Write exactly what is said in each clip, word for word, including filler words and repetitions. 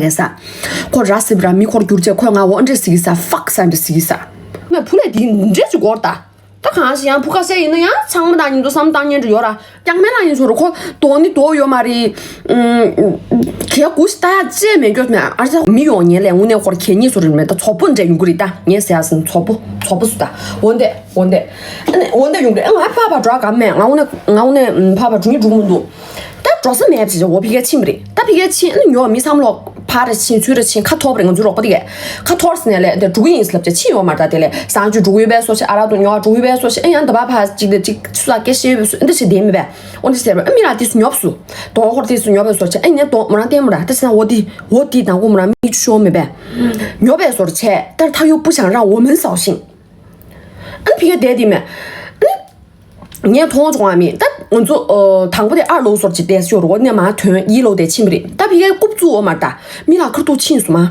ལས་ས། ཁོ་ར་སིབ་ར་མི་འཁོར་རྒྱུར་བྱས་ཁོས་ང་འོ་འདྲས་ཟིག་ས་ཧྥག་ས་འདྲས་ཟིག་ས། ང་བུ་ལས་དེ་འདྲས་ཅིག་གོ་ར་ད། ད་གང་ཞིག་ཡང་བུ་ཁ་ཤས་ཡིན་ན་ཡང་ཚང་མ་དང་མཉམ་དུ་བསམ་བཏང་ཉན་འདྲ་ཡོད་ར། ཀྱང་མེད་ལ་ཡིན་ཚོར་ཁོ་དོ་ནི་དོ་ཡོད་མ་རེད། ཨུམ། གལ་གུ་ཞིག་ལྟ་ཡ་ཅེས་མེད་སྐྱོ་མེད་ཨར་ས་མི་ཡོང་ཉན་ལས་དངོས་གནས་ཁོར་གལ་གཉིས་སོ་རིན་མེད་ད་ཚོགས་པོ་འདྲ་ཡོང་གི་རེད་ད་ངས་ཟེར་ཡ་སིན་ཚོགས་པོ་ཚོགས་པོ་སུ་ད་འོན་ཏེ་འོན་ཏེ། ཨ་ནི་འོན་ཏེ་ཡོང་གི་རེད་ཨ་ང་ཕ་བ་འགྲོ་ག་མེད་ང་འོ་ནས་ང་འོ་ནས་ཕ་བ་འགྲོ་ཡི་འགྲོ་མི་འདུག་ད་འགྲོ་ས་མེད་ཅེས་འོ་ཕི་གའི་ཕྱིན་པ་རེད་ད་ཕི་གའི་ཕྱིན་ཨ་ནི་ཉོ་མི་བསམ་བློ་ཕ་ར་ཕྱིན་ཚུལ་ར་ཕྱིན་ཁ་ཐོར་པ་རེད་ང་ཚོའི་རོགས་པ་དེ་གས་ཁ་ཐོར་ཟིན་ནས་ལས་འདི་འགྲོ་གི་ཡིན་ལབ་ཅེས་ཕྱིན་ཡོད་མ་རེད་ད་དེ་ལས་གསང་སྤྱོད་འགྲོ་གི་ཡོད་པས་སོ་ཞེས་ཨ་ར་དུ་ཉོ་འགྲོ་གི་ཡོད་པས་སོ་ཞེས་ཨ་ཡང་ད་བ་ཕ་ཅིག་དེ་ཅིག་ཚུ་ལ་སྐད་བཤད་ཡོད་པས་སོ་ཨ་འདི་ཞེས་དེ་མི་བས། འོ་འདི་ཟེར་བ་ཨ་མི་ར་དེ་སུ་ཉོབ་སུ། དོང་ཧོར་དེ་སུ་ཉོབ་པའི་སོར་ཆེ་ཨ་ནི་དོང་མོ་རང་ལྟད་མོ་ར་ད་ཟེར་ན་འོ་དེ་འོ་དེ་དང་གོ་མོ་རང་མི་ཆུ་ཤོར་མེད་པས། ཉོབ་པའི་སོར་ཆེ་ལྟར་ཐག་ཡོད་པུ་ཞང་རང་འོ་མིན་ཟའོ་ཤིང་། ཨ་ནི་ཕི་ག་དེ་དེ་མེད། ཨ་ནི་ངས་མཐོང་བྱུང་བ་མིན་ད་ང་ཚོ་དང་པོ་དེ་ཨར་ལོ་སོར་ཆེ་དེ་ཤོར་འོ་ནས་མ་ཐོན་ཡི་ལོ་དེ་ཕྱིན་པ་རེད་ད་ཕི་གའི་རྐུབ་བཙུགས་འོ་མ་ད་མི་ལ་ཁུར་ཐུག་ཕྱིན་སོང་མ།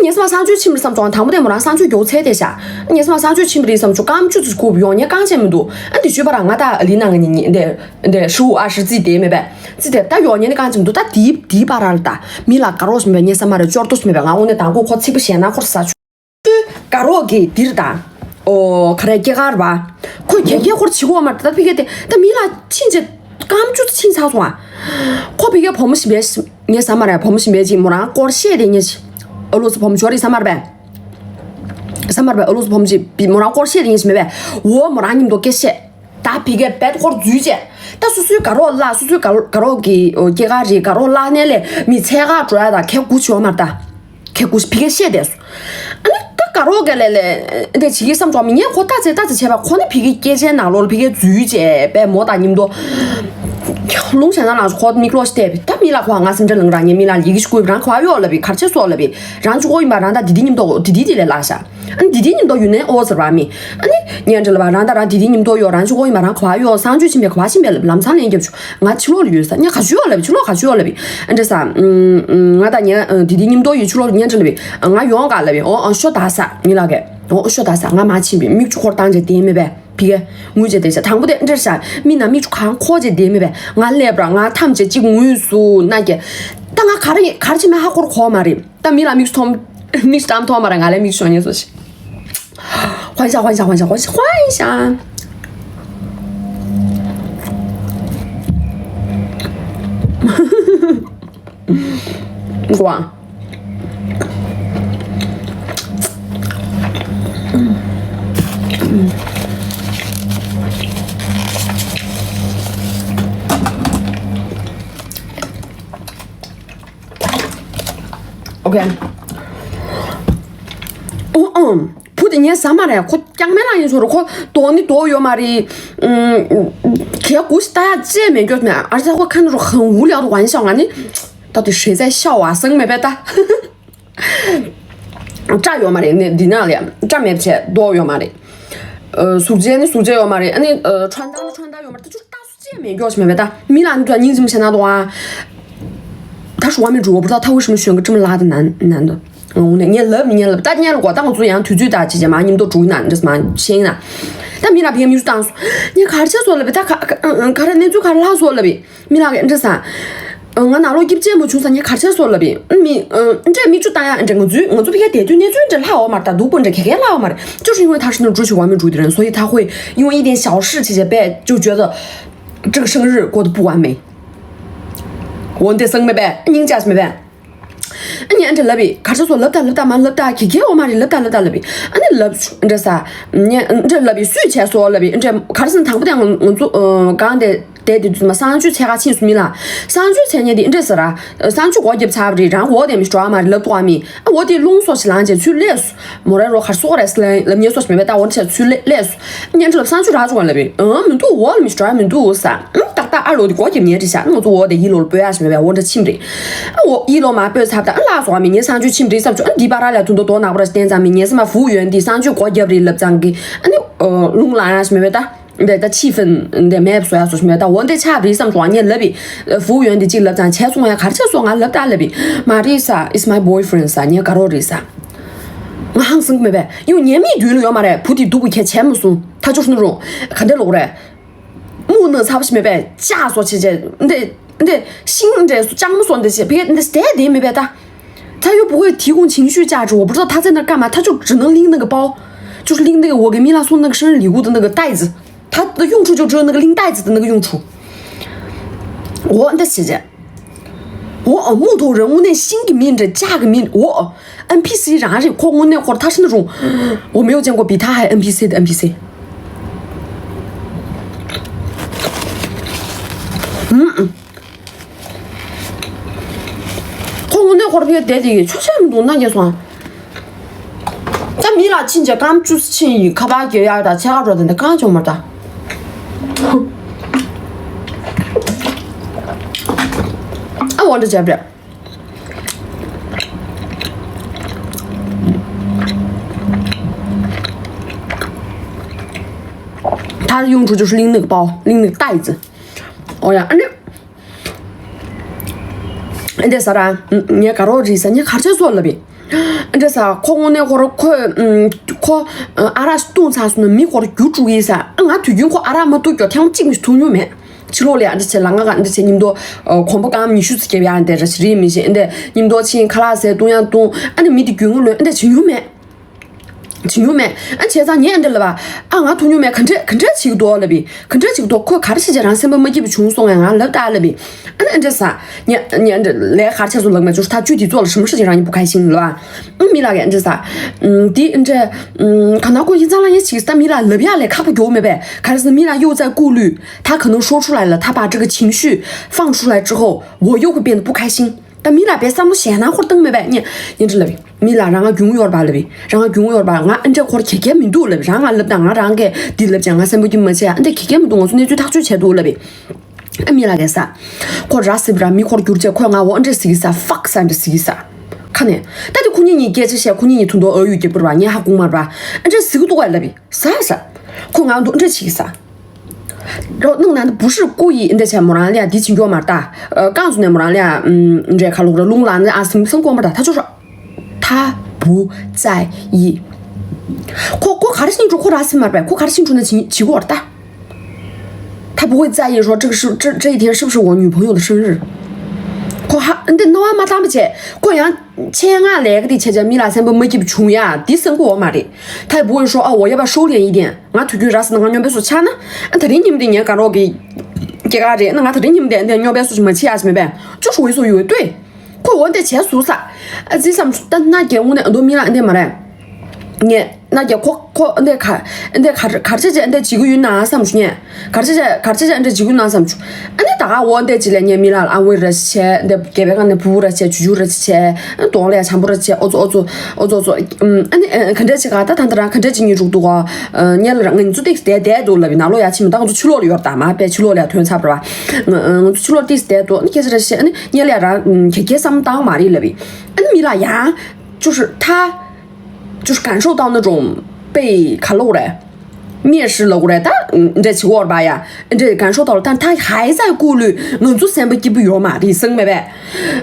ངས་སྨ་གསང་སྤྱོད་ཕྱིན་པར་བསམ་བྱུང་དང་པོ་དེ་མོ་རང་གསང་སྤྱོད་མགྱོགས་ཚད་དེ་བཞག་ངས་སྨ་གསང་སྤྱོད་ཕྱིན་པར་བསམ་བྱུང་རྐང་བཅུ་ཙམ་བསྐུར་ཡོང་ངས་རྐང་ཆེན་མི་འདུག་ཨ་འདི་ཞུས་པ་རང་ང་ད་ལི་ན་ང་ཉི་ཉི་འདི་འདི་ཧྲུའུ་ཨ་ཧྲི་ཙི་དེ་མེད་པས་ཙི་དེ་ད་ཡོང་ངས་ནི་རྐང་ཆེན་མི་འདུག་ད་དེའི་དེའི་བར་ར་ལ་ད་མི་ལ་དགའ་རོགས་ཤིག་མེད་པས་ངས་ས་མ་རེ་ཅོར་ཏོ་ཤིག་མེད་པས་ང་འོ་ནས་དང་པོ་ཁོ་ཚིག་པ་ཞེ་ན་ཁོར་ས་ཆུ་དགའ་རོགས་ཀྱི་འདིར་ད་ཨོ་ག་རེ་སྐྱེ་གར་བ་ཁོས་གེ་གེ་ཁོར་བྱི་གོ་མ་ད་ཕི་གེ་དེ་ད་མི་ལ་ཕྱིན་ཆད་རྐང་བཅུ་ཕྱིན་ཚར་སོང་ཨ་ཁོ་ཕི་གེ་བུ་མོ་ཞིག་མེད། ངས་ཟ་མ་རེད་བུ་མོ་ཞིག་མེད་ཅིག་མོ་རང་སྐོར་ཤེས་དེ་ངས་ཨ་ལོ་སི་བུ་མོ་ཇོ་རི་ཟ་མ་རེད་པས། ཟ་མ་རེད་པས་ཨ་ལོ་སི་བུ་མོ་ཞིག་མོ་རང་སྐོར་ཤེས་དེ་ངས་ཞིག་མེད་པས་འོ་མོ་རང་མཉམ་དུ་སྐད་བཤད། ད་ཕི་གའི་བེད་སྐོར་འཛུལ་བྱས། ད་སོ་སོའི་དགའ་རོགས་བརླག་སོ་སོའི་དགའ་དགའ་རོགས་ཀྱི་སྐྱེས་སྐར་རེད་དགའ་རོགས་བརླག་ནས་ལས་མི་འཚོལ་ག་འགྲོ་ཡ་ད་ཁེ་དགུ་བྱེད་འོ་མ་རེད་ད། ཁེ་དགུ་ཕི་གའི་བཤད་དེ་སོ། ཨ་ནི་ད་དགའ་རོགས་ཀྱི་ལས་ལས་འདི་བྱེད་ཀྱི་བསམ་ཆོག་མི་ངས་ཁོ་ལྟ་ཚེ་ལྟ་ཚེ་བྱས་པ་ཁོ་ནི་ཕི་གའི་སྐད་ཆའི་ནང་ལོགས་ལ་ཕི་གའི་འཛུལ་བྱས་པས་མོ་དང་མཉམ་དུ། ལུང་བྱས་ན་ལ་ཁོ་མིག་ལོག་ཤི་བལྟས་པས་ད་མི་ལ་ཁོ་ང་སེམས་ཁྲལ་ལངས་ར་ངས་མི་ལ་ཡི་གེ་ཞིག་བསྐུར་བས་རང་ག་བ་ཡོད་ལབ་པས་གར་ཆེ་སོགས་ལབ་པས་རང་ཆུ་ཁོ་ཡིན་པ་རང་ད་དི་དི་མཉམ་དུ་དི་དི་དི་ལས་ལགས་ཤག་ཨ་ནི་དི་དི་མཉམ་དུ་ཡུན་ནན་ཨོ་ཟེར་བ་མི། ཨ་ནི་ཉན་འདྲི་ལ་བ་རང་ད་རང་དི་དི་མཉམ་དུ་ཡོད་རང་ཆུ་ཁོ་ཡིན་པ་རང་ག་བ་ཡོད་གསང་སྤྱོད་ཕྱིན་པས་ག་བ་ཕྱིན་པས་ལབ་ལམ་སང་ལན་རྒྱབ་ཆུ་ང་ཕྱི་ལོགས་ལ་ཡོད་ས་ཉ་ག་ཆུ་ཡོད་ལབ་པས་ཕྱི་ལོགས་ག་ཆུ་ཡོད་ལབ་པས་ཨ་འདྲ་ས། ང་ད་ཉན་དི་དི་མཉམ་དུ་ཡོད་ཕྱི་ལོགས་ལ་ཉན་འདྲི་ལབ་པས་ང་ཡོང་ག་ལབ་པས་ཨོ་ཨོ་ཤོ་ད་ས་མི་ལ་གས་ཨོ་ཤོ་ད་ས་ང་མ་ཕྱིན་པས་མིག་ཆུ་ཁོར་བཏང་བྱས་དེ་མེད་པས། ཕི་གེ། ངུས་བྱས་བསྡད་ཤག་དང་པོ་དེ་འདྲ་ཤག་མི་ན་མིག་ཆུ་གང་ཁོག་བྱས་བསྡད་མེད་པས་ང་སླེབས་ར་ང་ཐམས་ཅད་གཅིག་ངུས་སུ་ན་གྱེ། ད་ང་ག་རེ་ག་རེ་བྱེད་མེད་ཧ་ཁོར་གོ་མ་རེད་ད་མི་ལ་མིག་ཆུ་མཐོང་མིག་ཆུ་བཏང་མཐོང་མ་རེད་ང་ལ་མིག་ཆུ་ཤོར་ཉེན་སོ་ཤི། ཧོན་ཤ་ཧོན་ཤ་ཧོན་ཤ་ཧོན་ཤ་ཧོན་ཤ། ཀོ། ཨོ་ཁེ། ཨོ་ཨམ། བུ་དེ་ངས་ཟ་མ་རེད་ཁོ་རྐྱང་མེད་ལ་ཡིན་ཟོ་རུ་ཁོ་དོག་ནི་དོག་ཡོད་མ་རེད། གལ་གུ་ཞིག་ལྟ་ཡ་ཅེས་མེད་སྐྱོ་མེད་ཨར་ཚ་ཁོ་ཁ་ནི་རུ་ཧང་ཧུ་ལེགས་རུ་ཝན་ཤ་ང་ནི། ད་དེ་ཧྲེ་ཚའི་ཤ་བ་སང་མེད་པས་ད། སྐྲ་ཡོད་མ་རེད་ནི་འདི་ནང་ལ་སྐྲ་མེད་བྱས་མདོག་ཡོད་མ་རེད། གཟུགས་བྱད་ནི་གཟུགས་བྱད་ཡོད་མ་རེད་ཨ་ནི་ཁྲོན་ཏང་ནི་ཁྲོན་ཏང་ཡོད་མ་རེད་ད་ཅུ་ལྟ་སུ་ཅེས་མེད་སྐྱོ་ཞིག་མེད་པས་ད་མི་ལ་ནི་ད་སྙིང་རྗེ་མི་བྱེད་ན་དོ་ཨ། ད་ཧྲུ་བ་མི་འགྲུ་བ་བུ་ད་ཐ་བུ་ཤི་མི་ཤོན་གི་ཁྲིམས་ལ་ད་ནན་ནན་དོ། ངས་ལབ་མི་ངས་ལབ་ད་ཉལ་གོ་ད་ང་ཚོ་ཡང་དུས་ཚོད་ད་ཅི་ཅི་མ་མཉམ་དུ་འགྲུག་ན་འདྲ་མ་ཤེས་ན། ད་མི་ལ་བི་ཡ་མི་ཚུ་བཏང་སོ། ངས་གར་ཆ་སོ་ལབ་བི་ད་ག་རེ་གནས་ཚུལ་ག་རེ་ལྷག་སོ་ལབ་བི། མི་ལ་ག་འདྲ་ས། ང་ནང་ལོགས་སྐྱིབ་ཅན་མོ་བྱུང་ས་ངས་གར་ཆ་སོ་ལབ་བི། མི། འདྲ་མིག་ཆུ་བཏང་ཡ་འདྲ་ང་ཚོའི་ང་ཚོ་བི་ཡ་དེ་དུས་གནས་ཚུལ་འདྲ་ལྷག་འོ་མ་རེད་ད་སྡུག་པོ་འདྲ་ག་གེ་ལྷག་འོ་མ་རེད། 就是因为他是那种追求完美主义的人，所以他会因为一点小事情就被就觉得这个生日过得不完美。我得生没呗，人家是没呗。 ཨ་ནི་ཨ་འདྲ་ལབ་བི་གར་ཆ་སོ་ལབ་ད་ལབ་ད་མ་ལབ་ད་གི་གེ་འོ་མ་རེད་ལབ་ད་ལབ་ད་ལབ་བི་ཨ་ནི་ལབ་འདྲ་ས། ཉེ་འདྲ་ལབ་བི་སུས་བྱས་སོ་ལབ་བི་འདྲ་གར་སོ་དང་པོ་དེ་ང་ང་ཚོ་གང་དེ་དེ་དེ་དུས་མ་གསང་སྤྱོད་ཚད་ག་ཕྱིན་སོ་མི་ལ་གསང་སྤྱོད་ཚད་ཉེ་དེ་འདྲ་ས་ར་གསང་སྤྱོད་སྒོ་རྒྱབ་ཚར་བ་རེད་རང་འོ་དེ་མི་སྤྲོ་བ་མ་རེད་ལབ་ཏོ་ཨ་མི་ཨ་འོ་དེ་རླུང་སོ་ཞིག་ལངས་བྱས་ཚུར་སླེབས་སོ་མོ་ར་རོ་གར་སོ་རེད་ལབ་ཉེ་སོ་ཞིག་མེད་པས་ད་འོ་འདྲ་བྱས་ཚུར་སླེབས་སོ་ཉེ་འདྲ་ལབ་གསང་སྤྱོད་ར་ཅུང་ལབ་བི་ཨ་མི་འདུག་འོ་ལ་མི་སྤྲོ་བ་མི་འདུག་ས། ཏག་ཏག་ཨ་ལོ་དེ་སྒོ་རྒྱབ་ཉལ་རེད་ཤག་ང་ཚོ་འོ་དེ་ཡིད་ལོར་སྤོས་ཡ་ཞིག་མེད་པས་འོ་འདྲ་ཕྱིན་རེད། ཨ་འོ་ཡིད་ལོ་མ་སྤོས་ཚར་ད་ཨ་ལགས་སོ་ཨ་མི་ངའི་གསང་སྤྱོད་ཕྱིན་རེད་བསམ་བྱུང་ཨ་འདི་པ་ར་ལ་དུ་འདོ་དོ་ནག་པོ་ར་ཞིག་བསྟན་ཙང་མི་ངའི་སེམས་མ་ཧྥུ་ཡོན་འདི་གསང་སྤྱོད་སྒོ་རྒྱབ་རེད་ལབ་ཙང་གི་ཨ་ནི་རླུང་ལངས་ཡ་ཞིག་མེད་པས་ད་འདི་ད་ཕྱི་ཕན་འདི་མེད་བཟོ་ཡ་སོ་ཞིག་མེད་པས་ད་འོ་འདི་ཆགས་རེད་བསམ་བྱུང་ཨ་ངས་ལབ་པས་ཧྥུ་ཡོན་འདི་གཅིག་ལབ་ཙང་བྱས་སོང་ཡ་ག་རེ་བྱས་སོང་ང་ལབ་ད་ལབ་པས་མ་རེད་ས། It's my boyfriend ས་ངའི་དགའ་རོགས་རེད་ས། ང་ཧང་སང་མེད་པས་ཡང་ཉེ་མིའི་མདུན་ལ་ཡོད་མ་རེད་བུ་དེ་སྡུག་པོ་ཁྱེད་བྱས་མ་སོང་ཐག་ཆོད་ནི་རུང་ག་འདྲ་ལོག་རེད། སྨུག་ནག་ཚ་པོ་ཞིག་མེད་པས་ལྕགས་བཟོ་བྱེད་བྱེད་འདི། འདི་ཤིང་འདྲ་སུ་ལྕང་མ་སོགས་འདི་བྱས་ཕ་གི་འདི་བསྡད་བསྡད་མེད་པས་ད། 他又不会提供情绪价值，我不知道他在那儿干嘛，他就只能拎那个包，就是拎那个我给米拉送那个生日礼物的那个袋子，他的用处就只有那个拎袋子的那个用处。我那姐姐，我木头人物那新给米这价给米我 NPC 啥是，括弧那会儿他是那种我没有见过比他还 NPC 的 NPC。嗯嗯。 ཁོ་དངོས་གནས་ཁོ་རང་ཕ་གིར་བསྡད་དེ་ཆོག་ཆོག་མི་འདུག་ན་རྒྱལ་སོང་། ད་མི་ལ་ཕྱིན་བྱས་སྐམ་བཅུ་ཕྱིན་ཡིན་ཁ་པར་རྒྱག་ཡག་དང་ཆས་ཁ་འགྲོ་དེ་འདྲ་གང་བྱུང་མ་རེད་ད། ཨ་འོ་འདྲ་བྱས་པ་རེད།他用处就是拎那个包，拎那个袋子。哦呀，那 འདྲ་ས་ར། ངས་དགའ་རོགས་རེད་ས་ངས་གར་ཆས་སོགས་ལབ་པས། འདྲ་ས་ཁོ་དངོས་གནས་ཁོ་ར་ཁོས་ཁོ་ཨ་རག་བཏུང་ཚར་སོང་ན་མི་ཁོ་ར་རྒྱུགས་དཀྲུག་ཡིན་ས། ང་དུས་རྒྱུན་ཁོ་ཨ་རག་མ་བཏུང་རྒྱུ་ཐེངས་གཅིག་མི་འཐུང་མྱོང་མེད། ཕྱི་ལོགས་ལ་ཡ་འདྲ་བྱས་ལ་ང་ག་འདྲ་བྱས་མཉམ་དུ་གོམ་པ་གང་ཉི་ཤུ་ཙམ་བརྒྱབ་ཡ་འདྲ་ར་ཞིག་རེད་མི་ཤེས་འདྲ་མཉམ་དུ་ཕྱིན་ཁ་ལག་ཟས་བཏུང་ཡང་བཏུང་ཨ་ནི་མི་དེ་རྒྱུས་མངའ་ལོན་འདྲ་བྱེད་མྱོང་མེད། བྱེད་མྱོང་མེད། ཨ་བྱས་ཙང་ངས་ཨ་འདྲ་ལབ་པ། ཨ་ང་ཐུག་མྱོང་མེད་ག་འདྲས་ག་འདྲས་བྱེད་ཀྱི་འདུག་ལབ་པས། ག་འདྲས་བྱེད་ཀྱི་འདུག་ཁོས་ག་རེ་བྱས་བྱས་རང་སེམས་པ་མ་སྐྱིད་པ་བྱུང་སོང་ངས་ང་ལབ་ད་ལབ་པས། ཨ་ནི་ཨ་འདྲས་ས། ངས་ངས་ཨ་འདྲས་ལས་ག་རེ་བྱས་སོང་ལབ་མ་བྱུང་ད་བཅུད་དེ་ཚོགས་ལ་ཞིམ་ཧྲ་ཅིག་རང་ཉིད་བུ་ཁ་ཤིང་ལབ་པ། ཨ་མི་ལ་གས་ཨ་འདྲས་ས། དེ་ཨ་འདྲས། ག་ན་ཁོ་ཡིན་ཙང་ལ་ངས་བྱེད་ཀྱི་ད་མི་ལ་ལབ་ཡག་ལས་ཁག་པོ་འགྱོ་མེད་པས་ག་རེ་ཟེར་ན་མི་ལ་又在顾虑他可能说出来了他把这个情绪放出来之后我又会变得不开心 ད་མི་ལ་བའི་བསམ་བློ་ཞེ་ན་ཁོར་བཏང་མེད་པས་ཉེ་ཉེ་འདྲི་ལབ་བས། མི་ལ་རང་ང་རྒྱུས་ཡོད་པ་ལབ་བས། རང་ང་རྒྱུས་ཡོད་པ་ང་ཨ་འདྲས་ཁོར་གེ་གེ་མི་འདུག་ལབ་བས། རང་ང་ལབ་དང་ང་རང་གིས་འདི་ལབ་ཅང་ང་སེམས་པ་སྐྱིད་མ་བྱས་ཨ་འདྲས་གེ་གེ་མི་འདུག་ང་ཚོ་གནས་ཚུལ་ཐག་གཅོད་བྱས་འདུག་ལབ་བས། ཨ་མི་ལ་གས་ས། ཁོ་ར་སིབ་ར་མི་ཁོར་གྱུར་བྱས་ཁོས་ང་འོ་ཨ་འདྲས་ཟིག་ས་ཧྥག་ས་ཨ་འདྲས་ཟིག་ས། ཁ་ནས་ད་དེ་ཁོ་གཉིས་གཉིས་སྐད་ཆ་བཤད་ཁོ་གཉིས་གཉིས་དུ་འདོ་ཨ་ཡུ་རྒྱབ་པར་བ་ངས་ཧ་གོ་མར་བ་ཨ་འདྲས་ཟིག་འདུག་བ་ལབ་བས་ས་ས། ཁོ་ང་འདུག་ཨ་འདྲས་ཟིག་ས། 然后弄男的不是故意འདི་བྱས་མོ་རང་ལ་ཡ་འདི་བྱིན་གྱོ་མ་རེད་ད། རྐང་བཙུགས་ནས་མོ་རང་ལ་ཡ་འདྲས་ཁ་ལོག་ར་རླུང་ལངས་ནས་ཨ་སེམས་སེམས་ཁོག་མ་རེད་ད་ད་ཆོག་ཤོག他不在意 ཁོ་ཁོ་ག་རེ་ཤིང་འགྲོ་ཁོ་ར་སེམས་མ་རེད་པས་ཁོ་ག་རེ་ཤིང་འགྲོ་ན་བྱིན་བྱིན་གོ་རེད་ད། 他不会在意说这个是这这一天是不是我女朋友的生日 ཁོ་ཧ་འདི་རྣ་བ་མ་བཏང་པ་བྱས་ཁོ་ཡང་ཆེད་མངགས་ལས་ཀ་དེ་བྱས་བྱས་མི་ལ་སེམས་པ་མ་སྐྱིད་པ་བྱུང་ཡ་འདི་སེམས་ཁོ་འོ་མ་རེད། 他也不会说哦我要不要收敛一点 ང་དུས་རྒྱུན་ར་ས་ན་ང་སྨྱོན་པའི་སུ་ཆགས་ན། ཨ་ད་རིང་ཉིན་དེ་ངའི་དགའ་རོགས་ཀྱི་སྐྱེས་སྐར་རེད་ན་ང་ད་རིང་ཉིན་དེ་འདི་སྨྱོན་པའི་སུ་ཞིག་མ་བྱེད་ཡ་ཞིག་མེད་པས་ཅོ་ཧྲུའི་སུ་ཡོད་ལྟོས། ཁོ་འོ་འདི་བྱས་སུ་ས། ཨ་ཙི་བསམ་ད་ན་རྒྱལ་ངོ་ནས་ཨ་མདོ་མི་ལ་འདི་མ་རེད། ངས་ན་རྒྱལ་ཁོ་ཁོ་འདི་ག་འདི་ག་གར་ཆེ་ཆེ་འདི་བྱེད་ཀྱི་ཡོད་ན་བསམ་ཞུ་ངས། གར་ཆེ་ཆེ་གར་ཆེ་ཆེ་འདི་བྱེད་ཀྱི་ཡོད་ན་བསམ་ཞུ། ཨ་ནི་ད་ག་འོ་འདི་ཅི་ལས་ངས་མི་ལ་ཨ་ཝེ་ར་ཆེ་འདི་རྒྱལ་བའི་ཁ་ནས་བུ་བུ་ར་ཆེ་ཇུ་ཇུ་ར་ཆེ་གདོང་ལ་ཡ་བྱམས་པོ་ར་ཆེ་ཨོ་ཙོ་ཨོ་ཙོ། ཨོ་ཙོ་ཙོ། ཨ་ནི་ག་འདྲ་ཅིག་ག་ད་ད་ད་རང་ག་འདྲ་ཅིག་ཉིད་འགྲུག་འདུག་ག་ཉེ་ལ་རང་ང་ཚོ་ཏིག་བསྡད་བསྡད་འདུག་ལབ་བི་ན་ལོ་ཡ་ཕྱི་མི་ད་ང་ཚོ་ཕྱི་ལོགས་ལ་ཡོད་ད་མ་པའི་ཕྱི་ལོགས་ལ་ཡ་ཐོན་ཚར་བ་ང་ཚོ་ཕྱི་ལོགས་ཏིག་བསྡད་འདུག་ཨ་ནི་སྐད་ཆ་ར་བཤད་ཨ་ནི་ཉེ་ལ་ཡ་རང་ག་གེ་བསམ་བཏང་མ་རེད་ལབ་བི། ཨ་ནི་མི་ལ་ཡང་就是他就是感受到那种被卡路嘞 面试了过来，但嗯，你这去过吧呀？你这感受到了，但他还在顾虑，我做三百几不远嘛，你生没呗？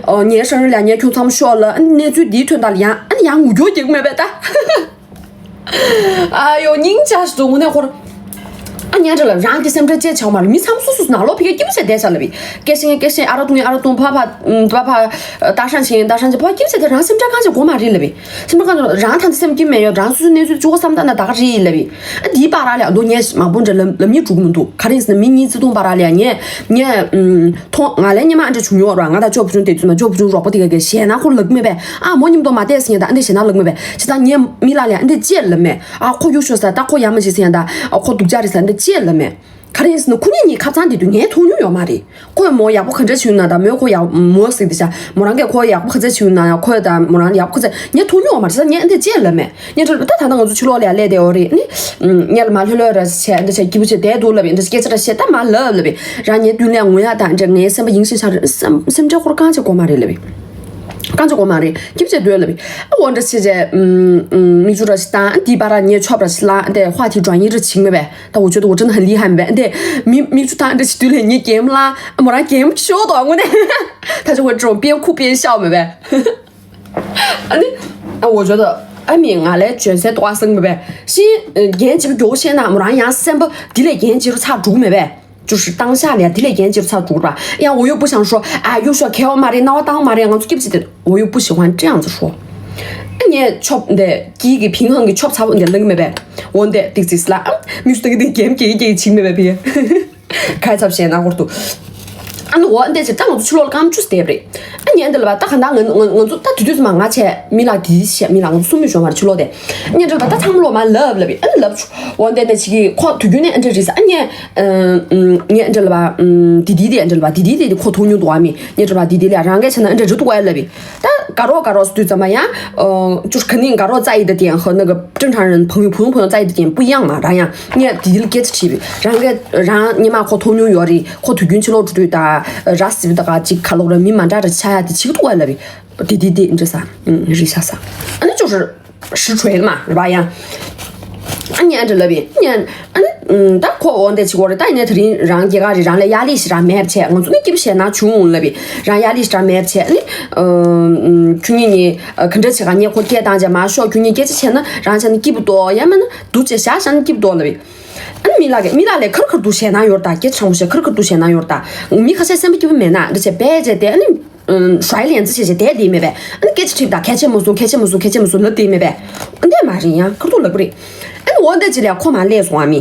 哦，你生日两年就他们说了，嗯，你最低存到两，嗯，两五九九没呗的。哎呦，人家是中国那会儿，啊，你看这了，人家三百几千嘛，你他们叔叔哪老皮给不是带下了呗？给谁给谁，阿拉东阿拉东，爸爸，嗯，爸爸，呃，搭上亲，搭上亲，爸爸给谁的，人三百刚才过嘛，人了呗。 སེམས་ཁྲལ་གང་ཡང་རང་ཐང་དུ་སེམས་སྐྱིད་མེད་ཡོད་རང་སོ་སོའི་གནས་ཚུལ་གཅིག་པོ་བསམ་བཏང་ན་ད་ག་རེད་ལབ་ཡིན། ཨ་འདིའི་བར་ལ་ཡང་དོ་ངས་མང་པོ་འདྲ་ལམ་ལམ་ཡིག་འགྲོ་གི་མི་འདུག་ག་རེ་ཡིན་ཟེར་ན་མི་གཉིས་བརྩེ་དུང་བར་ལ་ཡང་ངས་ངས་ཨུམ་མཐོང་ང་ལ་སྔོན་མ་ཨ་འདྲ་བྱུང་མྱོང་ར། ང་དང་ཅོ་བུ་ཆུང་དེ་དུས་ན་ཅོ་བུ་ཆུང་རོགས་པ་དེ་ག་གིས་ཞེད་སྣང་ཁོ་ལབ་མེད་པས། ཨ་མོ་མཉམ་དུ་མ་བསྡད་ཟེར་ཡང་ད་ཨ་འདྲ་ཞེད་སྣང་ལབ་མེད་པས། བྱས་ཙང་ངས་མི་ལ་ལ་ཡང་ཨ་འདྲ་ཅེས་ལབ་མེད། ཨ་ཁོ་གཡུག་ཤོག་ཟེར་ད་ཁོ་ཡ་མ་བྱེད་ཟེར་ཡང་ད་ཨ་ཁོ་སྡུག་ཅག་རེད་ཟེར་ཨ་འདྲ་ཅེས་ལབ་མེད། ག་རེ་ཡིན་ཟེར་ན་ཁོ་གཉིས་གཉིས་ཁ་ཚང་དེ་དུས་ངས་མཐོང་མྱོང་ཡོད་མ་རེད། ཁོས་མོ་ཡག་པོ་ག་འདྲ་བྱུང་ན་དང་མོས་ཁོ་ཡག་མོ་ཟེར་དེ་བྱ་མོ་རང་གིས་ཁོ་ཡག་པོ་ག་ཚད་བྱུང་ན་ཡང་ཁོས་དང་མོ་རང་ཡག་པོ་ག་ཚད་ངས་མཐོང་མྱོང་ཡོད་མ་རེད་ཟེར་ངས་འདི་ཅེས་ལབ་མེད། ངས་ཁྲོད་ད་ད་ལྟ་ང་ཚོ་ཕྱི་ལོགས་ལ་ཡ་སླེབས་བསྡད་ཡོད་རེད་ནི། ངས་ལ་མ་ལྷོད་ལྷོད་ར་བྱས་འདི་བྱས་སྐྱིད་པོ་བྱས་བསྡད་འདུག་ལབ་ཡིན་འདི་སྐད་ཆ་ར་བཤད་ད་མ་ལབ་ལབ་ཡིན་རང་ངའི་མདུན་ལ་ངུ་ཡག་དང་འདྲ་ངའི་སེམས་པ་ཡིན་ཞིང་ཆགས་རེད་སེམས་སེམས་ཁྲལ་ཁོར་རྐང་བྱེད་དགོས་མ་རེད་ལབ་ཡིན། རྐང་བྱེད་དགོས་མ་རེད་སྐྱིད་པོ་བྱས་སྡོད་ལབ་ཡིན། ཨ་འོ་འདྲ་བྱས་བྱས་མིག་ཆུ་ར་ཞིག་བཏང་འདི་པ་ར་ངས་ཆོབ་ར་ཞིག་ལ་འདི་ཧྭ་ཐི་འགྲོ་ཡིན་ར་བྱིང་མེད་པས། 但我觉得我真的很厉害没？对，没没去当这去对了，你game啦，我让 game 修到我呢，他就会这种边哭边笑没呗。啊，那啊，我觉得。 ཨ་མི་ང་ལས་བྱོན་སའི་ཏོག་ཨ་སང་མེད་པས། ཤི། རྒན་གཅིག་མགྱོགས་བཤད་ན་མོ་རང་ཡང་སེམས་པ་འདི་ལས་རྒན་གཅིག་རུ་ཚར་འགྲོ་མེད་པས། 就是当下里啊，དེ་ལས་རྒྱན་ཅིག་ཚར་འགྲོ་ར། ཡང་我又不想说，哎，又说开我妈的，那我当妈的，我就对不起的，我又不喜欢这样子说。哎，你 chop 的，第一个平衡的 chop 差不多的那个没呗，我的 this is 啦，你说的 game 给给请没呗别，开 chop 先那会儿都。 ཨ་ནི་འོ་འདི་ཅི་ད་ང་ཚོ་ཕྱི་ལོགས་ལ་རྐང་བཅུ་བསྡད་པ་རེད། ཨ་ཉན་འདི་ལ་བ་ད་ག་ད་ང་ང་ང་ཚོ་ད་དུས་དུས་སུ་མ་ང་བྱས་མི་ལ་དེ་བྱས་མི་ལ་ང་ཚོ་སུ་མི་ཤོང་བར་ཕྱི་ལོགས་དེ། ཨ་ཉན་འདི་ལ་བ་ད་ཚང་མ་ལོ་མ་ལབ་ལབ་ཨ་ནི་ལབ་ཆུ་འོ་འདི་འདི་ཅི་གི་ཁོ་དུས་རྒྱུན་ནས་ཨ་འདྲ་རེད་ས། ཨ་ཉན་ཨ་ཉན་འདི་ལ་བ་དི་དི་དེ་ཨ་འདི་ལ་བ་དི་དི་དེ་ཁོ་ཐུག་ཉུང་འདུག་ཨ་མི་ཉན་འདི་ལ་བ་དི་དི་ལ་རང་གས་བྱས་ན་ཨ་འདྲ་རེད་འདུག་ཨ་ལབ་ཨི། ད་དགའ་རོགས་དགའ་རོགས་སུ་དུས་ཙམ་པ་ཡང་ཅུ་ག་ནི་དགའ་རོགས་རྩ་ཡི་ད་དེ་ཧ་ན་གི་正常人朋友普通朋友在一起不一样嘛，然后 ངས་དེ་དེ་ལ་སྐད་ཆ་དྲིས་པས་རང་གི་རང་ཉི་མ་ཁོ་ཐོག་ཉུང་ཡོད་རེད། ཁོ་དུས་རྒྱུན་ཕྱི་ལོགས་འགྲོ་དུས་ད་ར་སི་བི་ད་ག་ཅིག་ཁ་ལོག་ར་མི་མ་འདྲ་ར་ཆ་ཡ་དེ་ཆིག་ཐུག་བ་ལ་རེད། དེ་དེ་དེ་འདྲ་ས་རི་ཤ་ས་ཨ་ནི་ཅོ་རི་ཧྲི་ཁྲོད་མ་ར་ཡང་ཨ་ཉན་འདྲ་ལབ་ཡིན་ཉན་ཨ་ནི་ད་ཁོ་འོ་འདས་ཆིག་བོ་རེད། ད་ཡིན་ན་དེ་རིང་རང་སྐྱེ་ག་རེད། རང་ལ་ཡ་ལི་ཞིག་ར་མེད་བྱས་ང་ཚོ་ནི་སྐྱིབ་བྱས་ན་བྱུང་ལབ་ཡིན། རང་ཡ་ལི་ཞིག་ར་མེད་བྱས་ཨ་ནི་ཁྱོད་ཉིད་ཉིད་ག་འདྲ་བྱེད་ག་ཉེ་ཁོ་སྐད་བཏང་བྱས་མ་ཤོག་ཁྱོད་ཉིད་སྐད་ཆ་བྱས་ན་རང་ཆ་ནི་སྐྱིད་པོ་འདུག་ཡང་མིན་ན་སྡུག་ཅེས་བཞག་བཞག་ནི་སྐྱིད་པོ་འདུག་ལབ་ཡིན། ཨ་ནི་མི་ལ་གི་མི་ལ་ལས་ཁར་ཁར་འདུག་བྱས་ན་ཡོད་ད། སྐད་ཆ་དྲང་པོ་བཤད་ཁར་ཁར་འདུག་བྱས་ན་ཡོད་ད། མི་ཁ་ཤས་སེམས་པ་སྐྱིད་པོ་མེད་ན་འདི་བྱས་བས་བྱས་ཏེ་ཨ་ནི་ཧྲའི་ལན་ཙི་བྱས་བྱས་བསྡད་དེ་མེད་པས། ཨ་ནི་སྐད་ཆ་དྲིས་ད་གལ་ཆེན་མོ་སོང་གལ་ཆེན་མོ་སོང་གལ་ཆེན་མོ་སོང་ལབ་དེ་མེད་པས། ཨ་འདས་མ་རེད་ཡང་ཁར་ཁར་ལབ་གི་རེད། ཨ་ནི་འོ་འདས་ཅི་ལས་ཁོ་མ་ལས་སོང་ཨ་མི།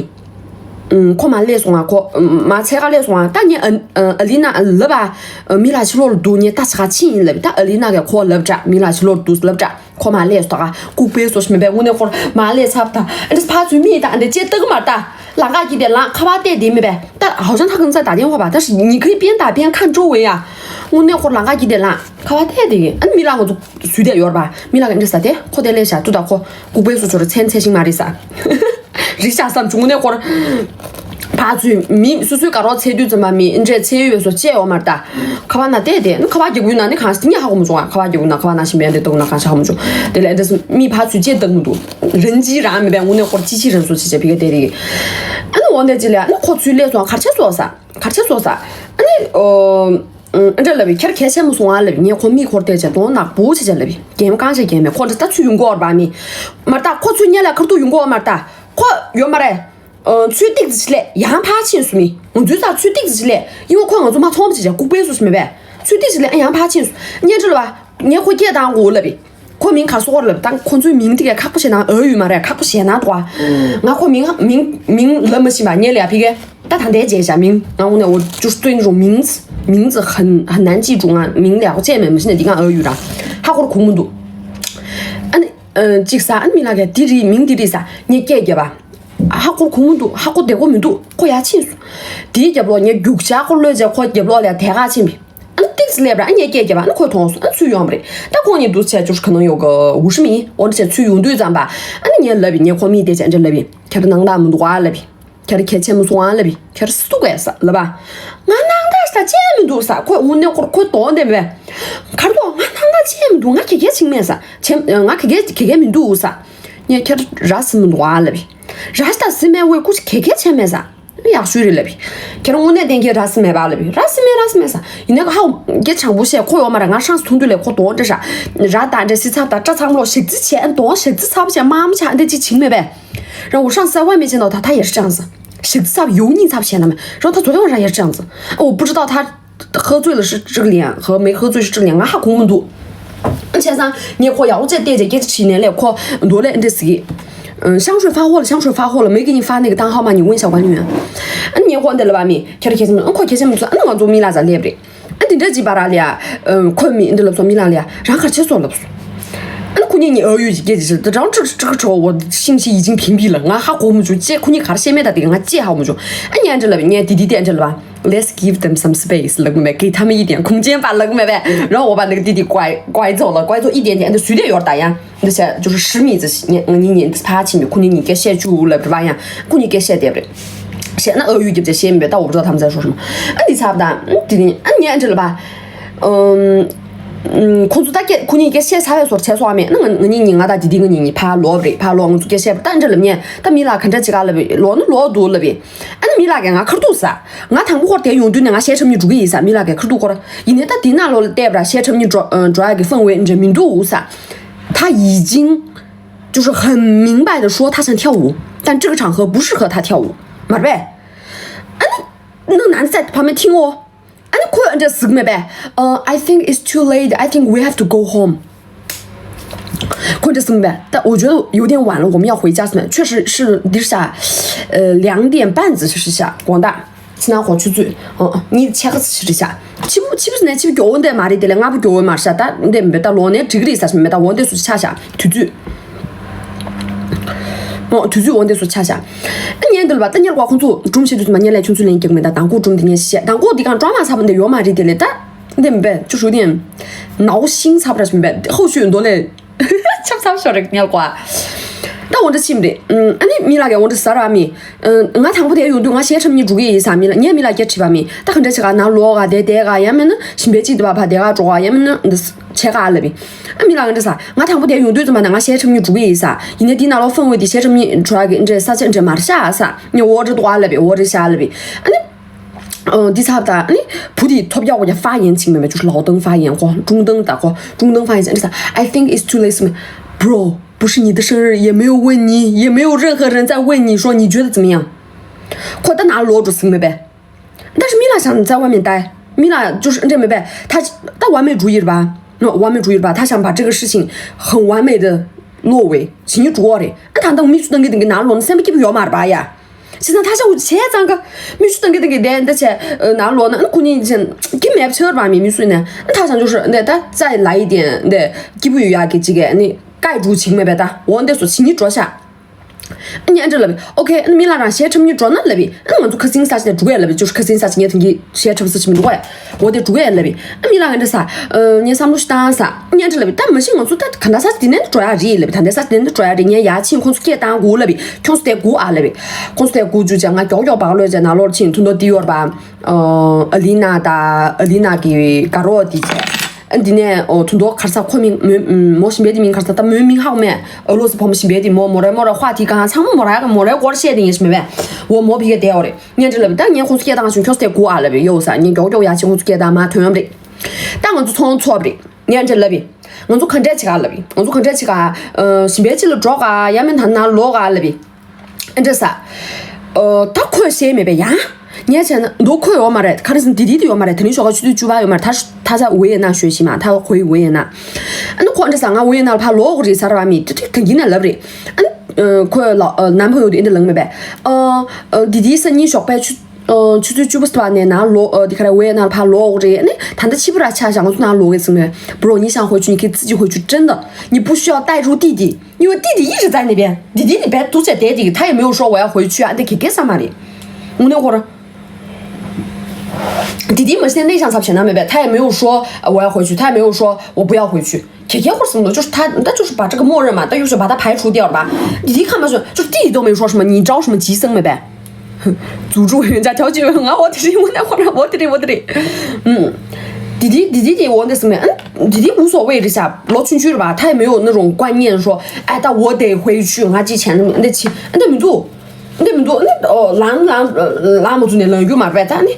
ཨུམ། ཁོ་མ་སླེབས་སོང་ང་། ཁོ་ཨུམ། མ་ཚད་ཁ་སླེབས་སོང་ང་། ད་ངས་ཨ་ཨ་ཨ་ལི་ན་ལབ་ཨ། མི་ལ་ཕྱི་ལོགས་ལ་འདུག་ངས་ད་ཆ་ཁ་ཕྱིན་ཡིན་ལབ། ད་ཨ་ལི་ན་གས་ཁོ་ལབ་དྲ་མི་ལ་ཕྱི་ལོགས་ལ་འདུག་ལབ་དྲ་ཁོ་མ་སླེབས་སོང་ད་ག་ལྐུགས་པའི་བཟོ་ཞིག་མིན་པས། དངོས་གནས་ཁོར་མ་སླེབས་ཚབ་ད་ཨ་འདྲ་ཕ་ཚུལ་མི་ད་ཨ་འདྲ་ཅེ་སྟག་མར་ད་ལང་ཀ་གི་དེ་ལང་ཁ་བ་བལྟས་དེ་མིན་པས། ད་ཧའོ་ཅང་ཐ་གང་ཚ་ད་དེན་ཧོ་པ་ད་ཉི་ཁའི་པེན་ད་པེན་ཁ་འགྲོ་བས་ཡ། དངོས་གནས་ཁོར་ལང་ཀ་གི་དེ་ལང་ཁ་བ་བལྟས་དེ་ཨ་མི་ལ་ང་ཚོ། སུས་དེ་ཡོར་པ་མི་ལ་ག་འདྲ་ས་དེ་ཁོ་དེ་ལས་བྱ་ཏུ་ད་ཁོ་ལྐུགས་པའི་སུ་ཚོར་མཚན་ཚད་ཤིང་མ་རེད་ས། རི་ཤ་བསམ་བྱུང་ནས་ཁོར། ཕ་ཚུལ་མི་སུ་སུའི་དགའ་རོགས་ཚད་དུས་ཙམ་པ་མི་འདྲས་ཚད་ཡོད་པའི་སོ་བཅད་ཡོད་མ་རེད་ད། ཁ་བ་ན་བལྟས་དེ་ཁ་བ་རྒྱབ་ཡུལ་ན་ནི་གང་ཞིག་ངས་ཧ་གོ་མི་བྱུང་ཨ། ཁ་བ་རྒྱབ་ཡུལ་ན་ཁ་བ་ན་ཞིམ་པའི་འདྲས་ལྟ་བུ་ན་གང་ཞིག་ཧ་གོ་མི་བྱུང་། དེ་ལས་འདྲས་མི་ཕ་ཚུལ་བཅད་བཏང་མི་འདུག་རིན་ཅི་རང་མི་པའི་དངོས་གནས་ཁོར་ཅི་ཅི་རིན་སོ་ཅི་བྱས་བི་ག་དེ་རིག་ཨ་ནི་འོ་འདས་ཅི་ལས་ཨ་ནི་ཁོ་ཚུལ་ལས་སོང་གར་ཆ་སོ་ས་གར་ཆ་སོ་ས་ཨ་ནི་ཨོ། ཨ་འདྲ་ལབ་པའི་ཁྱེར་གལ་ཆེན་མོ་སོང་ཨ་ལབ་ངས་ཁོ་མིག་འཁོར་བལྟས་བྱས་གདོང་ནག་པོ་བྱས་བྱས་ལབ་པའི་རྒན་རྐང་བྱས་རྒན་མེད་ཁོ་འདྲ་ད་ཚུར་ཡོང་གི་ཡོད་རེད་པ་མི། མ་རེད་ད་ཁོ་ཚུར་ཉལ་ལ་ཁར་ཐུག་ཡོང་གི་ཡོད་མ་རེད་ད། ཁོ་ཡོད་མ་རེད། ཨ་ཚུར་ཏིག་ཙམ་ལས་ཡང་ཕར་ཕྱིན་སོང་མི། ང་ཚོའི་རྩར་ཚུར་ཏིག་ཙམ་ལས་ཡིན་ཁོ་ང་ཚོ་མ་མཐོང་བ་བྱས་བྱས་ལྐུགས་པའི་སུ་ཞིག་མེད་པས། ཚུར་ཏིག་ཙམ་ལས་ཡང་ཕར་ཕྱིན་སོང་ཉལ་འདྲ་ལབ་པ་ངས་ཁོ་སྐད་བཏང་གོ་ལབ་པའི། ཁོ་མིང་ག་སོག་ལབ་དང་ཁོ་ཚོའི་མིང་དེ་གས་ཁག་པོ་བྱས་ན་ཨ་ཡོད་མ་རེད་ཁག་པོ་བྱས་ན་དོ། ང་ཁོ་མིང་མིང་མིང་ལབ་མ་ཤེས་པ་ཉལ་ལ་ཡ་ཕི་གས། 但谈得解一下名，然后呢，我就是对那种名字，名字很很难记住啊，名字你看俄语的，哈，或者空mundu。 ཨ་ནི་ཨ་ཅིག་ས་ཨ་ནི་མི་ལ་གས་དེ་རིགས་མིང་དེ་རིགས་ས་ངས་སྐད་རྒྱབ་པ། ཧ་གོ་གོ་མི་འདུག་ཧ་གོ་བདེ་གོ་མི་འདུག་ཁོ་ཡར་ཕྱིན་སོང་། དེའི་རྒྱབ་ལོགས་ངས་རྒྱུག་ཆ་ཁོ་གློད་བྱས་ཁོ་རྒྱབ་ལོགས་ལ་དེ་ག་ཕྱིན་པས། ཨ་ནི་ཏིག་ཙམ་སླེབས་ར་ཨ་ངས་སྐད་རྒྱབ་པ་ཨ་ནི་ཁོས་མཐོང་སོང་ཨ་ནི་ཚུར་ཡོང་བ་རེད། ད་ཁོང་གཉིས་འདུག་བྱས་ཅོར་ཁ་ནང་ཡོད་གི་འུ་ཧྲི་མི་ཡིན་འོ་འདྲ་བྱས་ཚུར་ཡོང་དུས་ཙམ་པ་ཨ་ནི་ངས་ལབ་པས་ངས་ཁོ་མིག་བལྟས་བྱས་ཨ་འདྲ་ལབ་པས་ཁྱེད་རང་སྣང་དག་མི་འདུག་ཨ་ལབ་པས། ཁྱེད་རང་གལ་ཆེན་མོ་སོང་ཨ་ལབ་པས་ཁྱེད་རང་སུ་དགོས་ས་ལབ་པ། ང་སྣང་དག་ཞིག་ད་ཅི་མི་འདུག་ས་ཁོས་དངོས་གནས་ཁོ་ཁོའི་དོན་དེ་མེད། གར་དོ་ང་སྣང་དག་ཅི་མི་འདུག་ང་གེ་གེ་ཆིག་མེད་ས་ཆེ་ང་གེ་གེ་གེ་གེ་མི་འདུག་ས། ངས་ཁྱེད་ར་སི་མི་འདུག་ཨ་ལབ་པས། ར་ཤ་ད་སི་མེད་འོས་ཁུ་ཆི་གེ་གེ་ཆེ་མེད་ས། ཡག་ཤོས་རེད་ལབ་པས། ཁྱེད་རང་དངོས་གནས་གཏན་འཁེལ་ར་སི་མེད་པ་ལབ་པས་ར་སི་མེད་ར་སི་མེད་ས། ཡིན་ནའི་ཧ་གོ་སྐད་དྲང་པོ་བཤད་ཁོ་ཡོད་མ་རེད་ང་ཧྲང་སི་ཐུང་དུས་ལས་ཁོ་དོང་འདྲ་ཤ། ར་ད་འདྲ་སི་ཚབ་ད་སྐྲ་ཚང་ལོ་ཞིག་རྩི་བྱས་ཨ་དོང་ཞིག་རྩི་ཚབ་བྱས་དམའ་མོ་ཆ་འདི་ཅི་ཆིག་མེད་པས། 然后我上次在外面见到他，他也是这样子， ཞིག་རྩི་ཚབ་ཡོད་ཉིན་ཚབ་བྱས་ན་མེད། 然后他昨天晚上也是这样子。 哦，我不知道他喝醉了是这个脸和没喝醉是这个脸， ང་ཧ་གོ་མི་འདུག་བྱས་ཙང་ངས་ཁོ་ཡག་པོ་བྱས་བལྟས་རྗེས་སྐད་ཆ་དྲིས་ནས་ལས་ཁོ་མདོ་ལས་འདི་ཟིག་ཨ་香水发货了，香水发货了，没给你发那个单号吗？你问一下管理员。 ཨ་ངས་ཁོ་འདི་ལ་བ་མི་ཁྱེད་ར་ཁྱེད་ཚོ་ཨ་ཁོ་ཁྱེད་ཚོ་མི་ཚོ་ཨ་ནི་ང་ཚོ་མི་ལ་ཟ་སླེབས་རེད། ཨ་འདི་འདྲ་ཅིག་པ་ར་ལ་ཡ། ཁོས་མི་འདི་ལབ་སོང་མི་ལ་ལ་ཡ་རང་གར་ཆེ་སོ་ལབ་སོང་། ཨ་ནི་ཁོ་གཉིས་གཉིས་ཨ་ཡུ་ཅིག་སྐད་ཅིག་ཟེར་ཏེ་རང་ཀྲིག་ཀྲིག་ཁྲོ་བོ་ཤིང་ཤི་ཡི་ཅིང་ཕིང་པི་ལ་ང་ཧ་གོ་མི་བྱུང་ཅེས་ཁོ་གཉིས་གར་བཤད་མེད་ད་དེ་ང་ཅེས་ཧ་གོ་མི་བྱུང་། ཨ་ཉན་འདྲ་ལབ་ཉན་དི་དི་དེ་འདྲ་ལབ། Let's give them some space ལབ་མེད་གི་ཐ་མི་ཡི་དེ་ཁུངས་ཅན་པ་ལབ་མེད་པས་རང་འོ་པ་འདི་དི་དི་ཀོའི་ཀོའི་ཚོ་ལ་ཀོའི་ཚོ་ཨི་དེ་དེ་འདི་སུས་དེ་ཡོར་ད་ཡང་འདི་བྱས་ཅུ་ཧྲི་མི་ཙི་ང་གཉིས་ཉན་འདི་ཕ་ཕྱིན་པས་ཁོ་གཉིས་གཉིས་ཀ་བཤད་བཅུག་ལབ་རེད་པ་ཡང་ཁོ་གཉིས་ཀ་བཤད་དེ་རེད། བཤད་ན་ཨ་ཡུ་རྒྱབ་ཅེས་བཤད་མེད་པས་ད་འོ་པ་ཚོ་ཐམས་ཅད་ཧྲོ་ཧྲི་མ་ཨ་འདི་ཚབ་ད་དི་དི་ཨ་ཉན་འདྲ་ལབ་པ། ཁོང་ཚོ་ད་སྐད་ཁོ་གཉིས་སྐད་བཤད་ཚར་བའི་སོར་བྱས་སོང་བ་མེད་ན་ང་ང་གཉིས་གཉིས་ང་དང་དི་དི་ང་གཉིས་གཉིས་ཕར་ལོག་རེད་ཕར་ལོག་ང་ཚོ་སྐད་བཤད་པ་ད་འདྲ་ལབ་ཉན་ད་མི་ལ་ག་འདྲ་ཅི་ག་ལབ་ལོག་ན་ལོག་འདུག་ལབ་ཨ་ནི་མི་ལ་གས་ང་ཁར་འདུག་ས་ང་དང་པོ་ཁོར་དེ་ཡོང་དུས་ནས་ང་ཤེས་ཁྲབ་གཉིས་འགྲོ་གི་ཡིན་ས་མི་ལ་གས་ཁར་འདུག་ཁོར་ཡིན་ནའི་ད་དེ་ན་ལོ་ལ་བལྟས་པ་ར་ཤེས་ཁྲབ་གཉིས་འགྲོ་འགྲོ་ཡ་གི་ཧྥང་ཝེ་འདྲ་མི་འདུག་ས། 他已经就是很明白的说他想跳舞，但这个场合不适合他跳舞，མ་རེད་པས། ཨ་ནི། 那个男的在旁边听哦。 ཨ་ནི་ཁོས་འདྲ་ཟིག་མེད་པས། ཨ། I think it's too late. I think we have to go home. ཁོས་འདྲ་ཟིག་མེད་པས། 但我觉得有点晚了，我们要回家。什么？确实是的，是啊，呃，两点半子是下广大。 ཕྱི་ནང་ཁོ་ཆུ་ཚོད། ཨ། གཉིས་ཕྱེད་ཀ་ཙམ་ཞིག་རེད་ཤག་ཕྱི་པོ་ཕྱི་པོ་ནས་ཕྱི་པོ་མགྱོགས་པོ་འདྲ་མ་རེད་དེ། ལས་སྔ་པོ་མགྱོགས་པོ་མ་རེད་ཤག་ད་འདྲ་མེད་པས། ད་ལོག་ནས་འགྲིག་གི་རེད་ཟེར་ཞིག་མེད། ད་འོ་འདྲ་སུ་ཆགས་ཤག་དུས་ཚོད། ཨོ། དུས་ཚོད་འོ་འདྲ་སུ་ཆགས་ཤག་ཨ། ཉན་འདུག་ལ། ད་ཉལ་གོ་ཁོང་ཚོ་སྒྲུང་བཤད་དུས་ཙམ་པ་ཉལ་ལས་ཁྱོད་ཚོ་ལན་རྒྱག་མེད། ད་དང་པོ་སྒྲུང་འདི་ཉན་ཤེས། དང་པོ་འདི་གང་ཀྲོ་མ་ཚ་པོ་འདྲ་ཡོད་མ་རེད་དེ། ལས་ད་འདྲ་མེད་པས། ཅུ་ཧྲུའུ་ཏེན་ནའོ་ཤིང་ཚ་པོ་ར་ཞིག་མེད་པས། ཧོ་ཤུ་འདོ་ལས། ཆབ་ཆབ་ཤོར་རེད་ཉལ་གོ་ཨ། ད་འོ་འདྲ་ཕྱིན་རེད། ཨ་ནི་མི་ལ་གས་འོ་འདྲ་ཟེར་བ་མི། ང་དང་པོ་དེར་ཡོང་དུས་ང་གཞས་འཁྲབ་སྙིང་འདོད་ཀྱི་ཡིན་ཟེར། མི་ལ། ངས་མི་ལ་སྐད་དྲིས་པ་མི། ད་ག་འདྲ་བྱེད་ག་ནང་ལོག་ག་དེ་བསྡད་ག་ཡང་མིན་ན་ཞིམ་པའི་ཅིག་འདུག་པ་ཕར་བསྡད་ག་འགྲོ་ག་ཡང་མིན་ན་འདི་བྱེད་ག་ལབ་པས། ཨ། མི་ལ་གས་འདྲ་ཟེར། ང་དང་པོ་དེར་ཡོང་དུས་ཙམ་པ་ན་ང་གཞས་འཁྲབ་སྙིང་འདོད་ཀྱི་ཡིན་ཟེར། ཡིན་ནའི་འདི་ནང་ལོགས་ཧྥང་ཝེ་དེ་གཞས་འཁྲབ་སྙིང་འདོད་ཀྱི་འདྲ་ས་ཆ་འདྲ་མ་རེད་ཤག་ཟེར། ངས་འོ་འདྲ་འདུག་ཨ་ལབ་པས། འོ་འདྲ་ཤག་ལབ་པས། ཨ་ནི། ཨོ། འདི་ཚབ་ད་ནི་བུ་དེ་ཐོབ་རྒྱག་གོ་ཡ་ཧྥ་ཡན་ཅིག་མེད་མེད། ཅུ་ལའོ་ཏང་ཧྥ་ཡན་གོ། ཀྲུང་ཏང་ད་གོ། ཀྲུང་ཏང་ཧྥ་ཡན་ཅིག་འདི་ས། I think it's too late. Bro, 不是你的生日，也没有问你，也没有任何人在问你说你觉得怎么样。 ཁོ་ད་ནང་ལོག་འགྲོ་ཟིན་མེད་པས། 但是米拉想在外面待，米拉就是འདྲ་མེད་པས། 他 ད་外面住一日吧，那外面住一日吧，他想把这个事情很完美的落尾，情绪住 རེད། ཨ། ད་ད་མི་ཚོ་ཏང་གི་ཏང་གི་ནང་ལོག་ན་སེམས་པ་སྐྱིད་པོ་ཡོད་མ་རེད་པ་ཡ། བྱས་ཙང་ཐ་ཤལ་འུ་ཚོ་བྱས་ཙང་ག་མི་ཆུ་ཏང་གི་ཏང་གི་དེ་འདི་བྱས་ནང་ལོག་ན། ཨ། ཁོ་གཉིས་ཅན་གྱི་མེབ་ཆེར་བ་མི་མི་སུ་ནས། ཨ། ཐ་ཤལ་འཇོག་ཧྲི་འདི་ད་ཙའི་ལ་ཡི་དེ་འདི་སྐྱིད་པོ་ཡོད་ཡག་གི་ཅིག་གི་ནི་ཀའི་འགྲུ་ཆིག་མེད་པས། ད་འོ་འདི་སུ་ཕྱི་ཉིན་འགྲོ་ཤག་ཨ། ཉན་འདྲ་ལབ་པས། ཨོ་ཁེ། ཨ། མི་ལ་རང་གཞས་འཁྲབ་སྙིང་འདོད་ན་ལབ་པས། ཨ། ང་ཚོ་ཁ་སང་ས་ཆ་དེ་འགྲོ་གི་ཡ་ལབ་པས། ཅོ་ཁ་སང་ས་ཆ་ངས་ཐོན་གི་གཞས་འཁྲབ་ས་ཆ་མི་འདུག་གས། འོ་དེ་འགྲོ་གི་ཡ་ལབ་པས། ཨ། མི་ལ་གས་འདྲ་ཟེར། ངས་བསམ་བློ་ཞིག་བཏང་ས། ཉན་འདྲ་ལབ་པས། ད་མ་གཞི་ང་ཚོ་ད་ག་འདྲ་ས་ཆ་དེ་ནས་འགྲོ་ཡ་རེད་ལབ་པས། ད་འདྲ་ས་ཆ་དེ་ནས་འགྲོ་ཡ་རེད། ངས་ཡར་ཕྱིན་ཁོང་ཚོ་སྐད་བཏང་དགོས་ལབ་པས། ཁྱོད་ཚོ་དེ་སྒུག་ཨ་ལབ་པས། ཁོང་ཚོ་དེ་སྒུག་བཅུག་བྱས་ང་མགྱོགས་མགྱོགས་བག་ལོས་བྱས་ནང་ལོགས་ཕྱིན། ཐུན་ཐོག་དེ་ཡོད་རེད་པ། ཨ། ཨ་ལི་ན་དང་ཨ་ལི་ན་གི་དགའ་རོགས་དེ་བྱས། ཨ། འདི་ནས། ཨོ། ཐུན་ཐོག་ག་རེ་ཟེར། ཁོ་མིང་མོ་མོ་ཞིམ་པའི་དེ་མིང་ག་རེ་ཟེར། ད་མོའི་མིང་ཧ་གོ་མེད། ཨ་ལོ་སི་བུ་མོ་ཞིམ་པའི་དེ་མོ་མོ་རེ་མོ་རེ་ཧྭ་དེ་གང་ཚང་མ་མོ་རེ་ག་མོ་རེ་སྐོར་བཤད་དེ་ངས་ཞིམ་པའི་བུ་མོ་ཕ་གིར་བསྡད་ཡོད་རེད། ཉན་འདྲ་ལབ་པས། ད་ངས་ཁོང་ཚོ་སྐད་བཏང་བྱུང་། ཁྱོད་ཚོ་དེ་སྒུག་ཨ་ལབ་པས། ཡོད་ས། ངས་མགྱོགས་མགྱོགས་ཡར་ཕྱིན། ཁོང་ཚོ་སྐད་བཏང་མར་ཐོན་རེད། ད་ང་ཚོ་ཚོང་ཚོགས་རེད། ཉན་འདྲ་ལབ་པས། ང་ཚོ་ག་འདྲས་བྱེད་ག་ལབ་པས། ང་ཚོ་ག་འདྲས་བྱེད་ག་ཨ། ཞིམ་པའི་ཅིག་ལ་འགྲོ་ག་ཡང་མིན་ད་ནང་ལོག་ག་ལབ་པས། ཨ། འདྲ་ཟེར། ཨོ། ད་ཁོས་བཤད་མེད་པས་ཡ། ངས་བྱས་ན་མདོ་ཁོས་ཡོད་མ་རེད། ག་རེ་ཟེར་ན་དེ་དེ་དེ་ཡོད་མ་རེད། དེ་རིང་ཞོགས་ཀ་ཆུ་ཚོད་བཅུ་པ་ཡོད་མ་རེད། ད་ད་ཆ་ཝེ་ཡེ་ན་ཞོད་ཤི་མ་ད་ཁོའི་ཝེ་ཡེ་ན། ཨ་ནི་ཁོ་འདྲ་ཟེར། ང་ཝེ་ཡེ་ན་ལ་ཕར་ལོག་གི་རེད་ཟེར་བ་མི་དེ་དེ་ག་གིན་ན་ལབ་རེད། ཨ་ནི་ཨ། ཁོས་ལ་ཨ། ནམ་ཕོ་ཡོད་དུས་ཨེ་འདྲ་ལབ་མེད་པས། ཨ། ཨ། དེ་དེ་སང་ཉིན་ཞོགས་པའི་ཆུ་ཨ། ཆུ་ཚོད་བཅུ་པ་ཙམ་ནས་ནང་ལོག་ཨ། དེ་ག་རེ་ཝེ་ཡེ་ན་ལ་ཕར་ལོག་གི་རེད། ཨ་ནི་ད་ལྟ་ཕྱི་པོ་ར་ཆགས་ཤག་ང་ཚོ་ནང་ལོག་གི་ཟེར་མས། Bro, 你想回去，你可以自己回去，真的，你不需要带入弟弟。 因为弟弟一直在那边，弟弟你别独自待着，他也没有说我要回去啊，你给给啥嘛的。我那会儿，弟弟嘛现在内向，他现在没变，他也没有说呃我要回去，他也没没有说我不要回去。姐姐或者什么的，就是他，他就是把这个默认嘛，他就是把他排除掉了吧。弟弟看嘛是，就是弟弟都没说什么，你着什么急生没呗？ 组织委员家调解委员啊，我的天，我那会儿，我的天，我的天，嗯，弟弟弟弟弟，我那什么，嗯，弟弟无所谓这下，老进去了吧，他也没有那种观念说，哎，但我得回去，我还寄钱那么那钱，那没做，那没做，那哦，狼狼狼么做那狼有嘛白蛋呢，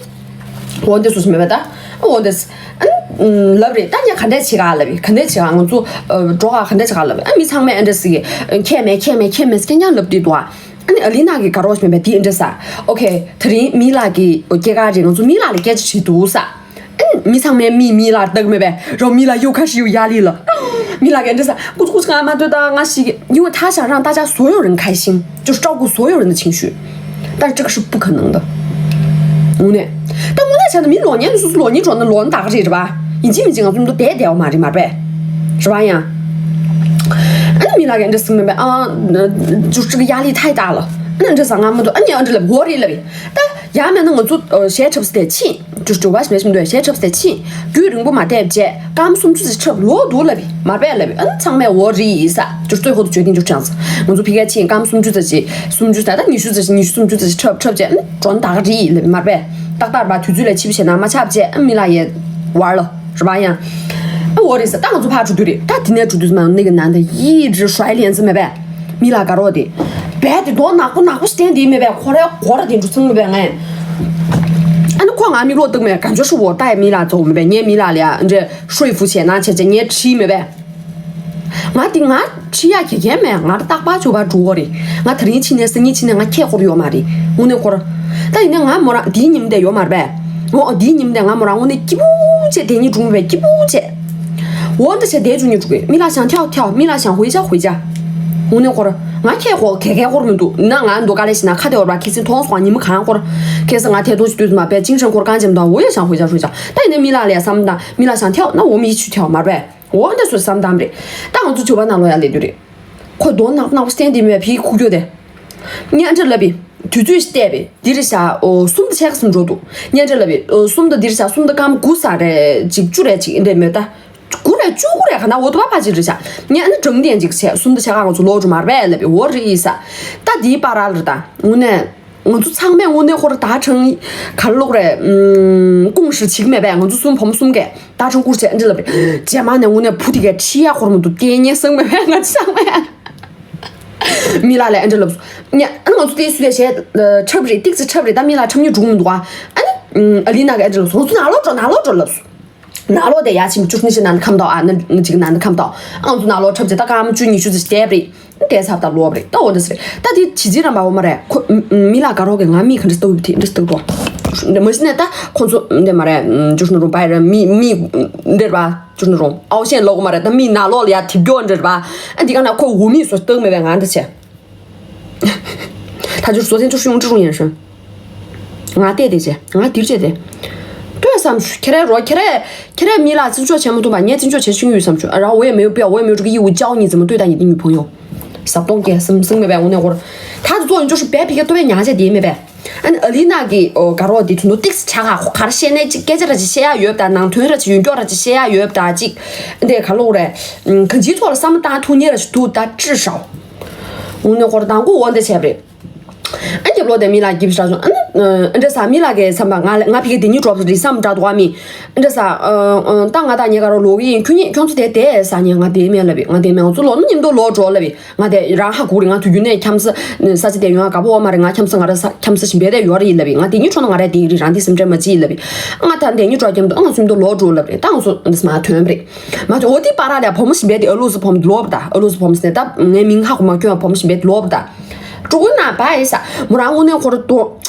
我那说什么白蛋，我那是，嗯嗯，老人，大家看得起啊，老人，看得起啊，我做呃，做啊，看得起啊，老人，啊，没唱没，这是个，嗯，看没看没看没，跟人家老的多啊。 ཨ་ནི་ཨ་ལི་ན་གི་དགའ་རོགས་མེད་པས་དེ་འདྲ་ཟེར། ཨོ་ཁེ། དེ་རིང་མི་ལགས་ཀྱི་སྐྱེས་སྐར་རེད། ང་ཚོ་མི་ལགས་ལ་སྐད་ཆ་དྲིས་འདུག་ཟེར། ཨ་ནི་མི་ཚང་མས་མི་མི་ལགས་ལྟ་གི་མེད་པས། རོ་མི་ལགས་又开始有压力了། མི་ལགས་ཀྱིས་འདྲ་ཟེར། 我我我干嘛对的，我是因为他想让大家所有人开心，就是照顾所有人的情绪，但是这个是不可能的。དངོས་གནས། ད་དངོས་གནས་བྱས་ན་མི་ལོ་ཉེས་ནས་སོ་སོ་ལོ་ཉེས་འགྲོ་ན་ལོ་ན་ད་ག་རེད་རེད་པ། ཡིན་གཅིག་མིན་གཅིག་ང་ཚོ་མི་འདུག་བསྡད་བསྡད་པ་མ་རེད་མ་རེད་པས། རེད་པ་ཡང་། ཨ་ནི་མི་ལགས་ཀྱིས་འདྲ་ཟེར་གི་མེད་པས། ཨ།就是这个压力太大了。 ཨ་ནི་འདྲ་ཟེར། ང་མི་འདུག་ཨ་ནི་ཨ་འདྲ་ལབ། འོ་རེད་ལབ་ཡིན། ད་ཡང་མིན་ན་ང་ཚོ་ཨ་གཞས་འཁྲབ་ས་དེ་ཕྱིན། ཅོ་ཅོ་བ་ཞིག་མེད་ཞིག་འདུག་གཞས་འཁྲབ་ས་དེ་ཕྱིན། རྒྱུན་རིང་པོ་མ་བསྡད་བྱས་སྐར་མ་སུམ་ཅུ་ཙམ་འཁྲབ་ལོག་འདུག་ལབ་ཡིན། མ་རེད་པས་ལབ་ཡིན། ཨ་ནི་ཚང་མས་འོ་རེད་ཟེར། ཅོ་ཅོ་ཚོས་ཧོ་ཏུ་བརྗོད་དེ་འཇུག་ཅང་ཟེར། ང་ཚོ་ཕ་གིར་ཕྱིན་སྐར་མ་སུམ་ཅུ་ཙམ་ཞིག་སུམ་ཅུ་ཙམ་ཞིག་འཁྲབ་འཁྲབ་བྱས། ཨ་ནི་འགྲོ་ན་ད་ག་རེད་ལབ་ཡིན། མ་རེད་པས། ཏག་ཏག་རེད་པ། དུས་ཚོད་ལ་ཆིབས་བྱས་ན་མ་ཆགས་བྱས། ཨ་མི་ལགས་ཡས་ཝར་ལ། རེད་པ་ཡང་། ཨ་འོ་རེད་ཟེར། ད་ང་ཚོ་ཕར་འགྲོ་དུས་རེད། ད་དེ་ནས་འགྲོ་དུས་མ་ནི་གི་ནང་ད་ཡིད་རི་ཧྲའི་ལན་ཙི་མེད་པས། མི་ལ་དགའ་རོགས་དེ། བས་དེ་རྡོ་ནག་པོ་ནག་པོ་སྟན་དེ་མེད་པས། ཁོ་རའི་སྒོ་ར་དེ་འགྲོ་ཚང་མེད་པས་ངས། ཨ་ནི་ཁོ་ང་མི་ལོག་འདུག་མེད་ག་འཇོ་ཧྲུ་བོ་ད་ཡ་མི་ལ་ཚོ་མེད་པས། ངས་མི་ལ་ལ་ཡ་འདྲེ་ཧྲུའི་ཧྥུ་བྱས་ན་བྱས་བྱས་ངས་ཁྲིད་མེད་པས། ང་འདི་ང་ཁྲིད་ཡག་གི་གན་མེད། ང་རྟག་པར་ཇོ་བོ་འགྲོ་གི་རེད། ང་དེ་རིང་ཕྱིན་ནས་སང་ཉིན་ཕྱིན་ནས་ང་ཁྱེད་ཁོར་ཡོད་མ་རེད། དངོས་གནས་ཁོར། ད་ཡིན་ནའི་ང་མོ་རང་འདིའི་ཉིན་དེ་ཡོད་མ་རེད་པས། འོ་འདིའི་ཉིན་དེ་ང་མོ་རང་དངོས་གནས་སྐྱིད་པོ་བྱས་བསྡད་སྙིང་བྲོ་མེད་པས། སྐྱིད་པོ་བྱས། འོ་འདི་བྱས་བསྡད་བཅུག་སྙིང་བྲོ་གི། མི་ལ་ཞང་ཐལ་ཐལ། མི་ལ་ཞང་ཧུའེ་ཅ་ཧུའེ་ཅ། དངོས་གནས་ཁོར། ང་ཁྱེད་ཁོ་ག་གའི་ཁོར་མི་འདུག་ན་ང་འདུག་ག་ལས་ཤི་ན་ཁ་དེ་བར་བ་ཁེ་སིན་མཐོང་སོང་ཉི་མ་གང་ཁོར། ཁེ་སིན་ང་ཐལ་ཐུང་ཞིག་ཏུས་མ་པས་ཅིང་ཧྲན་ཁོར་གང་ཅེམ་དང་འོ་ཡ་ཞང་ཧུའེ་ཅ་ཧུའེ་ཅ། ད་ཡིན་ནའི་མི་ལ་ལས་བསམ་དང་མི་ལ་ཞང་ཐལ་ན་འོ་མི་ཆུ་ཐལ་མ་རེད་པས། འོ་འདི་སུ་བསམ་དམ་རེད། ད་ང་ཚོ་ཇོ་བོ་ནང་ལོགས་ཡ་ལས་དུས་རེད། ཁོ་དོན་ནག་ནག་པོ་སྟན་དེ་མེད་ཕི་ཁུག་རྒྱུ་དེ། ཉན་འདྲ་ལབ་པའི། དུས་ཚོད་བལྟས་པའི་འདིར་བཞག་འོ་གསུམ་དང་ཕྱེད་ཀ་ཙམ་འགྲོ་འདུག་ཉན་འདྲ་ལབ་པའི་འོ་གསུམ་དང་འདིར་བཞག་གསུམ་དང་སྐར་མ་དགུ་ཙམ་རེད་ཅིག་བཅུ་རེད་ཅིག་འདྲ་མེད་ད། དགུ་རེད་བཅུ་དགུ་རེད་ག་ན་འོ་དུ་བ་ཕ་ཅིག་རེད་བཞག་ཉན་ནི་དྲང་བདེན་ཅིག་བྱས་གསུམ་དང་ཕྱེད་ཀ་ང་ཚོ་ལོག་འགྲོ་མ་རེད་པས་ལབ་པའི་འོ་རེད་ཡིན་ས། ད་འདིའི་བར་ལ་ད་དངོས་གནས། ང་ཚོ་ཚང་མས་དངོས་གནས་ཁོ་ར་ད་ཕྲེང་ག་ལོག་རེད། ཀུང་ཧྲི་བྱེད་ཀྱི་མེད་པས། ང་ཚོ་གསུམ་བུ་མོ་གསུམ་གས་ད་ཕྲེང་བསྐུར་བྱས་འདི་ལབ་རེད། རྗེས་མ་ནས་དངོས་གནས་བུ་དེ་གས་ཁྲིད་ཡག་ཁོ་ར་མི་འདུག་སྐད་ཉན་སང་མེད་པས་ང་ཚོ་ཚང་མས། མི་ལ་ལས་ཨ་འདྲ་ལབ་སོང་། ཉ་ཨ་ང་ཚོ་དེ་སུ་ལས་བྱས་འཁྲབ་རེད་ཏིག་ཙི་འཁྲབ་རེད་ད་མི་ལ་འཁྲབ་ཉུལ་འགྲོ་གི་མི་འདུག་ཨ། ཨ་ནི་ཨ་ལི་ན་གས་ཨ་འདྲ་ལབ་སོང་། ང་ཚོ་ནང་ལོག་འགྲོ་ནང་ལོག་འགྲོ་ལབ་སོང་། ནང་ལོགས་དེ་ཡ་ཕྱིན་བཅུ་གཉིས་ཤི་ནང་ཁམས་དོག་ཨ་ནི་ཅིག་ནང་ཁམས་དོག་ཨང་ཚོ་ནང་ལོགས་འཁྲབ་ཅེས་ད་སྐར་མ་བཅུ་ཉི་ཤུ་ཙམ་བསྡད་པ་རེད། དེ་ཚབ་ད་ལོབ་རེད་ད་འོ་འདི་ཟེར་རེད་ད་དེ་བྱི་རྩིས་རམ་པ་འོ་མ་རེད་ཁོ་མི་ལ་དགའ་རོགས་ཀྱི་ང་མི་ག་འདྲ་ལྟ་བུ་དེ་འདྲ་ལྟ་བུ་མ་ཤི་ནས་ད་ཁོ་ཚོ་འདི་མ་རེད་བཅུ་ནི་རུང་པ་རེད་མི་མི་འདིར་བ་བཅུ་ནི་རུང་ཨའོ་ཤན་ལོག་མ་རེད་ད་མི་ནང་ལོགས་ལ་ཡ་དེབ་སྐྱོ་འདིར་བ་ཨ་འདི་ག་ན་ཁོ་འོ་མི་སོ་ལྟ་མེད་པའི་ང་འདི་བྱས། 他就是昨天就是用这种眼神。 ང་བལྟས་བསྡད་བྱས། ང་འདིར་བྱས་ཏེ། ལྟོས་བསམ་ཞུ་ཁྱེད་རའི་རོ་ཁྱེད་རའི་ཁྱེད་རའི་མི་ལ་བརྩི་འཇོག་བྱེད་མ་ཐུབ་པ་ངས་བརྩི་འཇོག་བྱེད་ཤེས་ཡོད་བསམ་ཞུ་ཨ་ར་འོ་ཡ་མེའུ་པེ་འོ་ཡ་མེའུ་ཀྲུ་གི་ཡི་འུ་ཅའོ་ཉི་ཙི་མ་ལྟོས་ད་ཉི་ཏི་ཉི་ཕུང་ཡོ། ཟབ་གཏོང་སྐྱེ་སམ་སང་མེད་པའི་འོ་ནས་ཧོར། ད་དུ་ཚོ་ཡིན་ཅོ་ཤུ་བས་ཕི་ཀེ་ལྟོས་བས་ཉག་ཅེས་དེ་མེད་པས། ཨ་ནི་ཨ་ལི་ན་གི་འོ་དགའ་རོགས་དེ་ཚོ་ནོ་ཏིག་སི་ཆ་ག་ཁོ་གར་བཤད་ནས་ཅིག་སྐད་ཆ་ར་ཅིག་བཤད་ཡ་ཡོད་ད་ནང་དོན་ར་ཅིག་ཡོད་མགྱོགས་ར་ཅིག་བཤད་ཡ་ཡོད་ད་ཅིག་འདི་ག་ལོག་རེད། གང་ཅིའི་ཐོག་ལ་བསམ་བློ་བཏང་ཐུབ་ཉེ་ར་ཅིག་འདུག་ད་ཅི་ཧྲའོ། འོ་ནས་ཧོར་དང་པོ་འོ་འདི་བྱས་པ་རེད། ཨ་རྒྱབ་ལོགས་དེ་མི་ལ་འགྱིབ་ཤ་བྱུང་ཨ་ནི་ཨ་འདྲ་ས་མི་ལ་གའི་བསམ་པ་ང་ལ་ང་ཕི་གའི་དེ་ཉིད་འགྲོ་བ་རེད་བསམ་འདྲ་འདུག་ཨ་མི་ཨ་འདྲ་ས་ཨ་ཨ་ད་ང་དང་ངའི་ག་རོ་ལོག་གི་ཡིན་ཁྱོད་ཉིད་ཁྱོད་ཚོ་དེ་དེ་ས་ཉིན་ང་དེ་མེད་ལབ་བི་ང་དེ་མེད་ང་ཚོ་ལོག་ན་མཉམ་དུ་ལོག་འགྲོ་ལབ་བི་ང་དེ་རང་ཧ་གོ་རེད་ང་དུས་རྒྱུན་ནས་འཁྱམ་ས་ས་ཆ་དེ་ཡོང་ང་དགའ་པོ་འོ་མ་རེད་ང་འཁྱམ་ས་ང་ར་ས་འཁྱམ་ས་ཞིམ་པའི་དེ་ཡོད་རེད་ཡིན་ལབ་བི་ང་དེ་ཉིད་འགྲོ་ན་ང་ར་དེ་ཡི་རེད་རང་དེ་སེམས་ཁྲལ་མ་བྱེད་ཡིན་ལབ་བི་ང་ད་དེ་ཉིད་འགྲོ་རྒྱབ་འདུག་ང་ཚོ་མཉམ་དུ་ལོག་འགྲོ་ལབ་རེད་ད་ང་ཚོ་འདི་ས་མ་ཐོན་རེད། མ་གཏོགས་འོ་དེ་པ་ར་ལས་བུ་མོ་ཞིམ་པའི་དེ་ཨ་ལུ་སི་བུ་མོ་ལོབ་ད་ཨ་ལུ་སི་བུ་མོ་ཟེར་ནས་ད་ངའི་མིང་ཧ་གོ་མ་ཁྱོད་བུ་མོ་ཞིམ་པའི་ལོབ་ད། ཀྲུ་ན་པ་ཨེ་ས་མོ་རང་དངོས་གནས་ཁོ་ར་ཏོ།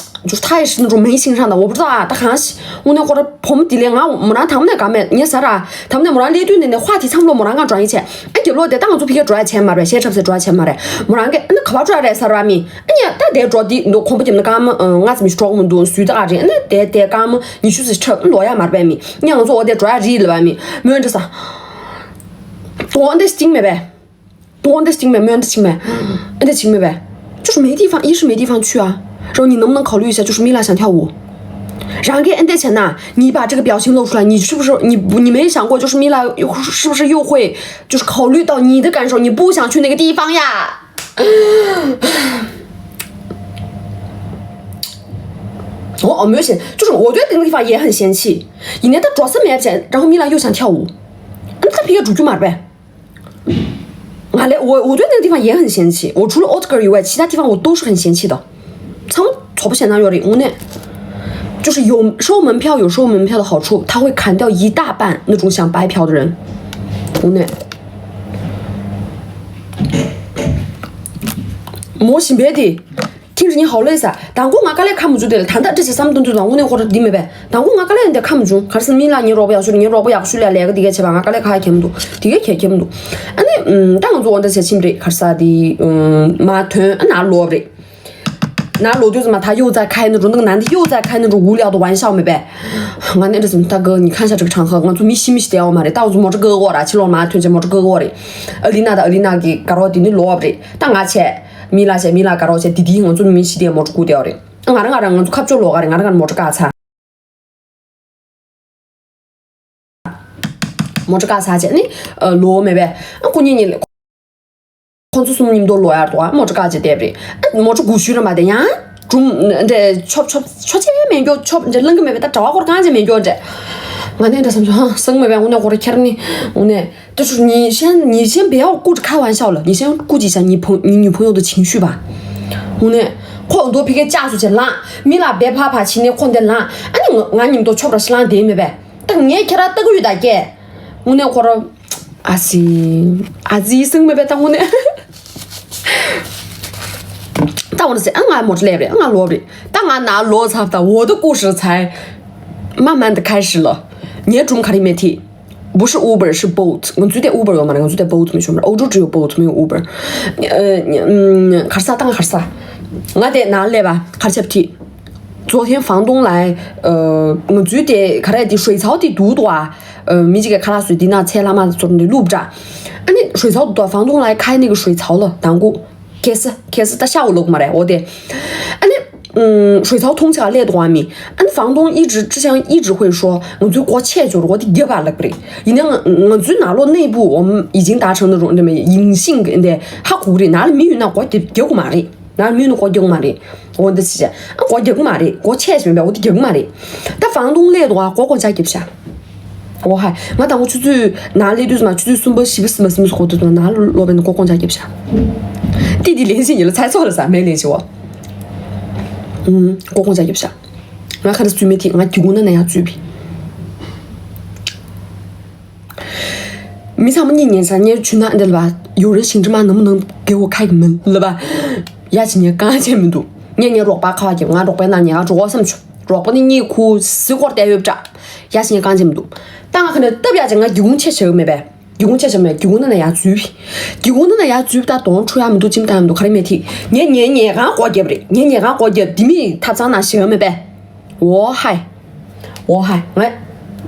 ཅུ་ཐ་ཡེ་ཤི་ན་རུ་མེ་ཤིང་ཧྲང་ད་འོ་པ་ད་ད་གང་ཤི་དངོས་གནས་ཁོ་ར་བུ་མོ་དེ་ལས་ང་མོ་རང་དམ་ནས་ག་མེད་ངས་ས་ར་དམ་ནས་མོ་རང་ལས་དུས་ནས་ནས་ཧ་དེ་ཚང་ལོ་མོ་རང་ག་འགྲོ་ཡིན་ཆེ་ཨ་རྒྱབ་ལོ་དེ་ད་ང་ཚོ་ཕི་ཁ་འགྲོ་ཡ་ཆེ་མ་རེད་ཤེས་ཁྲབ་སེ་འགྲོ་ཡ་ཆེ་མ་རེད་མོ་རང་གི་ཨ་ན་ག་བ་འགྲོ་ཡ་རེད་ས་ར་མི་ཨ་ཉ་ད་དེ་འགྲོ་དེ་འདུག་ཁོམ་པ་རྒྱབ་ན་སྐར་མ་ང་ཙམ་ཞིག་གྲོགས་མི་འདུག་སུས་ད་ག་རེད་ཨ་ན་དེ་དེ་སྐར་མ་ཉི་ཤུ་ཙམ་ཁྲབ་ལོ་ཡ་མ་རེད་པས་མི་ཉ་ང་ཚོ་འོ་དེ་འགྲོ་ཡ་རེད་ལབ་པ་མི་མོས་འདྲ་ས། དོ་འདི་སྟིང་མེད་པས། 多的行为，没有的行为，嗯的行为呗，就是没地方，一是没地方去啊，然后你能不能考虑一下，就是米拉想跳舞，然后给俺的钱呐，你把这个表情露出来，你是不是你不你没想过，就是米拉又是不是又会就是考虑到你的感受，你不想去那个地方呀？我哦没有嫌，就是我对那个地方也很嫌弃，人家他主要是没钱，然后米拉又想跳舞，那他别出去嘛呗。 ང་ལས་我我对那个地方也很嫌弃，我除了 Otgar 以外，其他地方我都是很嫌弃的。 ཚང་མ་ཚོགས་པ་བྱས་ན་ཡོད་རེད་དངོས་གནས། 就是有收门票有收门票的好处，他会砍掉一大半那种想白嫖的人。 དངོས་གནས། མོ་ཞིམ་པའི་དེ། 听着你好累噻。 དང་པོ་ང་དཀའ་ལས་ཁ་མི་འཇུ་དེ་ལ་ད་ལྟ་འདྲི་བྱེད་བསམ་དོན་དུ་དང་དངོས་གནས་ཁོ་ར་འདི་མེད་པས། དང་པོ་ང་དཀའ་ལས་འདི་ཁ་མི་འཇུ་གར་སི་མི་ལ་ངའི་རོགས་པ་ཡག་ཤོས་ངའི་རོགས་པ་ཡག་ཤོས་ལ་ལས་ཀ་འདི་གས་བྱེད་པ་ང་དཀའ་ལས་ཁ་ཁྱེར་མི་འདུག་དེ་གས་ཁྱེར་ཁྱེར་མི་འདུག་ཨ་ནི་ད་ང་ཚོ་འོ་འདྲ་བྱེད་ཕྱིན་རེད་གར་ས་དེ་མ་ཐོན་ཨ་ན་ལོབ་རེད། ན་ལོ་དུས་ཙམ་ད་又在开那种那个男的又在开那种无聊的玩笑没呗。 ང་ནི་འདྲ་སོང་ད་ག་ཉི་ཁ་ཤ་ཅིག་གྲང་ཁ་ང་ཚོ་མི་ཤི་མི་ཤི་དེ་འོ་མ་རེད་ད་ང་ཚོ་མོ་ཊ་ཀ་གོ་ར་ཕྱི་ལོགས་མ་ཐོན་ཆེ་མོ་ཊ་ཀ་གོ་རེད། ཨ་ལི་ན་ད་ཨ་ལི་ན་གི་དཀར་རོ་དེ་ནི་ལོབ་རེད་ད་ང་ཆེ། མི་ལ་ཆེ་མི་ལ་དཀར་རོ་ཆེ་དེ་དེ་ང་ཚོ་མི་ཤི་དེ་མོ་ཊ་ཀུ་དེ་འོ་རེད། ང་རང་ང་རང་ང་ཚོ་ཁ་ཕྱོགས་ལོག་ག་རེད་ང་རང་ང་རང་མོ་ཊ་ཀ་ཚ། མོ་ཊ་ཀ་ཚ་ཆེ་ནི་ལོ་མེད་པས་ཨ་ཀུ་ཉི་ཉི་ལེ། ཁོང་ཚོ་གསུམ་མཉམ་དུ་ལོ་ཡར་དུ་མོ་ཊ་ཀ་ཅེ་བལྟས་པ་རེད། མོ་ཊ་གུ་ཤུ་ར་མ་དེ་ཡང་གྲུམ་འདྲེ་ཆོབ་ཆོབ་ཆོ་ཆེ་མེད་མགྱོགས་ཆོབ་འདྲེ་ལང་གི་མེད་པའི་ད་གྲྭ་བ་སྐོར་གང་ཅེ་མེད་མགྱོགས་འདྲེ། ང་ནས་འདྲ་བསམ་སོང་ཧང་སང་མེད་པའི་དངོས་གནས་ཁོ་ར་ཁྱེར་ནི་དངོས་གནས་དེ་ཚོ་ཉི་ཤན་ཉི་ཤན་བེའོ་ཀུ་ཁ་ཝན་ཤའོ་ལ་ཉི་ཤན་ཀུ་ཅི་ཤ་ཉི་ཕུང་ཉི་ཉི་ཕུང་ཡོད་དུ་ཆིང་ཤུས་པ། དངོས་གནས་ཁོ་འདོ་ཕི་ཀའི་ལྕགས་སུ་ཆེ་ལང་མི་ལ་བེ་ཕ་ཕ་ཕྱི་ནས་ཁོ་འདེ་ལང་ཨ་ནི་ང་ཉིམ་དོ་ཆོབ་ར་ཤི་ལང་དེ་མེད་པས་ད་ངས་ཁྱེར་ར་ལྟ་གི་ཡོད་ད་ཀྱེ། དངོས་གནས་ཁོ་ར། ཨ་ཙི། ཨ་ཙི་སེང་མེད་པའི་སྟེང་ནས། ད་འོ་ན་ཟེར། ཨ་ང་མོ་ཊ་སླེབས་རེད། ཨ་ང་ལོག་རེད། ད་ང་ན་ལོག་ཚར། ད་འོ་ད་故事才慢慢地开始了。ངའི་སྒྲུང་ག་རེ་མེད་དེ། 不是Uber，是Bolt。 ང་ཚོའི་དེ་Uber ཡོད་མ་རེད། ང་ཚོའི་དེ་Bolt མི་ཤོར་མ་རེད། 欧洲只有 Bolt，没有 Uber。 ཨ་ག་རེ་ཟ། ད་ང་ག་རེ་ཟ། ང་དེ་ན་སླེབས་པ་ག་རེ་བྱས་པ་དེ། 昨天房东来，ང་ཚོའི་དེ་ག་རེ་དེ་水槽དེ་འདུག་འདུག་ཨ། མི་གཅིག་གིས་ཁ་ལག་བཟོས། དེ་ན་ཚལ་ལྷ་མ་ཚོ་འདི་བླུགས་པ་འདྲ། ཨ་ནི་水槽འདུག་ཨ། 房东来开那个水槽了。 དང་པོ། 开始། 开始 ད་ཤ་འུ་ལོག་མ་རེད། འོ་དེ། ཨ་ནི་水槽通ཆ་ལས་དོ་ཨ་མི། ཨ་ནི་房东一直之前一直会说 ང་ཚོའི་སྒོ་ཕྱེ་འབྱོར། འོ་དེ་རྒྱབ་པ་ལབ་པ་རེད། ཡིན་ན་ང་ང་ཚོའི་ནང་ལོགས་内部 我们已经达成那种 什么 隐性 འདི་ཧ་གོ་གི་རེད། ནང་ལ་མི་ཡོད་ན་སྒོ་རྒྱབ་རྒྱབ་དགོས་མ་རེད། ནང་ལ་མི་ཡོད་ན་སྒོ་རྒྱབ་དགོས་མ་རེད། འོ་འདི་ཅི་བྱ། ཨ་སྒོ་རྒྱབ་དགོས་མ་རེད། སྒོ་ཕྱེ་བྱས་མེད་པས། འོ་དེ་རྒྱབ་དགོས་མ་རེད། ད་房东ལས་དོ་ཨ། སྒོ་སྒོ་ཅག་རྒྱབ་ཤག་འོ་ཧ། ང་དང་པོ་ཆུ་ཚོད་ནང་སླེབས་དུས་ཙམ་པ། ཆུ་ཚོད་གསུམ་པ་བཞི་པ་ཙམ་པ་ཙམ་ཞིག་འགོར་དུས་ཙམ་པ། ནང་ལོགས་པའི་ནང་སྒོ་ཀོང་ཅག་བརྒྱབ་ཤག་ཏི་ཏི་ལན་ཞིག་ཉིད་ལ་ཚ་ཚོ་ལ་ཟ་མེད་ལན་ཞིག་འོ། ཨུམ། སྒོ་ཀོང་ཅག་བརྒྱབ་ཤག་ང་ཁ་ན་འཛུལ་མེད་དེ། ང་སྒེའུ་ཁུང་ནང་ན་ཡར་འཛུལ་བས། མི་ཚང་མ་གཉིད་ཉལ་ཚར། ངས་ཆུ་ནང་འདི་ལ་བ་ཡོ་རེ་ཞིང་འབྲི་མ་ནམ་ནང་སྒེའུ་ཁ་གི་མིན་ལ་བ། ཡ་ཅི་ཉལ་གང་བྱས་མི་འདུག་ངས་ངའི་རོགས་པ་ཁ་བ་བརྒྱབ། ང་རོགས་པའི་ནང་ཉལ་ག་འགྲོ་བསམ་བྱུང་། རོགས་པ་ནི་གཉིད་ཁུག་སི་སྐོར་བལྟས་ཡོད་པ་འདྲ། ཡ་ཅི་ཉལ་གང་བྱས་མི་འདུག་ད་ང་ཁ་ནས་སྟབས་ཡག་ཅིག་ང་སྒེའུ་ཁུང་ཕྱེ་བཞག་མེད་པས། སྒེའུ་ཁུང་ཕྱེ་བཞག་མེད། སྒེའུ་ཁུང་ནང་ན་ཡར་འཛུལ་བས། སྒེའུ་ཁུང་ནང་ན་ཡར་འཛུལ་བས། ད་གདོང་འཁྲུ་ཡག་མི་འདུག་ཅི་མི་བཏང་ཡག་མི་འདུག་ག་རེ་མེད་དེ། ངས་ངས་ངས་གང་སྒོ་བརྒྱབ་རེད། ངས་ངས་གང་སྒོ་བརྒྱབ། དེ་མིན་ཐབ་ཚང་ནང་བཞག་མེད་པས། འོ་ཧའི། འོ་ཧའི། ང་།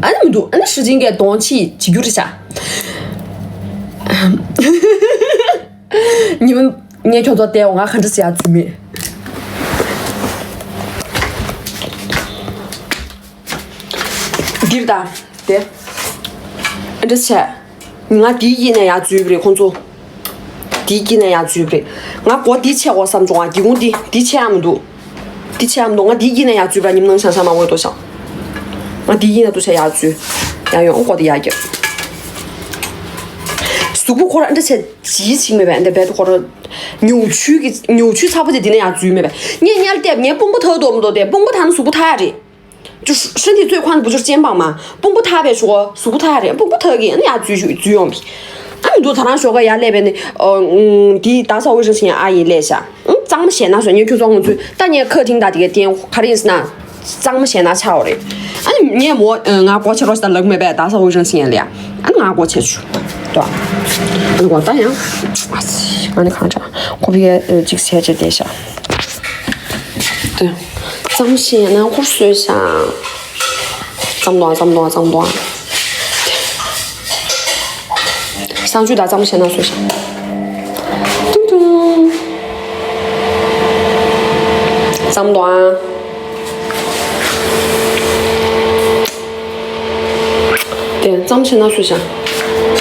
ཨ་ནི་མི་འདུག་ཨ་ནི་ཧྲི་ཅིན་གྱི་གདོང་ཕྱིས་བྱེད་རྒྱུ་རེད་ཤག་ཉི་མ་ངས་ཁྱོད་ཚོ་བལྟས་འོ། ང་ག་འདྲ་ཟེར་ཡག་བྱུས་མེད། འདིར་ད། དེ། ཨ་འདྲ་བྱས། ང་འདིའི་དཀྱིལ་ནས་ཡར་འཛུལ་བ་རེད་ཁོང་ཚོ། འདིའི་དཀྱིལ་ནས་ཡར་འཛུལ་བ་རེད། ང་སྒོ་འདི་ཕྱེ་དགོས་བསམ་བྱུང་ང་། སྒེའུ་ཁུང་འདི་འདི་ཕྱེ་ཡག་མི་འདུག་འདི་ཕྱེ་ཡག་མི་འདུག་ང་འདིའི་དཀྱིལ་ནས་ཡར་འཛུལ་བ། ཉིན་མོ་ནང་ཤང་ཤང་མ་འོས་དོ་ཤང་། ང་འདིའི་དཀྱིལ་ནས་འདུག་ཤག་ཡར་འཛུལ། ཡར་ཡོང་སྒོ་འདི་ཡར་རྒྱབ། གཟུགས་པོ་ཁོ་ར་ཨ་འདྲ་བྱས་ཇི་ཞིག་མེད་པས། ཨ་འདྲ་བས་ཁོ་ར། ཉུག་ཆུ་གི་ཉུག་ཆུ་ཚ་པོ་དེ་འདི་ནས་ཡར་འཛུལ་མེད་པས། ངས་ཉལ་བལྟས། ངས་དཔུང་པ་ཐག་འདུག་མི་འདུག་དེ་དཔུང་པ་ཐག་ན་གཟུགས་པོ་ཐག་ཡག་རེད། ཅུ་ཧྲན་དེ་ཚོས་ཁོང་བུ་ཅུར་ཅན་པང་མ་དཔུང་པོ་ཐག་པའི་ཞོ་གཟུགས་པོ་ཐག་རེད། དཔུང་པོ་ཐག་གི་ཨ་ནི་ཡར་འཛུལ་ཞུ་འཛུལ་ཡོང་བི། ཨ་མི་འདུག་ད་རང་ཞོགས་ཀ་ཡར་སླེབས་པས་ནི། ཨོ། ཨུམ། དེ་ད་ས་འོས་རང་ཞིང་ཨ་ཡིན་ལས་ཤག་ཨུམ། གཙང་མ་བྱས་ན་སོ་ངས་ཁྱོད་ཚོ་ང་ཚོས་ད་ངས་ཁ་ཐིང་ད་དེ་གའི་བསྟན་ག་རེ་ཡིན་ཟེར་ན། གཙང་མ་བྱས་ན་ཆའོ་རེད། ཨ་ནི་ངས་མོ་ང་སྒོ་ཕྱེ་རོགས་ཞེས་ད་ལབ་མེད་པས། ད་ས་འོས་རང་ཞིང་ལས། ཨ་ནི་ང་སྒོ་ཕྱེ་ཆུ་དོ། ཨ་ནི་སྒོ་ད་ཡང་ཨ་ཙི་ང་ནི་གང་དྲག་ཁོ་བི་ག་ཅིག་བྱས་བྱས་བསྡད་ཤག་ཙམ་ཞིག་ཡང་ན་ཧུར་སོས་ཤག་ཙམ་དོ་ཙམ་དོ་ཙམ་དོ། གསང་སྤྱོད་དང་ཙམ་ཞིག་ན་སོས་ཤག་ཏུང་ཏུང་། ཙམ་དོ། དེ་ཙམ་ཞིག་ན་སོས་ཤག་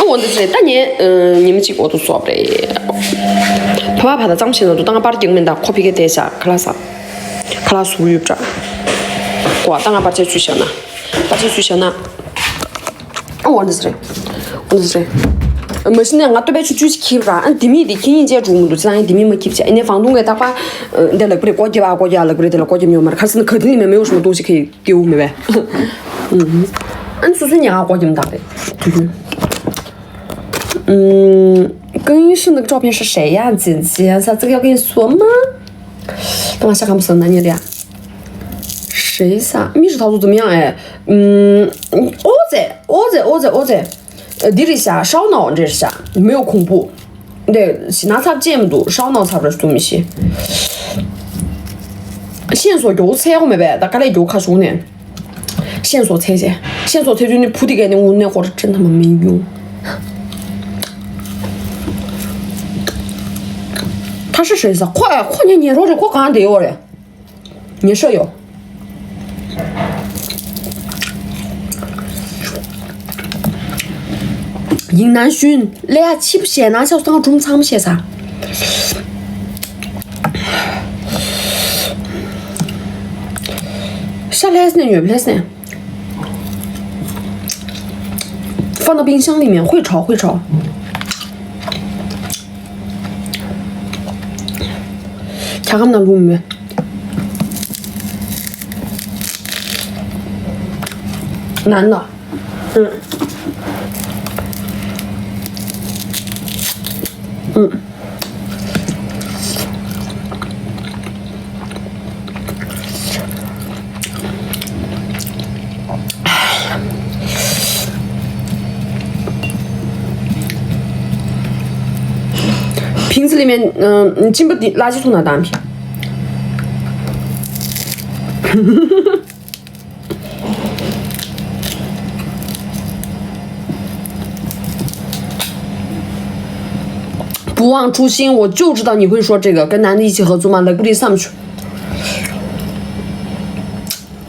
ཨ་འོ་འདི་ཚེ་ད་ངས་ཉི་མ་གཅིག་འོ་དུ་སོབ་རེད། ཕ་མ་ཕ་ད་ཙམ་ཞིག་ན་དུ་ད་ང་པར་རྒྱག་མིན་ད་ཁོ་ཕི་གེ་བསྡད་ཤག་ཁ་ལག་ཟ། ཁ་ལག་ཟུག་ཡོད་པྲ། ཀོ་ད་ང་པར་ཆས་ཚུད་ཤག་ན། པར་ཆས་ཚུད་ཤག་ན། ཨ་འོ་འདི་ཚེ་རེད། འོ་འདི་ཚེ་རེད། མ་གཞི་ནས་ང་ལྟོས་པའི་ཆུ་ཆུ་ཞིག་ཁྱིབ་ར། ཨ་འདི་མི་འདི་ཁྱི་ཉིན་བཅས་འགྲོ་མི་འདུག་ཅི་ལ་ཡིན་འདི་མི་མ་ཁྱིབ་ཅེ། ཨ་ནས་房东གིས་རྟག་པར་འདི་ལག་པ་རེད་སྒོ་རྒྱབ་ཨ་སྒོ་རྒྱབ་ལག་པ་རེད་དེ་ལ་སྒོ་རྒྱབ་མྱོང་མ་རེད། ཁ་སང་ག་དེ་ནི་མེད་མེད་འོ་ཞིག་མ་གཏོང་ཞིག་ཁྱི་སྐྱེ་བོ་མེད་པས། ཨ་ནི་སོ་སོའི་ཉལ་ཁང་སྒོ་རྒྱབ་མདའ་རེད་དུ་དུ། 嗯，更衣室那个照片是谁呀？姐姐，小这个要跟你说吗？等我下看不是那你的呀？谁撒？密室逃脱怎么样？哎，嗯，我在，我在，我在，我在。呃，迪丽夏，烧脑这是啥？没有恐怖。对，是拿擦见不住，烧脑擦不出东西。线索有猜过没呗？大概有看书呢。 线索猜猜，线索猜出你铺的给你屋那会儿真他妈没用。他是谁撒？快快，你你说这快刚得我嘞，你舍友。ཡིན་ན་ཤུན་ལས་ཡ་ཆིབ་བཤད་ན་ཤ་སང་སྒྲུང་ཚང་མ་བཤད་ས། ཤ་ལྷས་ནས་ཡོད་ལྷས་ནས། 放到冰箱里面，会潮，会潮。ཁྱ་ཁམ་ན་ལུམ་མེ། ནན་ན། ཨུ། 瓶子里面，嗯，浸不进，垃圾桶拿打。 不忘初心，我就知道你会说这个，跟男的一起合租吗？来，给你上去。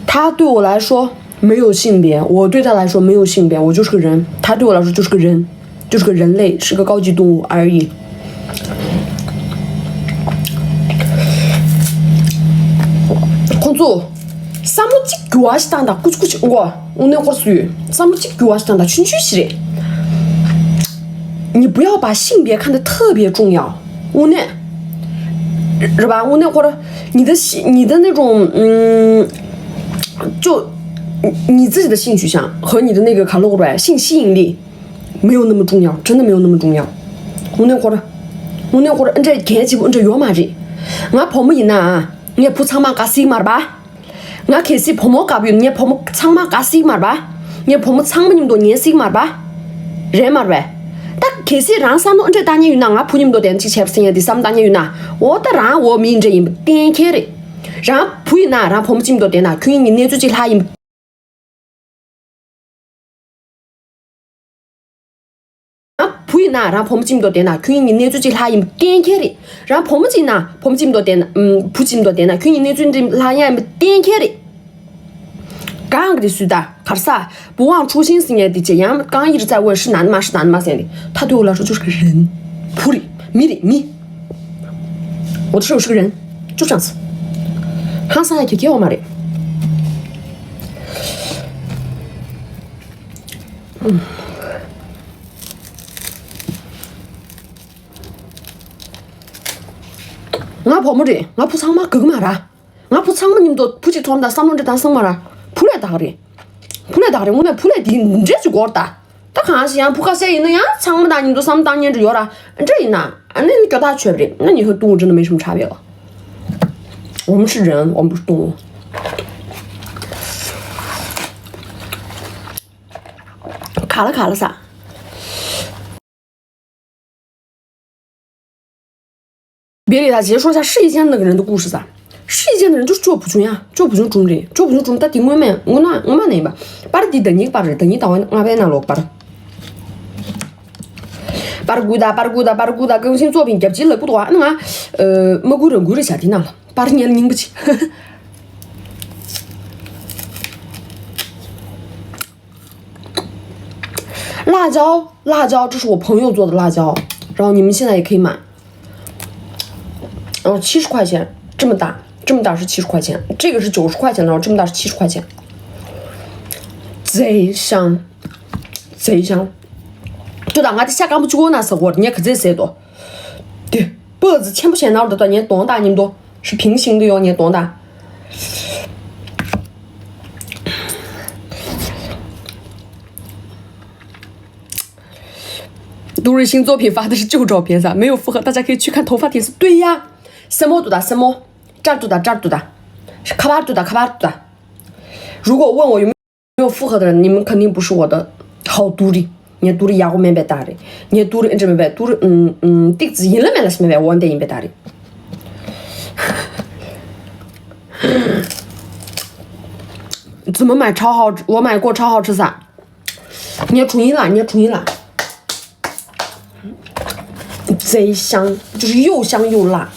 他对我来说没有性别，我对他来说没有性别，我就是个人，他对我来说就是个人，就是个人类，是个高级动物而已。ཁོང་ཚོ་བསམ་བློ་གཅིག་འགྱུར་བ་ཞིག་བཏང་དང་། ཀུ་ཅི་ཀུ་ཅི་འགོ་དངོས་གནས་ཁོར་སུས་བསམ་བློ་གཅིག་འགྱུར་བ་ཞིག་བཏང་དང་། ཆུང་ཆུང་ཞིག་རེད། 你不要把性别看得特别重要。དངོས་གནས། རེད་པ། དངོས་གནས་ཁོ་ར། 你的性，你的那种，嗯，就你自己的性取向和你的那个卡路里性吸引力没有那么重要，真的没有那么重要。དངོས་གནས་ཁོ་ར། དངོས་གནས་ཁོ་ར། འདྲ་གལ་ཆེ་པོ་འདྲ་ཡོད་མ་རེད། ང་བུ་མོ་ཡིན་ན་ཨ། ངས་བུ་ཚང་མ་དགའ་སྲིད་མ་རེད་པ། ང་གལ་སྲིད་བུ་མོ་དགའ་པོ་ཡོད་ན་ངས་བུ་མོ་ཚང་མ་དགའ་སྲིད་མ་རེད་པ། ངས་བུ་མོ་ཚང་མ་མཉམ་དུ་ཉན་སྲིད་མ་རེད་པ། རེད་མ་རེད་པས། ད་གལ་སྲིད་རང་བསམ་བློ་འདྲ་བཏང་མཁན་ཡོད་ན། ང་བུ་མཉམ་དུ་བསྡད་ན་གཅིག་བྱས་པ་ཟེར་ཡ་འདི་བསམ་བཏང་མཁན་ཡོད་ན། འོ་ད་རང་འོ་མི་འདྲ་ཡིན་པ་གཏན་འཁེལ་རེད། རང་བུ་ཡིན་ན་རང་བུ་མོ་གཅིག་མཉམ་དུ་བསྡད་ན་ཁྱོད་གཉིས་གནས་ཚུལ་གཅིག་ལྷག་ཡིན། རང་བུ་ཡིན་ན་རང་བུ་མོ་གཅིག་མཉམ་དུ་བསྡད་ན་ཁྱོད་གཉིས་གནས་ཚུལ་གཅིག་ལྷག་ཡིན་པ་གཏན་འཁེལ་རེད། རང་བུ་མོ་གཅིག་ཡིན་ན་བུ་མོ་གཅིག་མཉམ་དུ་བསྡད་ན། ཨམ། བུ་གཅིག་མཉམ་དུ་བསྡད་ན་ཁྱོད་གཉིས་གནས་ཚུལ་འདི་ལྷག་ཡ་ཡིན་པ་གཏན་འཁེལ་རེད། གང་གི་སུས་ད་གར་ས། 不忘初心 ཟེར་མཁན་དེ་བྱས་ཡང་གང་ཡིར་བཙལ་བའི་是男的吗？是男的吗 ཟེར་ནས། 他对我来说就是个人。 བུ་རེད། མི་རེད། མི། 我的室友是个人，就这样子。 ཧང་སང་ཡ་གི་སྐྱེ་བ་མ་རེད། ང་བུ་མོ་རེད། ང་བུ་ཚང་མ་དགའ་གི་མ་རེད། ང་བུ་ཚང་མ་མཉམ་དུ་བུ་གཅིག་ཐོབ་ན་བསམ་བློ་འདྲ་བཏང་སོང་མ་རེད། བུ་ལས་དགའ་རེད། བུ་ལས་དགའ་རེད། དངོས་གནས་བུ་ལས་དེ་འདྲས་ཅིག་དགོས་རེད་ད། ད་གང་ཞིག་ཡང་བུ་ཁ་ཤས་ཡིན་ན་ཡང་ཚང་མ་དང་མཉམ་དུ་བསམ་བློ་བཏང་མཁན་འདྲ་ཡོད་ར། འདྲ་ཡིན་ན་ཨ་ནི་སྐྱོ་ཐག་ཆོད་པ་རེད། 那你和动物真的没什么差别了。 我们是人，我们不是动物。 卡了卡了啥？ 别理他，直接说一下试衣间那个人的故事噻。试衣间的人就是叫不准呀，叫不准中的，叫不准中。但顶我们我那我们那吧，巴尔的等你巴尔，等你到我那边那落巴尔。巴尔古达，巴尔古达，巴尔古达，更新作品，夹击了不多啊，那啊，呃，没古人古人下地那了，巴尔年龄不起。 辣椒，辣椒，这是我朋友做的辣椒，然后你们现在也可以买。然后七十块钱，这么大，这么大是七十块钱，这个是九十块钱的，然后这么大是七十块钱，贼香，贼香。对的，俺的下干部去过那时候，你可真谁多。对，脖子全部先拿着的，你懂的，你们都是平行的哟，你懂的。 杜瑞新作品发的是旧照片噻，没有符合，大家可以去看头发帖子。对呀，什么都打什么，这儿都打这儿都打，卡巴都打卡巴都打。如果问我有没有符合的人，你们肯定不是我的好杜瑞。你杜瑞牙膏没白打的，你杜瑞这没白杜瑞，嗯嗯，地址赢了没了是没白，我得赢白打的。 怎么买超好吃？我买过超好吃啥？你要重新啦，你要重新啦。贼香，就是又香又辣。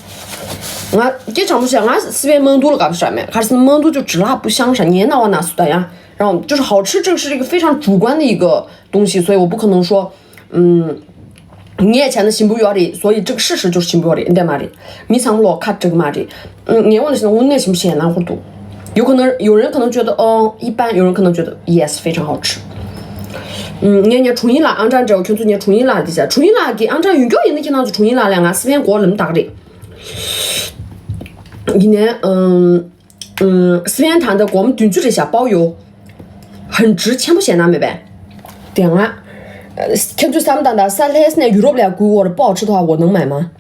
俺这尝不出来，俺随便蒙肚了搞不啥没，还是蒙肚就只辣不香啥，你那我哪是的呀？然后就是好吃，这个是一个非常主观的一个东西，所以我不可能说，嗯， 你也钱的心不有的，所以这个事实就是心不有的，对吗？米仓洛卡这个嘛的，嗯，你问的是我内心不是也难糊涂。有可能有人可能觉得哦一般，有人可能觉得 yes 非常好吃。嗯，你你重新啦，昂占这个群组你重新啦，底下重新啦，给昂占永久也能听到就重新啦，两个四边国人打的。你呢？嗯， 嗯，四川糖的给我们顶住这下包邮，很值，全部现拿没白。点啊， ཁྱེད་ཚོས་བསམ་དང་ད་ས་ལྷས་ནས་ཡུ་རོབ་ལ་གུ་བོར་པོ་ཁྲི་ཐོག་འོ་ནང་མ་མ།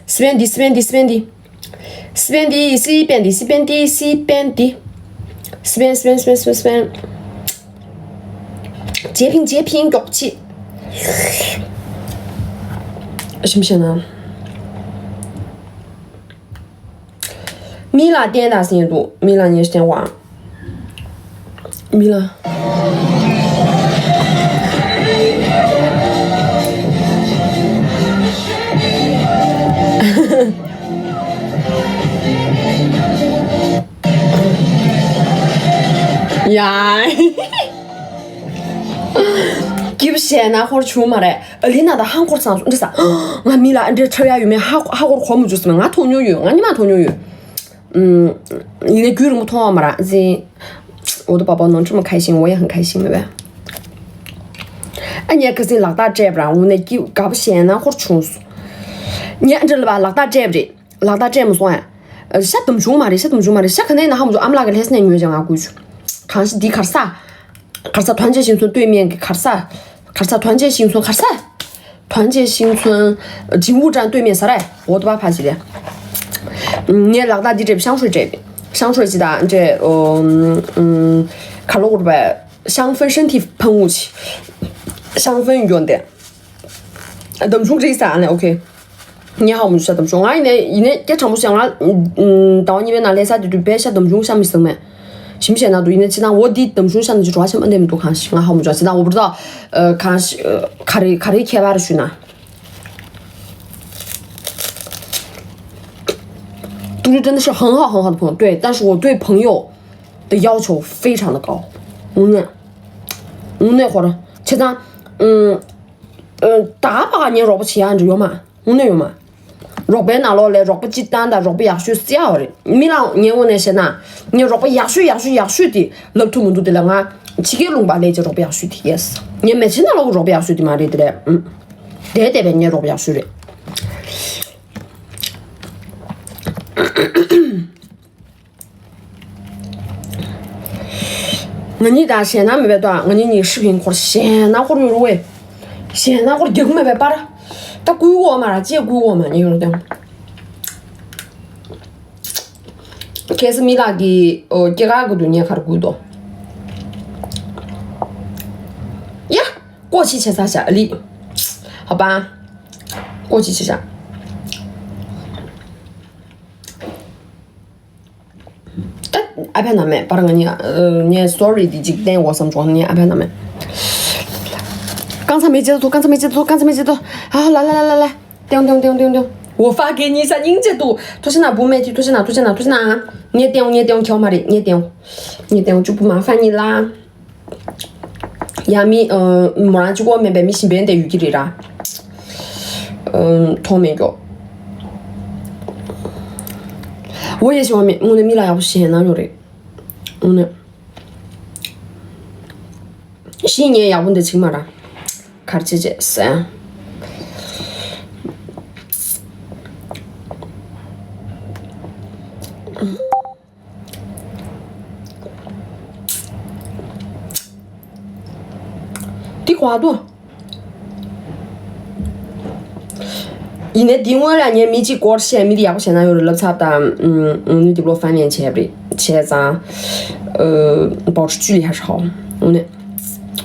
སི་པན་དི་སི་པན་དི་སི་པན་དི། སི་པན་དི་སི་པན་དི་སི་པན་དི་སི་པན་དི། སི་པན་སི་པན་སི་པན་སི་པན་སི་པན། ཇེ་ཕིང་ཇེ་ཕིང་མགྱོགས་ཆེ། ཞིམ་ཤེས་ན། མི་ལ་བསྟན་དང་ཟིན་འདུག་མི་ལ་ཉེས་བསྟན་བ། མི་ལ། ཡ། སྐྱིབ་བཤད་ན་ཧོར་བྱུང་མ་རེད། ཨ་ལི་ན་ད་ཧང་ཧོར་ཚང་སོང་འདྲི་ས། ང་མི་ལ་ཨ་འདྲེ་ཁྲབ་ཡ་ཡོད་མེད་ཧ་ཧ་ཧོར་གོ་མོ་བཅུག་སོང་ང་མཐོང་མྱོང་ཡོད། ང་ཉི་མ་མཐོང་མྱོང་ཡོད། ཡིན་ནའི་རྒྱུད་རིང་པོ་མཐོང་བ་མ་ར་ཟིན། 我的宝宝能这么开心，我也很开心，对吧？ཨ་ཉལ་ཁ་སིན་ལག་རྟགས་སྤྲད་པ་ར་འུ་ནས་སྐྱིབ་དགའ་པོ་བཤད་ན་ཧོར་བྱུང་སོང་། ཉལ་འདྲི་ལ་བ་ལག་རྟགས་སྤྲད་པ་རེད། ལག་རྟགས་སྤྲད་མ་སོང་ཨ། ཤ་དམ་བྱུང་མ་རེད། ཤ་དམ་བྱུང་མ་རེད། ཤ་ག་ནས་ན་ཧ་མ་བྱུང་། ཨ་མ་ལགས་ཀྱི་ལྷས་སྣེ་ཉོས་ཀྱང་ང་དགོས་བྱུང་། གང་ཞིག་འདི་གར་ས། གར་ས་团结新村对面གྱི་གར་ས། གར་ས་团结新村གར་ས། 团结新村 景物站对面ས་ར། 我都把怕起来。ངས་ལག་རྟགས་འདི་སྤྲད་པ་香水སྤྲད་པ། 香水ཅི་ད་འདྲེ། ག་ལོ་གུར་པ། 香氛身体喷雾器。 香氛用的。 དམ་ཆུང་རེད་ས་ཨ་ནི་ཨོ་ཁེ། ངས་ཧ་མུ་ཤ་དམ་ཆུང་ང་ཡིན་ནས་ཡིན་ནས་སྐད་དྲང་པོ་བཤད། ང་ཟླ་བ་གཉིས་པའི་ནང་ལས་ས་དེ་དུས་བས་ཤ་དམ་ཆུང་ཤ་མི་སྲང་མེད། ཞིམ་བཤད་ན་དུ་ཡིན་ནས་ཅི་ན་འོ་འདི་དམ་ཆུང་ཤ་ནི་ཅི་བྲོ་བ་ཤ་མ་འདེམ་འདུག་གང་ཞིག་ང་ཧ་མུ་ཅོ་ཅི་ན་འོ་བུར་ད་གང་ཞིག་ག་རེ་ག་རེ་ཁྱད་པར་ཞུ་ན། ཏུ་རི་ཏན་ཤ་ཧང་ཧ་ཧང་ཧ་དུ་ཕོང་ཏོས་ཏན་ཤ་འོ་ཏོས་ཕང་ཡོ། 的要求非常的高。འུ་ནས་འུ་ནས་ཧོར་ཆེ་ཚང་ད་བག་ཉལ་རོགས་པ་བྱེད་ཡག་འདྲ་ཡོད་མ། དངོས་གནས་ཡོད་མ། རོགས་པའི་ནང་ལོགས་ལས་རོགས་པ་སྤྱི་བཏང་དང་རོགས་པ་ཡག་ཤོས་བརྩི་ཡག་རེད། མི་ལ་ངའི་ངོས་ནས་བཤད་ན། ངས་རོགས་པ་ཡག་ཤོས་ཡག་ཤོས་ཡག་ཤོས་དེ་ལབ་ཐུབ་མི་འདུག་དེ་ལ་ང་ཕྱི་རྒྱལ་ལུང་པ་ལས་ཀྱི་རོགས་པ་ཡག་ཤོས་དེ་ཡེས། ངའི་མེ་ཆེན་ནང་ལོགས་ཀྱི་རོགས་པ་ཡག་ཤོས་དེ་མ་རེད་དེ་རེད། ཨུམ། དེ་བལྟས་པས་ངའི་རོགས་པ་ཡག་ཤོས་རེད། ང་གཉིས་ད་གཞན་ན་མེད་པའི་ཏོ། ང་གཉིས་གཉིས་ཧྲི་ཕིན་འཁོར་གཞན་ན་འཁོར་ཡོད་རུ་བས། གཞན་ན་འཁོར་རྒྱག་མེད་པའི་པར། ད་ཀུའི་འོ་མ་ར་ཅེས་ཀུའི་འོ་མ་ཉེ་ཡོད་དང་། ཁེ་སི་མི་ལག་གི་ཨོ་སྐྱེ་ག་གི་དུ་ཉེ་ཁར་ཀུའི་དོ། ཡ། ཀོ་ཆི་ཆེ་ས་ཤ་ལི། ཧ་པ། ཀོ་ཆི་ཆེ་ཤ། ད་ཨ་ཕ་ན་མེད་པར་ང་ཉ་ཉ་སོ་རི་དེ་འཇིག་རྟེན་འོ་བསམ་བྱུང་ཉ་ཨ་ཕ་ན་མེད། རྐང་ཚ་མེད་ཅེ་ཏོ། རྐང་ཚ་མེད་ཅེ་ཏོ། རྐང་ཚ་མེད་ཅེ་ཏོ། ཨ་ལ་ལ་ལ་ལ་ལ། ཏེང་ཏེང་ཏེང་ཏེང་ཏེང་། འོ་ཧྥ་གེ་ཉི་ས་སྙིང་རྗེ་འདུག་ཐུགས་རྗེ་ཆེ་ན་བུ་མེད་ཅི། ཐུགས་རྗེ་ཆེ་ན། ཐུགས་རྗེ་ཆེ་ན། ཐུགས་རྗེ་ཆེ་ན། ཨ། ཉེ་ཏེང་ཉེ་ཏེང་ཁྱོད་མ་རེད། ཉེ་ཏེང་། ཉེ་ཏེང་གཅིག་པུ་མ་ཧྥ་ཉི་ལ། ཡང་མི་མོ་རང་གཅིག་པོ་མིན་པའི་མི་གཞན་པའི་འདྲ་ཡོད་ཀྱི་རེད་ར། མཐོང་མེད་ཀྱོ། འོ་ཡེ་ཞིག་བ་མེད། དངོས་གནས་མི་ལ་ཡག་པོ་ཞེ་ན་ཡོད་རེད། དངོས་གནས་ཤི་ཉེ་ཡག་པོ་འདི་ཆིག་མ་ར། གར་ཆེ་ཆེ་ཟེར། འདི་གོ་དུ། ཡིན་ནའི་འདི་སྔོན་ལ་ངས་མི་གཅིག་སྐོར་བཤད། མི་འདི་ཡག་པོ་བྱས་ན་ཡོད་རེད། ལབ་ཚར་དང་། ཨུམ། ཨུམ། ནི་འདི་ལོ་ཧྥན་ལན་བྱས་པ་རེད། བྱས་ཙང་། ཨུ། 保持距离还是好། འོ་ནས།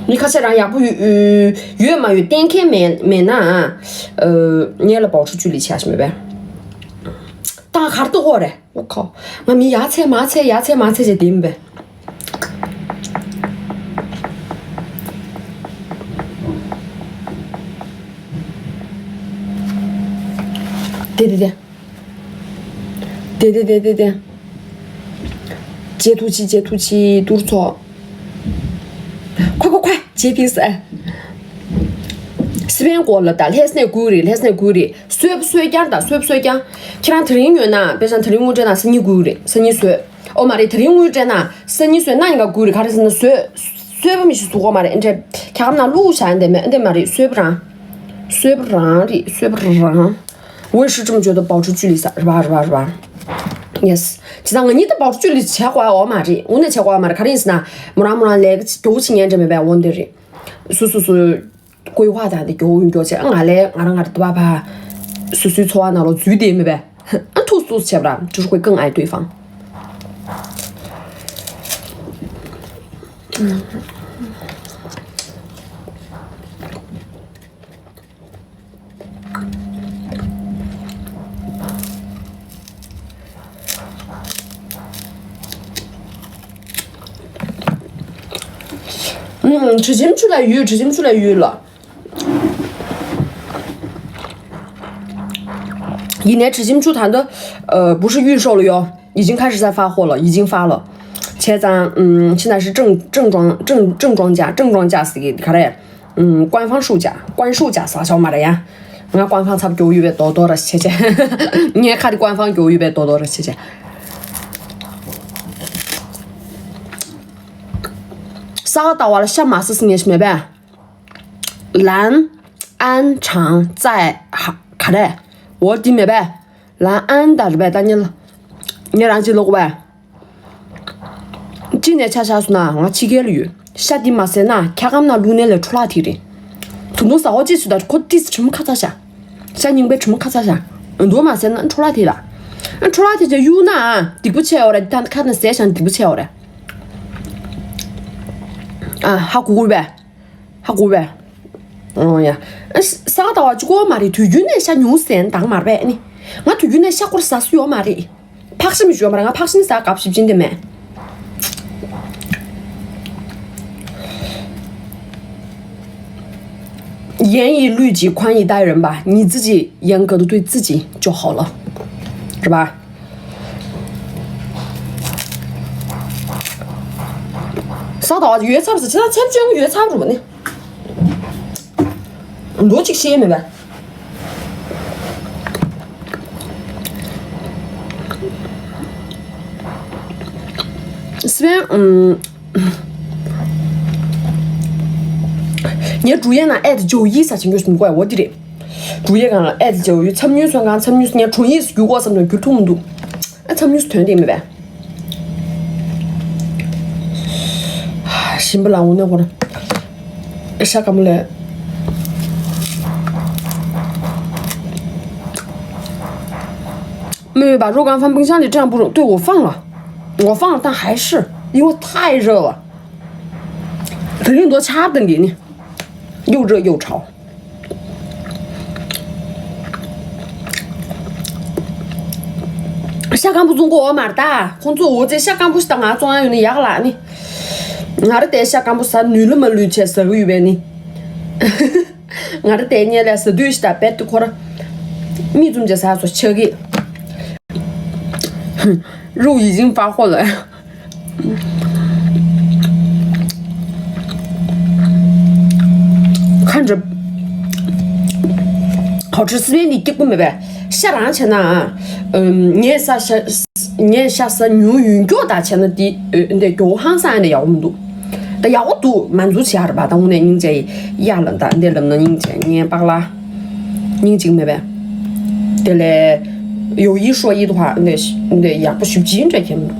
མི་ཁ་ཤས་རང་ཡག་པོ་ཡོད། ཡོད་མ་ཡོད་གཏན་འཁེལ་མེད་མེད་ན། ཨུ། ངས་ལ་保持距离བྱས་ཤི་མེད་པས། ད་གར་དུ་ཧོ་རེད། ཨོ་ཁ། ང་མི་ཡ་ཚེ་མ་ཚེ་ཡ་ཚེ་མ་ཚེ་ཞེས་བསྡད་མི་པས། དེ་དེ་དེ། དེ་དེ་དེ་དེ་དེ། ཇེ་ཐུ་ཆི་ཇེ་ཐུ་ཆི་ཏུར་ཚོ། ཁོ་ཁོ་ཁོ་ཇེ་ཕིག་སི་ཨེ། སི་པན་གོ་ལ་ད་ལྷས་ནས་གུ་རེ་ལྷས་ནས་གུ་རེ། སོས་པ་སོས་ཀྱང་ད་སོས་པ་སོས་ཀྱང་། ཁྱེད་རང་དེ་རིང་ཉོས་ན་དཔེ་ཆ་དེ་རིང་དངུལ་སྤྲད་ན་སང་ཉིན་དགོས་རེད། སང་ཉིན་སོས། ཨོ་མ་རེད། དེ་རིང་དངུལ་སྤྲད་ན་སང་ཉིན་སོས་ན་ཡིན་ག་དགོས་རེད། ག་རེ་ཟེར་ན་སོས་སོས་པ་མི་ཤི་ཟུག་གོ་མ་རེད། འདྲེ་ཁྱ་གམ་ན་བླུགས་བྱ་འདེ་མེད་འདེ་མ་རེད། སོས་པ་རང་། སོས་པ་རང་རེད། སོས་པ་རང་། 我也是这么觉得，保持距离ས་ར་བ་ར་བ་ར་བ། Yes。ཇི་ལྟར་ང་གཉིས་ད་保持距离བྱེད་དགོས་ཨོ་མ་རེད། དངོས་གནས་བྱེད་དགོས་ཨོ་མ་རེད། ག་རེ་ཡིན་ཟེར་ན་མོ་རང་མོ་རང་ལས་ཀ་ཅིག་དོ་ཅིག་ཉན་འདྲེ་མེད་པའི་འོ་འདི་རེད། སུ་སུ་སུ། 规划 དང་དེ་མགྱོགས་མགྱོགས་བྱས། ང་ལས་ང་རང་ང་རང་ད་བ་བ་སོ་སོའི་འཚོ་བ་ནང་ལོགས་འཛུལ་བསྡད་མེད་པས། ཨ་ཐུག་སུ་བྱས་པ་ར་就是会更爱对方。ཨུམ། དྲི་ཞིམ་ཆུ་ལ་ཡོད། དྲི་ཞིམ་ཆུ་ལ་ཡོད་ལ། ཡིན་ནའི་དྲི་ཞིམ་ཆུ་ད་ལྟ་ཨ་不是预售了哟，已经开始在发货了，已经发了。བྱས་ཙང་ཨུམ།现在是正正装正正装价，正装价是给卡嘞。 ཨུམ། 官方售价，官售价啥叫嘛的呀？ང་官方ཚབ་མགྱོགས་ཡོད་པའི་རྡོག་རྡོག་ར་བྱས་བྱས། ངའི་ཁ་དེ་官方མགྱོགས་ཡོད་པའི་རྡོག་རྡོག་ར་བྱས་བྱས། ས་ག་ཟླ་བ་ལ་ཤ་མ་ཟ་ཟིན་ངེས་ཤིག་མེད་པས། ལན་ཨན་ཆང་ཙའི་ཧ་ག་རེ། འོ་དེ་མེད་པས། ལན་ཨན་ད་རེད་པས། ད་ཉལ་ཉལ་རང་ཅི་ལོག་པས། ཅི་ནས་ཆ་བཞག་སོང་ན་ང་ཕྱི་རྒྱལ་ལ་ཡོད། ཤ་འདི་མ་ཟས་ན་འཁྱག་སྒམ་ནང་བླུགས་ནས་ལས་འཕྲོ་བརླག་ཐིག་རེད། ད་དུང་ཟ་འོ་ཅི་སུ་ད་ཁོ་ཏིས་དྲི་མ་ཁ་ཚ་ཤ། ཤ་རྙིང་པའི་དྲི་མ་ཁ་ཚ་ཤ། འདུག་མ་ཟས་ན་འཕྲོ་བརླག་ཐིག་ལ། འཕྲོ་བརླག་ཐིག་ཅེ་གཡུག་ན་སྡིག་པོ་ཆེ་ཡོད་རེད། ད་ཁ་ན་ཟས་ཤ་སྡིག་པོ་ཆེ་ཡོད་རེད། ཨ་ཧ་གོ་གོ་བས། ཧ་གོ་བས། ཨོ་ཡ། ཨ་ས་ག་ཟླ་བ་གཅིག་གོ་མ་རེད། དུས་རྒྱུན་ནས་ཤ་ཉུང་ཟས་དང་མ་རེད་པས་ནི། ང་དུས་རྒྱུན་ནས་ཤ་སྐོར་ཟ་སུ་ཡོད་མ་རེད། ཕག་ཤི་མི་ཞུ་བ་མ་རེད། ང་ཕག་ཤི་ནི་ཟ་དགའ་ཞིབ་ཅིན་དེ་མེད། 严以律己，宽以待人吧，你自己严格的对自己就好了，是吧？ ས་ག་ཟླ་བ་ཡོད་ཚར་ཟེར། ཁྱེད་རང་ཚེམ་ཅུང་ཡོད་ཚར་རུ་ནི། ལོ་གཅིག་ཤེས་མེད་པས། སི་པན། ངའི་主页ནང་ཨེ་ཏི་ཇོ་ཡི་ས་ཆེན་གྱོད་མི་དགོས་འོ་དེ་རེད། 主页ནང་ཨེ་ཏི་ཇོ་ཡི་འཚམས་ཉུལ་སོང་གང་འཚམས་ཉུལ་ངའི་中页ཟེར་རྒྱུ་དགོས་བསམ་ནས་རྒྱུ་ཐུབ་མི་འདུག་ཨ་འཚམས་ཉུལ་དོན་དེ་མེད་པས། ཞིམ་པ་ལ་འོ་ནས་ཁོ་ར། ཤ་སྐམ་པོ་ལས།没有把肉干放冰箱里，这样不对我放了，我放了，但还是因为太热了。肯定多差等给你，又热又潮。 ཤ་སྐམ་པོ་བཙོང་གོ་འོ་མར་ད། ཁོང་ཚོ་འོ་ཙེ་ཤ་སྐམ་པོ་ཞིག་ད་ང་བཙོང་ཡ་ཡོད་ནི་ཡག་ལ་ནི། ང་ར་དེ་ཤ་སྐམ་པོ་ཟ་ནུས་ལ་མ་ལུས་བྱས་ཟ་གི་ཡོད་པས་ནི། ང་ར་དེ་ཉལ་ལ་ཟ་དུས་ཤིག་ད་བེད་དུ་ཁོ་ར། མིག་བཙུམ་བྱས་ཟ་སོ་ཆག་གི། 肉已经发货了。 看着好吃。 སི་པན་ནི་སྐྱིད་པོ་མེད་པས། ཤ་རང་བྱས་ན་ཨ། ངས་ཤ་ཤ་ངས་ཤ་ཟ་ཉུང་ཡུན་མགྱོགས་དག་བྱས་ན་འདི་འདི་མགྱོགས་ཧང་སང་ནས་ཡག་པོ་མི་འདུག་ད་ཡག་པོ་འདུག་མ་འཛུགས་བྱས་ཨ་ར་བ་ད་དངོས་གནས་སྙིང་རྗེ་ཡི་ཡ་ལ་ད་འདི་ལབ་ན་སྙིང་རྗེ་ངའི་པགས་ལ། སྙིང་རྗེ་མེད་པས། དེ་ལས་ཡོ་ཡི་ཧྲོ་ཡི་དུ་ཧ་འདི་འདི་ཡག་པོ་ཞུ་ཅི་འདྲ་ཁྱེད།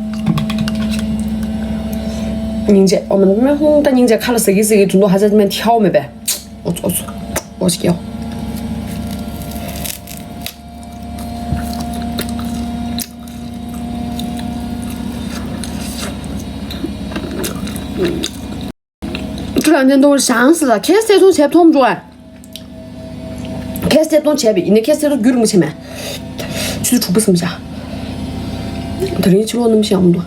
སྙིང་རྗེ་ཨོ་མ་མ་ཧུང་ད་སྙིང་རྗེ་ཁ་ལ་ཟ་གི་ཟ་གི་དུ་འདུག་ཧ་ཅང་མེད་ཐལ་མེད་པས། ཨོ་ཙོ་ཨོ་ཙོ་ཨོ་ཙི་ཀྱོ། ཁྱེད་རང་ཚོ་ཞང་ཟེར་ལ་ཁྱེད་བརྩེ་དུང་བྱས་ཐོམ་འགྲོ་ཨ། ཁྱེད་བརྩེ་དུང་བྱས་པ་ཡིན་ན་ཁྱེད་བརྩེ་དུང་རྒྱུད་རིང་པོ་བྱས་མེད། ཆུ་ཚོད་དྲུག་པ་ཙམ་བཞག་ད་རིང་ཕྱི་ལོགས་གནམ་གཤིས་ཡག་མི་འདུག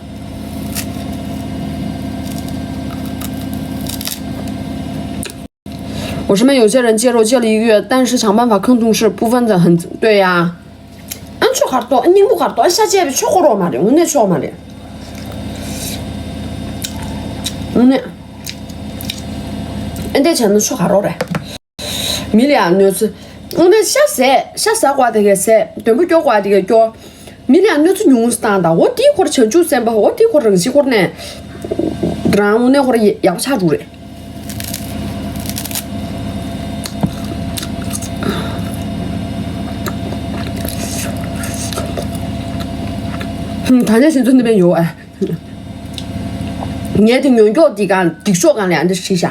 我身边有些人戒肉戒了一个月，但是想办法克制，部分的很，对呀。ཨ་ཆོ་གར་ཏོ་སྙིང་པོ་གར་ཏོ་ཤ་བཅད་པའི་ཆོ་ཁོ་རོག་མ་རེད། དངོས་གནས་ཆོག་མ་རེད། དངོས་གནས། ཨ་འདས་བྱས་ན་ཆོ་གར་རོག་རེད། མི་ལ་ཡང་གནོད་འཚེ། དངོས་གནས་ཤ་ཟས་ཤ་ཟ་དགོས་དེ་གས་ཟས། འདོན་པོ་སྐྱོ་དགོས་དེ་གས་སྐྱོ། མི་ལ་ཡང་གནོད་འཚེ་ཉུང་སུ་བཏང་དང་། འོ་དེའི་སྐོར་བྱང་ཆུབ་སེམས་དཔའ། འོ་དེའི་སྐོར་རང་བཞིན་སྐོར་ནས། རང་དངོས་གནས་ཁོ་ར་ཡག་པོ་ཆགས་འགྲོ་རེད། ད་ནས་ཤིང་ཚོ་འདི་པའི་ཡོད་ཨ། ངས་དེ་ཉོན་ཀྱོག་འདི་གང་འགྲིག་ཤོག་གང་ལ་ཡང་འདི་ཧྲི་ཤ།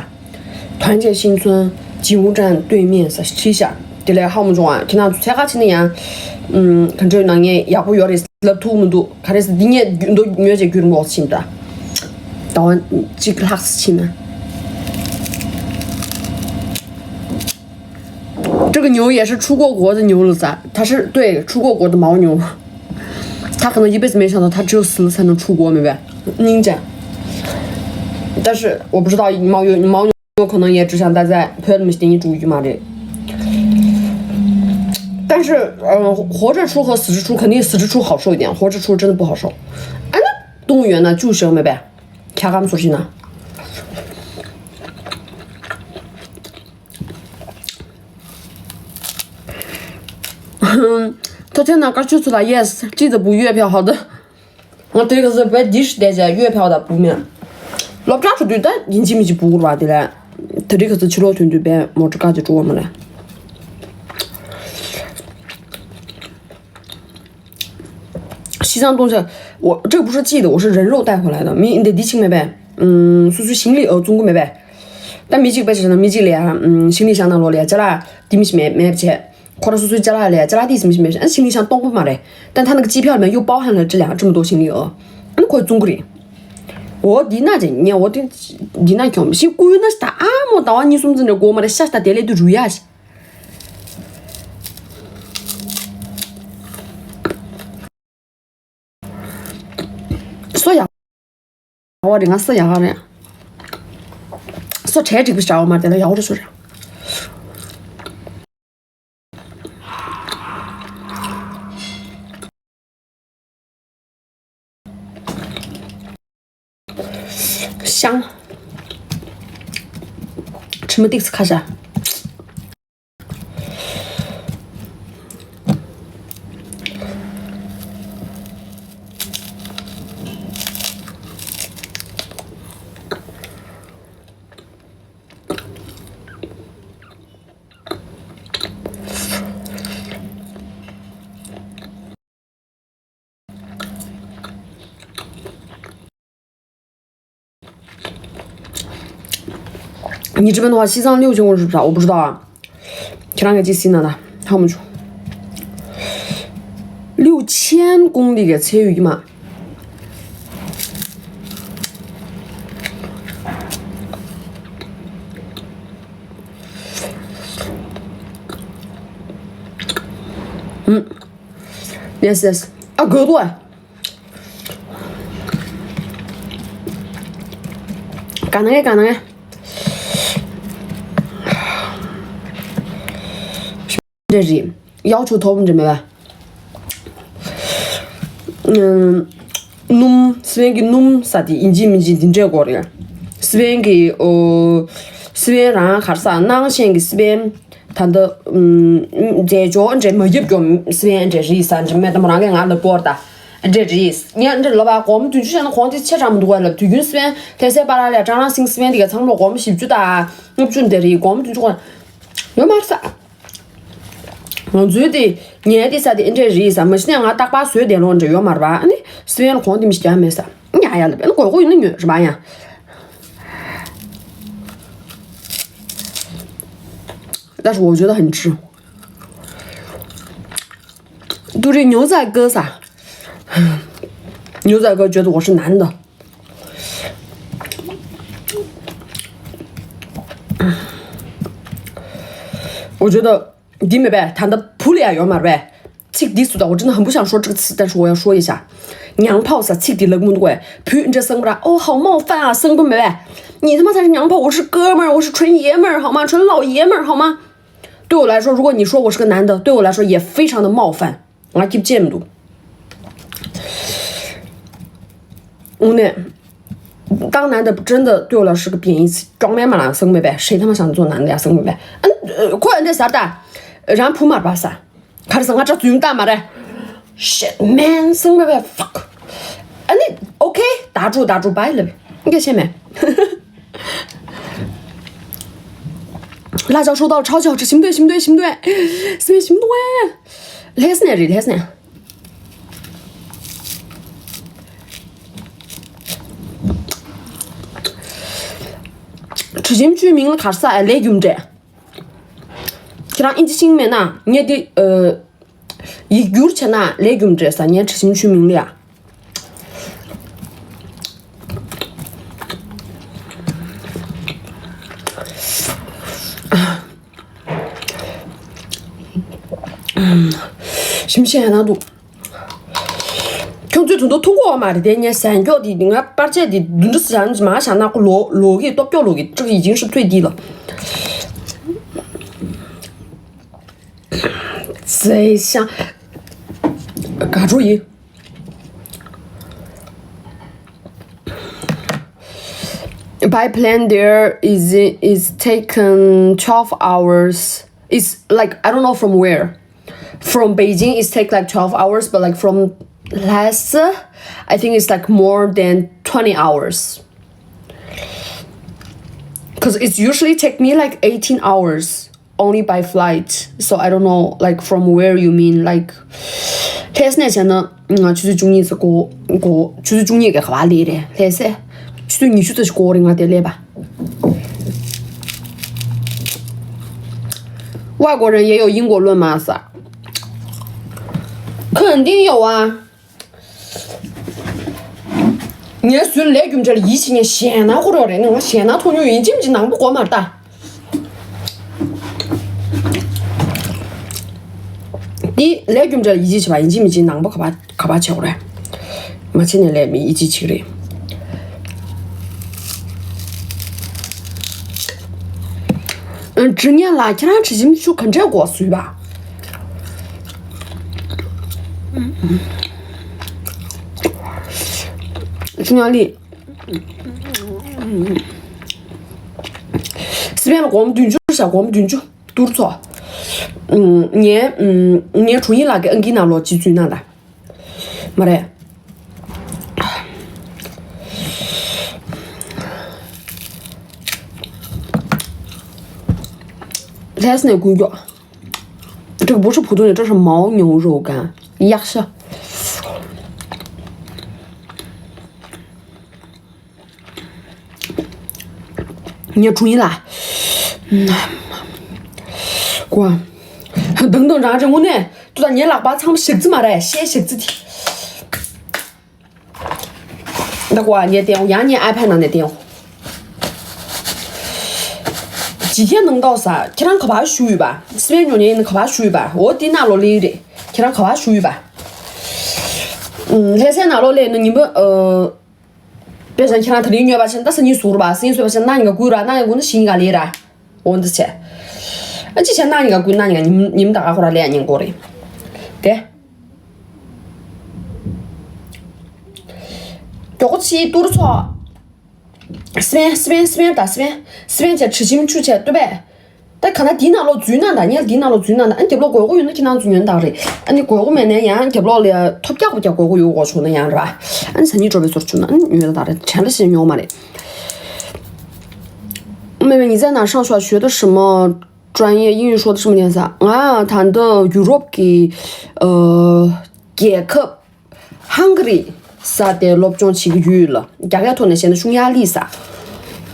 团结新村金屋站对面ཟེར་ཁྲིད་ཤག་དེ་ལས་ཧ་མ་བྱུང་ཨ། ཁྱེད་རང་ཚོ་ཚད་ཁ་ཕྱིན་ན་ཡང་། ཨུམ། ག་འདྲ་ནང་ངས་ཡག་པོ་ཡོད་རེད་ལབ་ཐུབ་མི་འདུག་ག་རེ་ཟེར་འདི་ངས་རྒྱུ་མདོ་ཉོས་བྱས་རྒྱུ་རིང་པོ་ཕྱིན་ད། ཟླ་བ་གཅིག་ལྷག་ཙམ་ཕྱིན་ན། 这个牛也是出过国的牛了噻，它是，对，出过国的牦牛。他可能一辈子没想到，他只有死了才能出国，明白？ninja。但是我不知道牦牛，牦牛可能也只想待在朋友们心里住一句嘛这。但是，呃，活着出和死着出，肯定死着出好受一点，活着出真的不好受。哎，那动物园呢，救生没呗？卡干出去呢？ ཐུགས་རྗེ་གནང་། བཀའ་ཆོས་ཚོ་ལ་ཡེས་ཅི་ཙི་བུ་ཡོད་ཕེ་ཧོ་ད། ང་དེ་ག་ཚོད་བས་འདི་ཤི་བསྡད་བྱས་ཡོད་ཕེ་ཧོ་ད་བུ་མེད། སློབ་གྲྭ་འགྲོ་དུས་ད་ཡིན་གཅིག་མིན་གཅིག་བུ་དགོས་པ་དེ་ལས། དེ་རིང་ག་ཚོད་ཕྱི་ལོགས་ཐོན་དུས་བས་མོ་ཊ་བཀག་ཅིག་འགྲོ་བ་མ་རེད། 西藏动物园，我这个不是寄的，我是人肉带回来的。མི་འདི་འདི་ཆིག་མེད་པས། ཨུམ། སོ་སོའི་ཞིང་ལས་ཨོ་བཙོང་གི་མེད་པས། ད་མི་གཅིག་པས་བྱས་ན་མི་གཅིག་ལས་ཡ། ཨུམ། ཞིང་ལས་བཞག་ན་ལོ་ལས་ཡ་ཅ་ལག་འདི་མི་ཞིག་མེད་མེད་བྱས། ཁོ་ར་སོ་སོའི་ཅ་ལག་ལས་ཡ་ཅ་ལག་འདི་ཞིག་མི་ཞིག་མེད་བྱས། ཨ་ཞིང་ལས་བཞག་སྟོང་པོ་མ་རེད། ད་ཐ་ན་གི་ཅི་ཕྱག་མེད་གཡུ་པའོ་ཧན་ལ་ཅི་ལས་ཡ་ཅི་མི་འདུག་ཞིང་ལས་ཨོ། ཨ་ནི་ཁོས་བཙོང་གི་རེད། འོ་འདི་ན་ཅི་ཉེ་འོ་དེ། འདི་ན་གྱོང་ཞིག་བསྐུར་ན་ད་ཨ་མོ་ཟླ་བ་གཉིས་གསུམ་ཙམ་ནས་སྒོ་མ་རེད་ཤ་ད་དེ་ལས་དུ་རུ་ཡ་ཞིག་སོ་ཡག་པོ་རེད། ང་སོ་ཡག་པོ་རེད། སོ་གྲལ་འགྲིག་པོ་བྱ་བ་མ་རེད་ལ་ཡག་པོ་རེད་སོ་རེད། ཤང་། ཁྲི་མོ་ཏིག་ཙི་ཁ་ཤ། ཉི་ཁྲི་མན་ཧ་ཤི་ཚང་ལིའུ་ཆེན་ཧོ་རུ་ཧྲ་འོ་བུ་རུ་ད། ཁྱེད་རང་གི་ཅི་སྲིད་ན་ད་ཧ་མ་ཆུ། ལིའུ་ཆེན་ཀུང་ལི་གི་ཚེ་ཡུ་ཡི་མ། Yes, yes. ཨ་དགོས་དགོས། ག་ནང་ངས་ག་ནང་ངས། འདྲ་རེད། ཡག་ཆུ་ཐོབ་འདྲ་མེད་པ། སྣུམ། སི་པན་གྱི་སྣུམ་ས་དེ་ཡིན་གཅིག་མིན་གཅིག་འདི་འདྲས་དགོས་རེད། སི་པན་གྱི་ཨོ། སི་པན་རང་གར་ས་ནང་ཤན་གྱི་སི་པན། ད་ལྟ་ཨུམ། རྫས་སྦྱོར་འདྲ་མ་རྒྱབ་ཀྱོ་སི་པན་འདྲ་རེད་ས་འདྲ་མེད་དམ་རང་གི་ང་ལ་བོར་ད། འདྲ་རེད། ངས་འདྲ་ལབ་པ་སྒོར་མོ་བདུན་ཅུ་བྱས་ན་གོང་དེ་ཆེ་དྲགས་མི་འདུག་ག་ལབ་དུས་རྒྱུན་སི་པན་ལྷ་སའི་པ་ལག་ལས་ཀྲང་རང་སིང་སི་པན་དེ་ག་ཚང་མ་ལོ་སྒོར་མོ་བཞི་བཅུ་དང་ལྔ་བཅུ་འདྲ་རེད་སྒོར་མོ་བདུན་ཅུ་གོང་ཡོད་མ་རེད་ས། ང་ཚོའི་དེ་ངའི་དེ་ས་དེ་འདྲ་རེད་ས་མ་གཞི་ནས་ང་རྟག་པར་བཟོས་བསྡད་ལོང་འདྲ་ཡོད་མ་རེད་པ། ཨ་ནི་སི་པན་གོང་དེ་མི་ཞིག་རྒྱག་མེད་ས། ཉ་ཡ་ལབ་ཨ་ནི་དགོས་དགོས་ཡིན་ན་ཉོས་རེད་པ་ཡ། 但是我觉得很值。杜丽牛仔哥啥？牛仔哥觉得我是男的。我觉得 འདི་མེད་པས། ད་ལྟ་བུ་ལ་ཡང་ཡོད་མ་རེད་པས། ཚིག་འདི་སུ་དང་我真的很不想说这个词，但是我要说一下。娘炮ས་ཚིག་འདི་ལབ་མི་འདུག་པས། བུ་འདྲ་སང་པོ་ར་ཨོ་好冒犯啊སང་པོ་མེད་པས། 你他妈才是娘炮，我是哥们儿，我是纯爷们儿好吗？纯老爷们儿好吗？对我来说，如果你说我是个男的，对我来说也非常的冒犯。ང་སྐྱིད་ཅེས་མི་འདུག་དངོས་གནས།当男的真的对我来说是个贬义词。装man嘛啦，生妹呗，谁他妈想做男的呀，生妹呗。嗯，呃，快点，那啥的，然后普马巴萨，卡里桑卡扎嘴大马嘞，shit man，生妹呗，fuck。啊，你OK，打住打住，拜了呗，你给钱没？辣椒收到了，超级好吃，行不对，行不对，行不对，行不对，行不对，let's呢，let's呢。 དྲི་ཞིམ་བཅུད་མིང་ལ་གར་ས་ཨ་ལས་རྒྱུ་འབྲས། ཁྱེད་རང་ཨིན་ཇི་ཤེས་མེད་ན་ངས་འདི་ཨ། ཡིག་སྒྱུར་བྱས་ན་ལས་རྒྱུ་མ་རེད་ཟེར། ངའི་དྲི་ཞིམ་ཆུའི་མིང་ལ་ཡ། ཞིམ་ཤེས་ཡང་ན་འདུག་ཁྱོད་ཚོས་དུ་འདུག་འཐུང་གོ་བ་མ་རེད་དེ། ངས་ཟན་སྐྱོག་དེ་ང་པར་ཆས་དེ་བདུན་ཕྲག་ཟ་མ་བཞག་ན་ཁོ་ལོ་ལོ་གི་སྟོབས་སྐྱོག་ལོ་གི་ཅིག་ཡིན་ཤུབ་ཐུས་དེ་ལ། ཟས་ཤ་ག་འགྲོ་ཡིན། By plane there is is taken twelve hours. It's like I don't know from where. From Beijing it's take like twelve hours, but like from Lhasa, I think it's like more than twenty hours. Cause it's usually take me like eighteen hours only by flight. So I don't know like from where you mean like. ལྷ་ས་ནས་བྱས་ན་ང་ཆུ་ཚོད་བཅུ་གཉིས་ཙམ་འགོར་འགོར། ཆུ་ཚོད་བཅུ་གཉིས་ཀྱི་ག་བ་ལས་རེད་ལྷ་ས། ཆུ་ཚོད་ཉི་ཤུ་ཙམ་ཞིག་འགོར་རེད་ང་དེ་སླེབས་པ། 外国人也有英国论吗？是啊。肯定有啊。 ངའི་ཟུར་ལས་རྒྱུ་འབྲས་ལ་ཡིད་ཆེས་ངས་ཞེད་སྣང་ཁོ་རོག་རེད་ནི། ང་ཞེད་སྣང་ཐོག་ཉུང་ཡིན་གཅིག་མིན་གཅིག་ནང་པ་གོ་མར་ལྟ། འདི་ལས་རྒྱུ་འབྲས་ལ་ཡིད་ཆེས་བྱེད་པ་ཡིན་གཅིག་མིན་གཅིག་ནང་པ་ག་པ་ག་པ་བྱེད་དགོས་རེད། མ་བྱེད་ནས་ལས་མི་ཡིད་ཆེས་བྱེད་ཀྱི་རེད། ཨ། དྲི་ངན་ལ་ཁྱེད་རང་དྲི་ཞིམ་ཆུ་ག་འདྲས་འགོ་བཟོས་པ། ཆུ་ཉག་ལི། སི་པན་ལ་སྒོར་མོ་བདུན་ཅུ་བཞག་སྒོར་མོ་བདུན་ཅུ་ཏུར་ཚོ། ངའི་ངའི་དྲུང་ཡིག་ལགས་ཀྱི་ཨང་ཀི་ནང་ལོགས་གཅིག་བཙུད་གནང་དང་། མ་རེད། ལྷ་ས་ནས་ཀུན་མགྱོགས། 这个不是普通人，这是牦牛肉干，压下。 ངའི་དྲུང་ཡིག་ལགས། ཀོ། དང་དང་རང་རེ་དངོས་གནས་ཏུ་ད་ངའི་ལག་པ་ཚང་མ་ཞག་རྩི་མ་རེད་ཤེས་ཞག་རྩི་དེ། ད་ཀོ་ངས་བསྟན་འོང་ཡང་ངའི་ཨའི་ཕེ་ནང་ནས་བསྟན་འོང་། ཇི་ཁྱེད་ནང་ཏོག་ས་ཁྱེད་རང་ག་པར་བཞུགས་ཡོད་པ། སི་པན་ཉོ་ཉེ་ཡིན་ག་པར་བཞུགས་ཡོད་པ། འོ་དེ་ནང་ལོགས་ལེགས་རེད། ཁྱེད་རང་ག་པར་བཞུགས་ཡོད་པ། ལྷ་སའི་ནང་ལོགས་ལེགས་ན་ཉིན་པ། དཔེ་བཞག་ཁྱེད་རང་ད་རིང་ཉོས་པ་ཆེན་ད་སང་ཉིན་ཟུར་བ་སང་ཉིན་ཟུར་བ་ཆེན་གནངས་ཉིན་ག་བསྐུར་ར་གནངས་ཉིན་བསྐུར་ན་གཞེས་ཉིན་ག་ལས་ར། འོ་འདི་བྱས། ཨ་ཅི་བྱས་གནངས་ཉིན་ག་བསྐུར་གནངས་ཉིན་ག་ཉིན་ཉིན་ད་ག་ཁོ་ར་ལས་ཉིན་གོ་རེད། དེ། མགྱོགས་པོ་ཕྱིའི་ཏུར་ཚོགས། སི་པན་སི་པན་སི་པན་ད་སི་པན་སི་པན་བྱས་དྲི་ཞིམ་ཆུ་བྱས་ལྟོས་པས། ད་ག་ན་དེའི་ནང་ལོགས་འཛུལ་ན་ད་ངས་དེའི་ནང་ལོགས་འཛུལ་ན་ད་ཨ་ནི་རྒྱབ་ལོགས་དགོས་མཁོ་ཡོད་ན་ཁྱེད་རང་ཚོ་ཉོན་བདག་རེད། ཨ་ནི་དགོས་མཁོ་མེད་ན་ཡང་རྒྱབ་ལོགས་ལ་ཐོབ་རྒྱག་པ་རྒྱག་དགོས་མཁོ་ཡོད་དགོས་བྱུང་ན་ཡང་ར། ཨ་ནི་ཟ་སྙིང་བྲོ་བའི་ཚོར་བྱུང་ན་ཨ་ནི་ཉོན་བདག་རེད་དྲན་ལ་ཞེས་ཉོ་མ་རེད། 妹妹，你在哪上学？学的什么专业？英语说的这么溜畅。ང་ད་ལྟ་ཡུ་རོབ་ཀྱི་ཨ་རྒྱལ་ཁབ་ཧང་ག་རི་ས་དེ་སློབ་སྦྱོང་བྱེད་ཀྱི་ཡོད་ལ། རྒྱ་སྐད་ཐོག་ནས་བཤད་ན་ཤུང་ཡ་ལི་ས།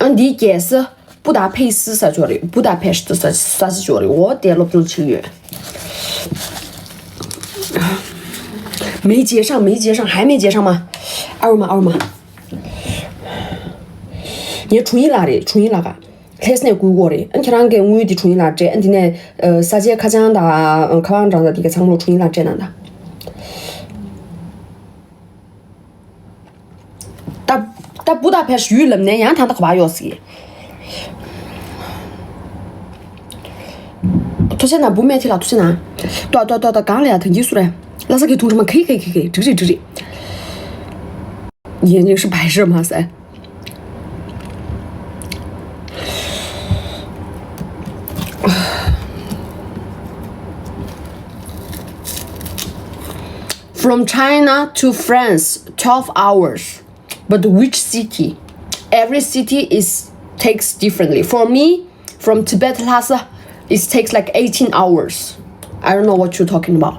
ཨ་འདིའི་རྒྱལ་ས་པུ་ད་ཕེ་སི་ས་ཅོ་རེད། པུ་ད་ཕེ་སི་ས་ས་ཅོ་རེད། འོ་དེ་སློབ་སྦྱོང་བྱེད་ཀྱི་ཡོད། 没结上，没结上，还没结上吗？二维码，二维码。 ངའི་དྲུང་ཡིག་ལགས་རེད། དྲུང་ཡིག་ལགས་ཀ་ལྷ་ས་ནས་བསྐུར་གོ་རེད། ཨ་ཁྱེད་རང་གིས་དངུལ་འདི་དྲུང་ཡིག་ལགས་སྤྲད། ཨ་འདི་ནས་ཨ་ས་ཆའི་ཁ་བྱང་དང་ཨ་ཁ་པར་གྲངས་དང་འདི་ག་ཚང་མ་ལོ་དྲུང་ཡིག་ལགས་སྤྲད་གནང་དང་། ད་ད་པུ་ད་ཕེ་སི་ཡུལ་ལབ་ནས་ཡང་ད་ལྟ་ག་པར་ཡོད་ཟེར་གི། ཐུགས་རྗེ་གནང་བུ་མེད་ཐི་ལ་ཐུགས་རྗེ་གནང་། ཏོ་ཏོ་ཏོ་ཏོ་གང་ལ་ཡ་ཐང་གི་སུ་རེད། ལྷ་ས་གི་ཐུང་ཁྲི་མ་ཁེ་ཁེ་ཁེ་ཁེ་འགྲིག་རེད་འགྲིག་རེད། 眼睛是白热吗？塞。 From China to France, twelve hours. But which city? Every city is takes differently. For me, from Tibet Lhasa, it takes like eighteen hours. I don't know what you're talking about.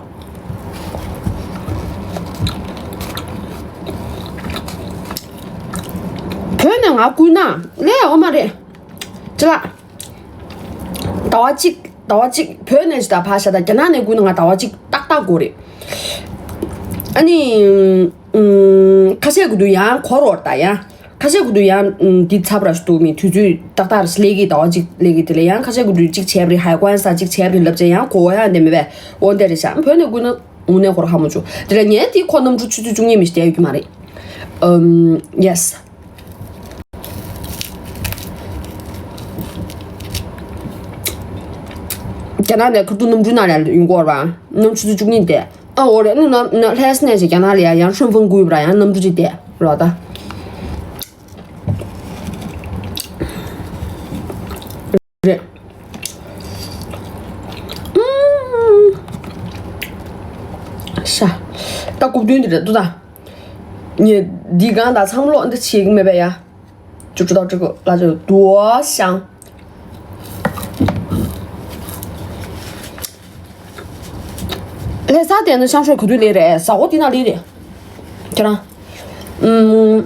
བོད་ནས་ང་བསྐུར་ན་ལས་འོ་མ་རེད། ཅི་ལགས། ཟླ་བ་གཅིག་ ཟླ་བ་གཅིག་བོད་ནས་ད་ཕར་བཞག་ད་རྒྱ་ནག་ནས་བསྐུར་ན་ང་ཟླ་བ་གཅིག་ཏག་ཏག་འགོར་རེད། ཨ་ནི་ཨུམ། ཁ་ཤས་ཀྱི་དུས་ཡང་འགོར་བར་ད་ཡང་། ཁ་ཤས་ཀྱི་དུས་ཡང་ཨུམ། འདི་ཚབ་ར་ཞུ་མི་དུས་ཚོད་ཏག་ཏག་རེད་སླེབས་ཀྱི་ཟླ་བ་གཅིག་སླེབས་ཀྱི་དེ་ལས་ཡང་ཁ་ཤས་ཀྱི་དུས་གཅིག་བྱས་པ་རེད་ཧའི་ཀོན་ས་གཅིག་བྱས་པ་རེད་ལབ་བྱས་ཡང་འགོར་ཡང་འདི་མེད་པས་འོ་འདི་རེད་ཤག་བོད་ནས་བསྐུར་ན་དངོས་གནས་ཁོ་ར་ཧ་མ་བྱུང་། དེ་ལས་ངས་དེ་ཁོ་གནམ་གྲུ་ཆུ་ཚོད་བཅུ་གཉིས་མི་ཞིག་བསྡད་ཡོད་ཀྱི་མ་རེད། ཨུམ། ཡེ་སི། རྒྱ་ནག་ནས་ཁ་ཐུག་གནམ་གྲུ་ནང་ལ་ཡོང་གི་ཡོད་རེད་པ། གནམ་གྲུ་ཆུ་ཚོད་བཅུ་གཉིས་བསྡད། ཨ་འོ་རེད། ཨ་ནི་ནམ་ནམ་ལྷ་ས་ནས་ཀྱི་རྒྱ་ནག་ལ་ཡང་ཡང་ཧྲུན་ཧྥང་བསྐུར་ཡོད་པ་ར་ཡང་གནམ་གྲུ་གཅིག་བསྡད་རེད་པ་ད། རེད། ཨུམ། ཤ། ད་རྐུབ་བདུན་འདི་རེད་འདུག་ད། ངས་འདི་གང་ད་ཚང་མ་ལོག་འདི་བྱེད་ཀྱི་མེད་པས་ཡ། ཅུ་ཅུ་ད་ཅུ་གུ་ལ་ཅུ་དུ་ཤང་། ལྷ་ས་དེ་ནི་ཤང་ཤོད་ག་དུས་ལས་རེད། ཟ་འོ་དེ་ན་ལས་རེད། ཁྱེད་རང་། ཨུམ།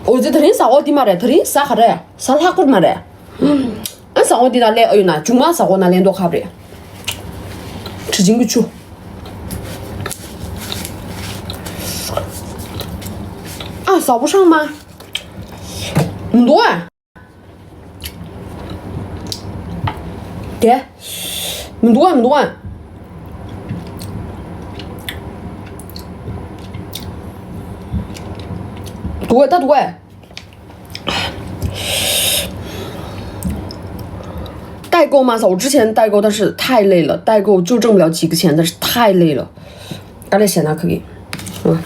འོ་ཙི་ད་རིང་ཟ་འོ་དེ་མ་རེད། ད་རིང་ཟ་ག་རེད། ཟ་ལྷག་པར་མ་རེད། ཨ་ཟ་འོ་དེ་ན་ལས་ཨ་ཡོད་ན་ཅུང་མ་ཟ་འོ་ན་ལེན་མདོག་ཁ་རེད། དྲི་ཆེན་གྱི་ཆུ། ཨ་ཟ་བོ་ཤང་མ། མི་འདུག་ཨ། དེ། མི་འདུག་ཨ། མི་འདུག་ཨ། འདུག་ཨ། ད་འདུག་ཨ། 代购吗？我之前代购，但是太累了，代购就挣不了几个钱，但是太累了。大家想想可以，嗯，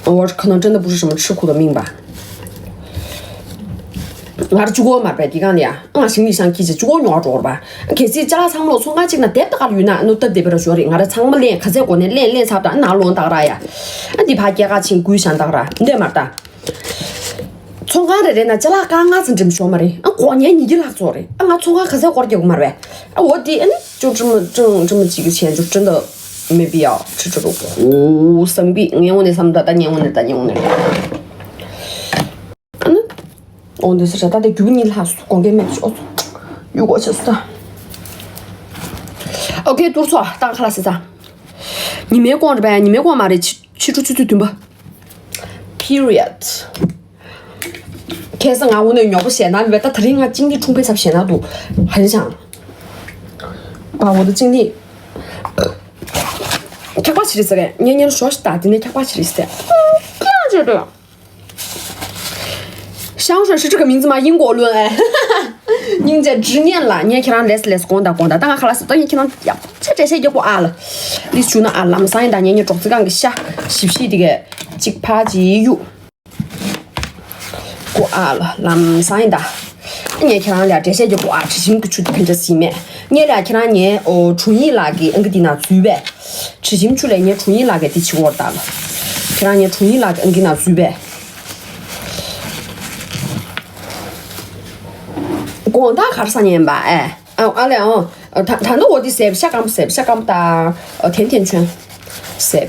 我可能真的不是什么吃苦的命吧。 ང་ར་ཅུ་གོ་མར་པའི་དེ་གང་ལ་ཡ། ང་ཞིང་ལི་ཤང་ཁྱི་ཅི་ཅུ་གོ་ཉོ་འགྲོ་བ། གལ་སྲིད་ཅ་ལག་ཚང་མ་ལོ་ཚོང་ཁང་གཅིག་ན་དེབ་ད་ག་ལ་ཡོད་ན་ནུ་ད་དེབ་ར་ཞོ་རེད། ང་ར་ཚང་མ་ལེན་ག་ཚད་གོ་ནས་ལེན་ལེན་ཚབ་ད་ན་ལོང་ད་ག་ར་ཡ། ཨ་འདི་ཕ་སྐྱེ་ག་ཆིན་ཀུའི་ཤང་ད་ག་ར་འདི་མར་ད། ཚོང་ཁང་རེ་རེ་ན་ཅ་ལག་ཀ་ང་ཚང་འགྲིམ་ཞོ་མ་རེད། ཨ་གོ་ཉན་ཉི་གི་ལྷག་ཚོ་རེད། ཨ་ང་ཚོང་ཁང་ག་ཚད་སྐོར་རྒྱག་གི་མར་བས། ཨ་འོ་དེ་ཨ་ནི་ཅུ་ཅུ་མ་ཅུ་ཅུ་མ་ཅིག་གི་ཆེན་ཅུ་ཅུ་ད་མེད་པི་ཡ་ཁྲི་ཁྲི་རུ་ཁུ་བསམ་པི་ངས་འོ་ནས་བསམ་ད་ད་ངས་འོ་ནས་ད་ངས་འོ་ནས། ཨ་ནི། འོ་འདི་སི་ར་ད་དེ་རྒྱུ་གཉིས་ལྷག་སུ་དགོངས་འགལ་མེད་ཤོག་ཡུ་གོ་ཆེ་ས། ཨོ་ཁེ་ཏུར་ཚོ་ད་ཁ་ལ་སི་ས། ཉི་མའི་གོང་རེད་པས། ཉི་མའི་གོང་མ་རེད། ཕྱི་ཕྱི་དྲོ་ཆུ་ཚོད་བདུན་པ། Period། ཁ་སང་ང་འོ་ནས་ཉོ་པོ་ཞེ་ན་མེད་པས། ད་ད་རིང་ང་ཅིང་ལི་ཁྲུང་པའི་ཚབ་ཞེ་ན་འདུག་ཧན་ཤང་། པ་འོ་ད་ཅིང་ལི། འཁྱག་པ་ཆི་རེད་ཟེར་རེད། ཉན་ཉན་ཞོ་ཞིག་ད་དེ་ནས་འཁྱག་པ་ཆི་རེད་ཟེར། ཀྱང་བྱེད་འགྲོ། 香水是这个名字吗？英国论哎。 སྙིང་རྗེ་执念ལ་ངས་ཁྱེད་རང་ལས་ལས་དགོངས་དག་དགོངས་དག་ད་ང་ཁ་ལ་སི་ཏོ་ཡིན་ཁྱེད་རང་ཡག་ཆེ་འགྲེལ་བཤད་རྒྱག་པོ་ཨ་ལ། ལིས་ཆུ་ན་ཨ་ལམ་སང་ཡིན་ད་ངས་ངས་གྲོགས་ཚིག་གང་གི་ཤ་ཞིབ་ཞིབ་དེ་གས་གཅིག་ཕ་ཅི་ཡུ། ཀོ་ཨ་ལ་ལམ་སང་ཡིན་ད། ངས་ཁྱེད་རང་ལ་འགྲེལ་བཤད་རྒྱག་པོ་ཨ་དྲི་ཞིམ་གི་ཆུ་དེ་ཕན་ཆ་སི་མེད། ངས་ལ་ཁྱེད་རང་ངའི་ཨོ་དྲུང་ཡིག་ལག་གི་ཨང་ཀི་དེ་ན་འཛུལ་བས། དྲི་ཞིམ་ཆུ་ལས་ངའི་དྲུང་ཡིག་ལག་གི་དེ་ཆི་བོར་ད་ལ། ཁྱེད་རང་ངའི་དྲུང་ཡིག་ལག་གི་ཨང་ཀི་ན་འཛུལ་བས། དགོང་དག་གར་ས་ཉན་པ་ཨེ། ཨ་ཨ་ལེ་ཨང་། ད་ད་ནི་འོ་དེ་ཟེར་ཤ་སྐམ་ཟེར་ཤ་སྐམ་དང་། ཨ་ཐན་ཐན་ཆོན་ཟེར།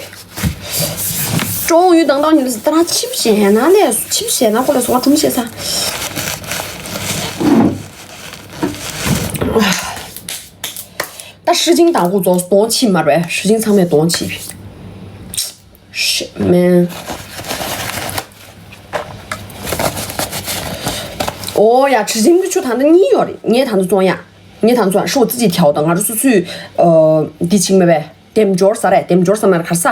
ཀྲོང་ཡུལ་དང་དང་ཉིན་ལ་ད་རང་ཆིབས་ཞེ་ན་ལས་ཆིབས་ཞེ་ན་ཁོ་ལ་སོང་ང་གྲུམ་ཞེ་ས། ད་ཧྲི་ཅིང་དང་ཁོ་ཚོ་གདོང་ཕྱིས་མ་རེད། ཧྲི་ཅིང་ཚང་མས་གདོང་ཕྱིས། Shit, man. ཨོ་ཡ་དྲི་ཞིམ་གྱི་ཆུ་ད་ལྟ་གཉིས་ཡོད་རེད། ངས་ད་ལྟ་བཙོང་ཡ། ངས་ད་ལྟ་བཙོང་ཡ་ཧྲོ་ཙི་ཅི་ཐའོ་དང་ང་རང་སོ་སོའི་ཨ་འདི་ཆིག་མེད་པས། དེམ་འབྱོར་ས་རེད། དེམ་འབྱོར་ས་མ་རེད་གར་ས། ཨ་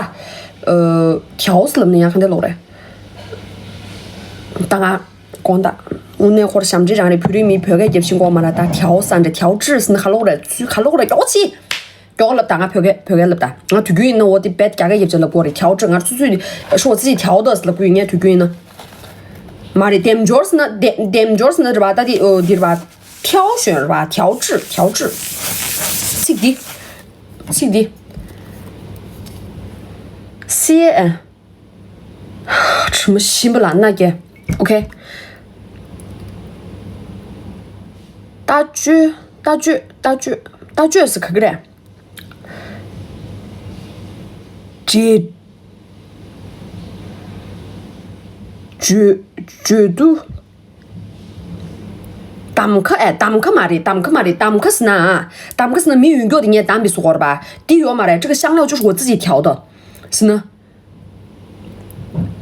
ཐའོ་ལབ་ན་ཡང་ག་འདྲ་ལོག་རེད། ད་ང་དགོངས་དག་དངོས་གནས་ཁོར་ཞབས་འདྲེན་རང་རེད། བོད་རིགས་མི་བོད་སྐད་རྒྱབ་ཤིང་གོ་མ་ར་ད་ཐའོ་ས་འདྲ་ཐའོ་ཅི་ཟེར་ན་ག་ལོག་རེད། ཚུལ་ག་ལོག་རེད། མགྱོགས་ཅི། མགྱོགས་ལབ་ད་ང་བོད་སྐད་བོད་སྐད་ལབ་ད། ང་དུས་རྒྱུན་ཡིན་ན་འོ་དེ་བེད་རྒྱ་སྐད་ཡབ་ཅན་ལབ་གོ་རེད། ཐའོ་ཅི་ང་སུ་སུ་ཧྲོ་ཙི་ཐའོ་དོ་ལབ་གོ་ཡིན། ངས་དུས་རྒྱུན་ཡིན་ན། མ་རེད། དེམ་འབྱོར་ཟེར་ན་དེ་དེམ་འབྱོར་ཟེར་ན་རེད་པ། ད་དེ་འོ་དེ་རེད་པ། ཐའོ་ཞོན་རེད་པ། ཐའོ་ཅི་ཐའོ་ཅི། ཚིག་འདི། ཚིག་འདི། སི་ཨེ། དྲི་མ་ཞིམ་པ་ལ་མནའ་སྐྱེལ། ཨོ་ཁེ། ལྟ་སྤྱོད་ལྟ་སྤྱོད་ལྟ་སྤྱོད་ལྟ་སྤྱོད་ཟེར་ག་གི་རེད། བརྗེད། བརྗོད་བརྗོད་དུ། གདམ་ཁ་ཨེ། གདམ་ཁ་མ་རེད། གདམ་ཁ་མ་རེད། གདམ་ཁ་ཟེར་ན། གདམ་ཁ་ཟེར་ན་མི་ཡོད་མཁན་དེ་ངས་གདམ་པའི་བཟོ་འདྲ་རེད་པ། དེ་ཡོད་མ་རེད། 这个香料就是我自己调的 ཟེར་ན།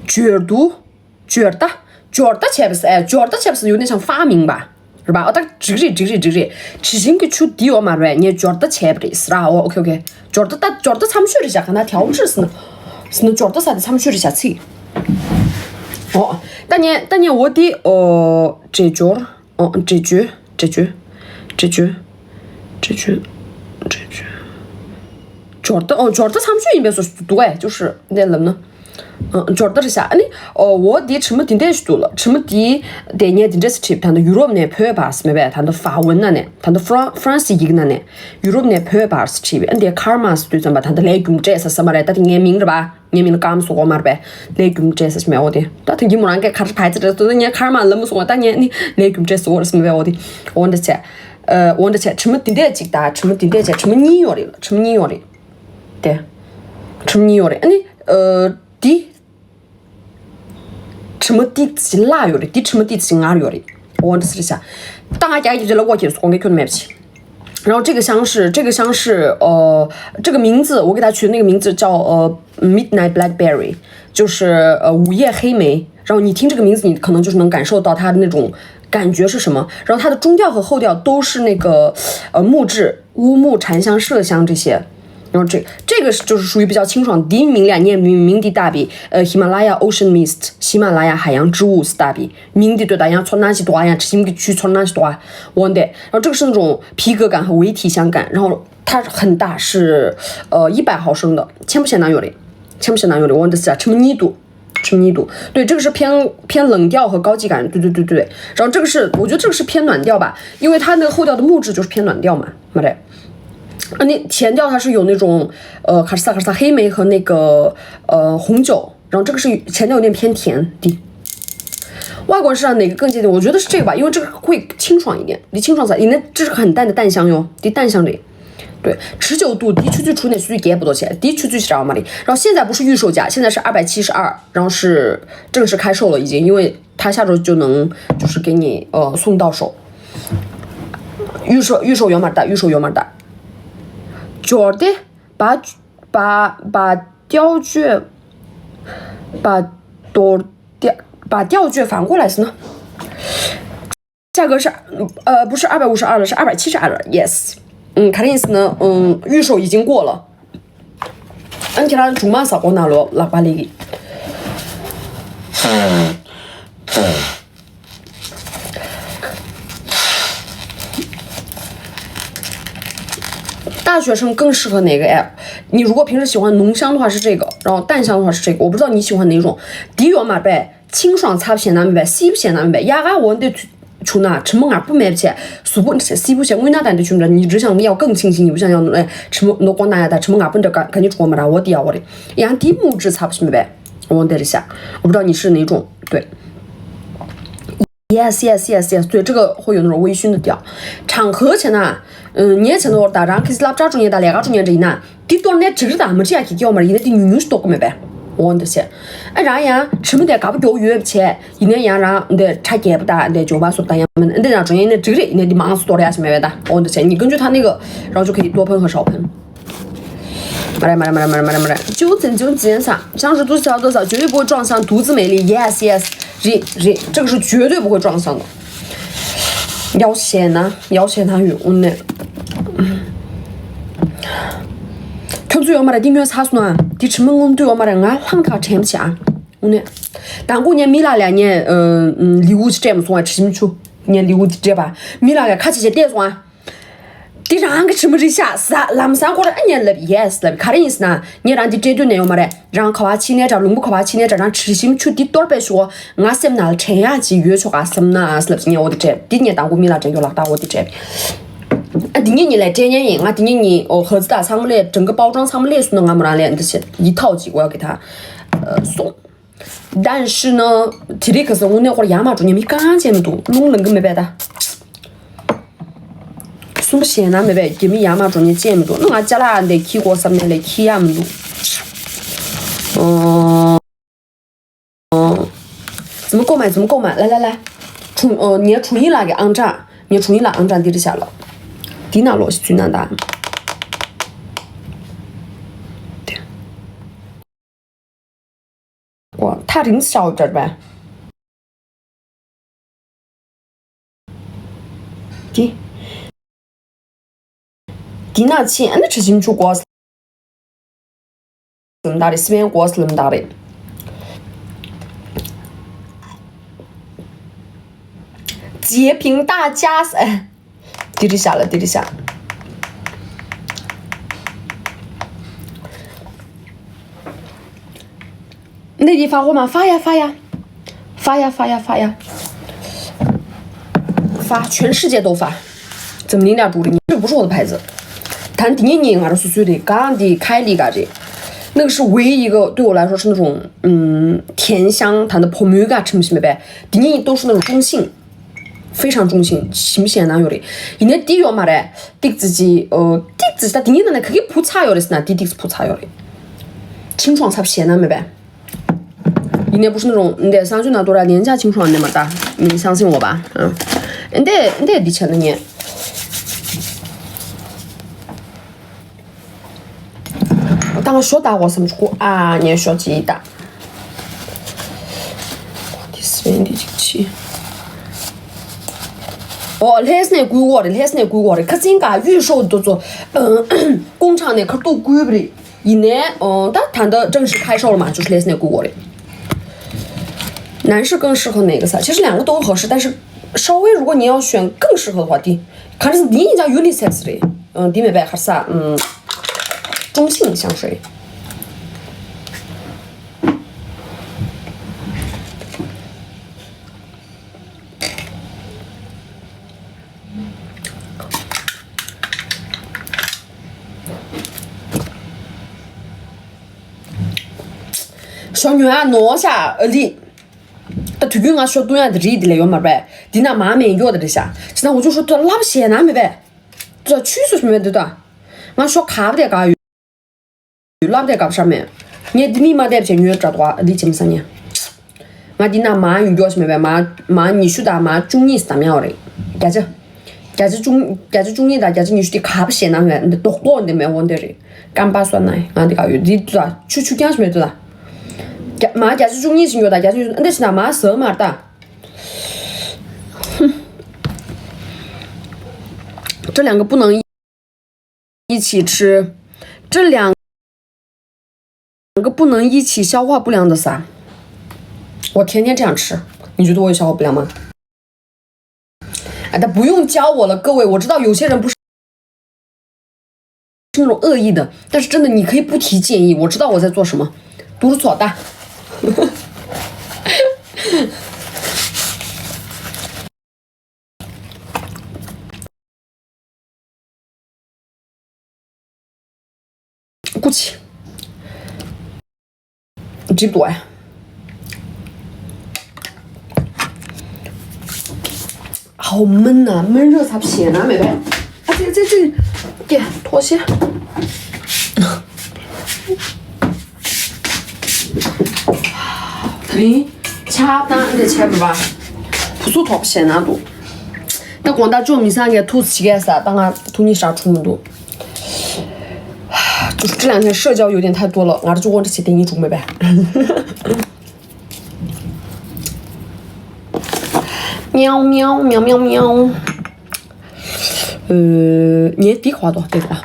སྦྱོར་དུ། སྦྱོར་ད། སྦྱོར་ད་བྱས་པ་ཟེར། ཨེ། སྦྱོར་ད་བྱས་པ་ཟེར་ཡོད་ནས་ཆང་ཧྥ་མིང་པ། རེད་པ། ཨོ་ད་འགྲིག་རེད། འགྲིག་རེད། འགྲིག་རེད། དྲི་ཞིམ་གྱི་ཆུ་འདི་ཡོད་མ་རེད། ངས་སྦྱོར་ད་བྱས་པ་རེད་ཟེར་ར། ཨོ། ཨོ་ཁེ། ཨོ་ཁེ། སྦྱོར་ད། ད་སྦྱོར་ད་མཚམས་ཤོད་རེད་བཞག་ག་ན་调制 ཟེར་ན། ཟེར་ན་སྦྱོར་ད་ས་དེ་མཚམས་ཤོད་རེད་བཞག་ཚིག་ཨོ། ད་ངས། ད་ངས་འོ་དེ། ཨོ། འདྲེས་སྦྱོར། ཨོ། འདྲེས་སྦྱོར། འདྲེས་སྦྱོར། འདྲེས་སྦྱོར། འདྲེས་སྦྱོར། འདྲེས་སྦྱོར། སྦྱོར་ད། ཨོ། སྦྱོར་ད་མཚམས་ཤོད་ཡིན་པའི་བཟོ་འདུག་གས། 就是 འདི་ལབ་ན། ཨ། སྦྱོར་ད་རེད་ཤག་ཨ་ནི། ཨོ། འོ་དེའི་དྲི་མ་དེ་འདྲས་ཞིག་འདུག་ལ། དྲི་མ་དེ། དེ་ངས་དེ་འདྲས་སེ་བྲིས། ད་ལྟ་ཡུ་རོབ་ནས་བོད་བར་ཟེར་མེད་པས། ད་ལྟ་ཧྥ་ཝུན་ན་ནས། ད་ལྟ་ཧྥ་རན་ཧྥ་རན་སིའི་ཡིག་ནང་ནས་ཡུ་རོབ་ནས་བོད་བར་ཟེར་བྲིས་པས། ཨ། འདི་ཀརྨ་ཟེར་དུས་ཙམ་པ་ད་ལྟ་ལས་རྒྱུ་འབྲས་ཟེར་ས་མ་རེད། ད་དེ་ངའི་མིང་རེད་པ། ངའི་མིང་ལ་ཀརྨ་ཟེར་གོ་མ་རེད་པས། ལས་རྒྱུ་འབྲས་ཟེར་ཞིག་མེད། འོ་དེ་ད་ཐེངས་གི་མོ་རང་གིས་ག་རེ་བྱས་ཙང་རེད་ཟེར་ན། ངས་ཀརྨ་ལབ་མ་སོང་བ། ད་ངས་ནི་ལས་རྒྱུ་འབྲས་ཟེར་གོ་རེད་ཟེར་མེད་པས། འོ་དེ། འོ་འདི་བྱས། ཨ། འོ་འདི་བྱས། དྲི་མ་འདི་འདྲས་ཅིག་དང་། དྲི་མ་འདི་འདྲས་བྱས། དྲི་མ་གཉིས་ཡོད་རེད། དྲི་མ་གཉིས་ཡོད་རེད། དེ། དྲི་མ་གཉིས་ཡོད་རེད། ཨ་ནི། ཨ། འདི། དྲི་མ་ཏིག་ཙི་ལྷག་ཡོད་རེད། འདི་དྲི་མ་ཏིག་ཙི་ངར་ཡོད་རེད། འོ་འདི་ཟེར་བྱས། ད་ང་རྒྱ་ཡིག་ལ་ཀོ་ཁྱེར་སོང་གི་ཁྱོད་མེད་པ་ཅིག 然后这个香水，这个香水，呃，这个名字我给它取的那个名字叫呃 Midnight Blackberry，就是呃午夜黑莓。然后你听这个名字，你可能就是能感受到它的那种感觉是什么。然后它的中调和后调都是那个呃木质、乌木、沉香、麝香这些。然后这这个是就是属于比较清爽。第一名两年名名的大比呃喜马拉雅 Ocean Mist，喜马拉雅海洋之雾 大比。 名的对大家穿那些多呀，吃心个去穿那些多啊，我的。然后这个是那种皮革感和维体香感，然后它很大，是呃一百毫升的，全部现拿有的，全部现拿有的，我的是什么二度，什么二度。对，这个是偏偏冷调和高级感，对对对对。然后这个是我觉得这个是偏暖调吧，因为它那个后调的木质就是偏暖调嘛，没得。啊，那前调它是有那种呃卡士萨卡士萨黑莓和那个呃红酒，然后这个是前调有点偏甜的。外国人身上哪个更接近？我觉得是这个吧，因为这个会清爽一点，你清爽啥？你那这是很淡的淡香哟，你淡香的。对，持久度的确最出那最给不多钱，的确最少嘛的。然后现在不是预售价，现在是二百七十二，然后是正式开售了已经，因为他下周就能就是给你呃送到手。预售预售有没得？预售有没得？觉得把把把调去把多调把调去反过来是呢？价格是呃不是二百五十二了，是二百七十二了。Yes。 嗯，卡的意思呢？嗯，预售已经过了。俺给他中马啥过拿了，喇叭里。大学生更适合哪个 app？你如果平时喜欢浓香的话是这个，然后淡香的话是这个，我不知道你喜欢哪种。迪奥马贝清爽擦不显难明白，吸不显难明白，压根我得去去那什么啊不买不起，舒服是舒服些，我那单的去不了，你只想要更清新，你不想要哎什么那光那呀的什么啊不这赶赶紧出门啊，我的呀我的，然后迪木质擦不是没白，我等一下，我不知道你是哪种，对。Yes, yes, yes, yes。对，这个会有那种微醺的调。场合前呢，嗯，年前的我打，然后开始拉不着中间打，两个中间这一难，第多年只是打么这样去叫嘛，因为第女女是多过没呗，我的些。哎，然后呀，什么的，搞不叫约不起，一年呀，然后你的差价不大，你的酒吧说不大呀，你的那中间那这个，你的忙死多了呀，是没呗的，我的些，你根据他那个，然后就可以多喷和少喷。 马来马来马来马来马来马来，九层九层啥？香水都是调多少，绝对不会撞衫，独自美丽。Yes yes，这这这个是绝对不会撞衫的。要钱呐，要钱呐，有呢。看最后嘛来订阅啥说啊？第什么我们对我嘛来，俺浪他钱不钱啊？我呢，但过年米拉两年，呃嗯，礼物是这么送啊，吃不出，年礼物这吧，米拉个卡起去点送啊。 དེ་རང་གི་ཁྲིམས་རིག་ཤག་ས་ལམ་སང་ཁོ་ར་ཨ་ཉན་ལབ་ཡེས་ལབ་ག་རེ་ཡིན་ཟེར་ན་ངས་རང་འདི་སྤྲད་དུས་ནས་ཡོང་མ་རེད། རང་ག་བ་ཕྱི་ནས་འདྲ་ལུང་པ་ག་བ་ཕྱི་ནས་འདྲ་རང་དྲི་ཞིམ་ཆུ་འདི་གཏོར་པའི་ཤོག་ང་སེམས་ནང་ལ་དྲན་ཡག་ཅིག་ཡོད་ཆོག་ག་བསམ་ན་ཨ་ལབ་ངས་འོ་དེ་སྤྲད་འདི་ངས་དང་པོ་མི་ལ་དྲན་རྒྱུ་ལག་བསྟར་འོ་དེ་སྤྲད། ཨ་འདི་ངས་ཉིད་ལས་སྤྲད་ཉན་ཡིན། ང་འདི་ངས་ཉིད་འོ་ཧ་ཙི་ད་ཚང་མ་ལས་དྲང་གི་པའོ་ཀྲང་ཚང་མ་ལས་སུ་ན་ང་མོ་རང་ལས་འདི་ཆེ་ཡི་ཐའོ་ཅིག་འོ་གི་ད་སོང་།但是呢，དེ་རིང་ཁ་སང་དངོས་གནས་ཁོར་ཡ་མ་འགྲོ་ཉན་མི་གང་ཅན་མི་འདུག་རླུང་ལངས་གི་མེད་པས་ད། གསུམ་པ་ཞེད་སྣང་མེད་པས་རྒྱ་མི་ཡ་མ་འགྲོ་ཉན་ཅན་མི་འདུག་ནི་ང་ཅ་ལག་འདི་ཁྱི་གོ་བསམ་ནས་ལས་ཁྱི་ཡ་མི་འདུག་ཨོ། ཙི་མ་ཀོ་མ་ཙི་མ་ཀོ་མ་ལ་ལ་ལ། དྲུང་ཨོ་ངའི་དྲུང་ཡིག་ལགས་ཀྱི་ཨང་གྲངས། ངས་དྲུང་ཡིག་ལ་ཨང་གྲངས་འདི་རེད་བཞག་ལ། འདི་ནང་ལོགས་ཤིག་འཛུལ་གནང་དང་། འོ། ཐག་རིང་ས་ཆ་འོ་འདྲ་བས། འདི། འདི་ནང་ཕྱིན་ཨ་ནི་དྲི་ཞིམ་ཆུ་གོ་ལམ་དག་རེད། སི་པན་གོ་ལམ་དག་རེད། 截屏大家 འདི་རེད་བཞག་ལ། འདི་རེད་བཞག 那你发过吗？发呀，发呀，发呀，发呀，发呀，发，全世界都发。怎么你俩住着？你这不是我的牌子。谈第一年俺是岁的，刚的开了一个这，那个是唯一一个对我来说是那种嗯甜香，谈的朋友个什么什么呗，第一都是那种中性，非常中性，什么显然有的。人家第一嘛嘞，第自己呃，第自己他第一呢，可以不差有的是那第第不差有的，清爽差不显然没呗。 你那不是那种，你得上去那多少廉价清爽的嘛，大，你相信我吧，嗯，你得你得理解的你。当我学打过什么过啊？你学几打？第四遍第几期？哦，类似那鬼火的，类似那鬼火的，可真噶，预售都做，嗯，工厂那可都鬼不的。 ཡིན་ནའི་ཨོ་ད་ད་ལྟ་正式开售了嘛，就是类似那个果果的。男士更适合哪个色？其实两个都合适，但是稍微如果你要选更适合的话，第，可能是你讲 unisex 的，嗯，你没办法，嗯，中性香水。 ཞོ་ཉོ་ཡ་ནོར་ཤ་ཨ་ལི། ད་དུས་རྒྱུན་ང་ཞོ་བཏུང་ཡ་དེ་རིགས་དེ་ལས་ཡོད་མ་རེད། འདི་ན་མ་མེད་མགྱོགས་དེ་རེད་ཤ། ཅི་ན་འུ་ཅུ་ཞོ་ཏུ་ལབ་ཤེས་ན་མེད་པས། ཏུ་ཆུས་སུ་མེད་དུ་ད། ང་ཞོ་ག་བ་དེ་ག་ཡོད། ལབ་དེ་ག་བ་ཤ་མེད། ངས་འདི་ནི་མ་བསྡད་བྱས་ཉོས་དྲ་དོ་ཨ་ལི་ཅི་མི་ས་ཉེ། ང་འདི་ན་མ་ཡོད་མགྱོགས་ཤ་མེད་པས། མ་མ་ཉི་ཤུ་དང་མ་བཅུ་གཉིས་སམ་ཡང་རེད། བརྒྱ་ཆ། བརྒྱ་ཆ་བཅུ་བརྒྱ་ཆ་བཅུ་གཉིས་དང་བརྒྱ་ཆ་ཉི་ཤུ་དེ་ག་བ་ཤེས་ན་ངས་འདི་རྡོག་རྡོག་འདི་མེད་འོང་དེ་རེད། སྐམ་པ་སོ་ན་ང་འདི་ག་ཡོད་འདི་ད་ཆུ་ཆུ་རྐྱང་ཞིག་མེད་དུ་ད། བརྒྱ་མ་བརྒྱ་ཆ་བཅུ་གཉིས་ཞིག་ཡོད་ད་བརྒྱ་ཆ་ཉི་ཤུ་འདི་ཞིག་ན་མ་ཟ་མ་རེད་ད། 这两个不能一起吃，这两个不能一起消化不良的撒。我天天这样吃，你觉得我有消化不良吗？哎，他不用教我了，各位，我知道有些人不是那种恶意的，但是真的你可以不提建议，我知道我在做什么，都是错的。 过去。འགྲིག་འདུག་ཨ། 好闷呐，闷热才不行啊，妹妹。啊，这个这个这个，给脱鞋。哎，ཆགས་སྡང་འདི་བྱས་པ། བུ་སུ་ཐོག་བཤད་ན་འདུག་ད་དགོང་དག་ཅོ་མི་སང་གས་ཐུགས་ཆི་གས་ས་ད་ང་ཐུགས་ཉིད་ཧྲག་འཁྲུངས་མི་འདུག就是这两天社交有点太多了，俺这就问这些电影中没呗。喵喵喵喵喵。呃，你的话多，对吧？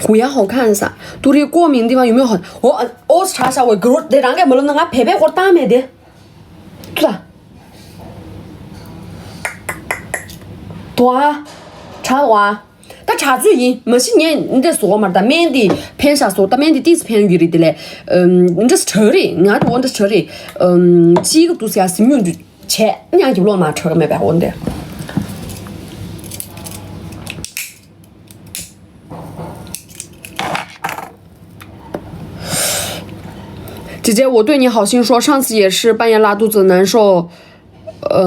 虎牙好看啥？都是过敏的地方有没有好？我我查一下，我给我得让给没了，那俺陪陪我大美的。 ལྟོས་དང་། ལྟོས་ཨ། དྲག་འདུག་ཨ། ད་དྲག་ཚོད་ཡིན། མ་གཞི་ངས་འདི་བཟོ་བ་མ་རེད། ད་སྨན་འདི་ཕན་ཤག་བཟོ། ད་སྨན་འདི་ཏིས་ཕན་གྱི་རེད། དེ་ལས་ཨམ། འདི་དྲག་རེད། ང་ད་འོ་འདི་དྲག་རེད། ཨམ། གཅིག་གི་དུས་ཡ་སེམས་ཉུང་འདུས་བྱས་ཉང་གི་བློ་མ་དྲག་གི་མེད་པས་འོ་འདི། 姐姐，我对你好心说，上次也是半夜拉肚子难受，嗯、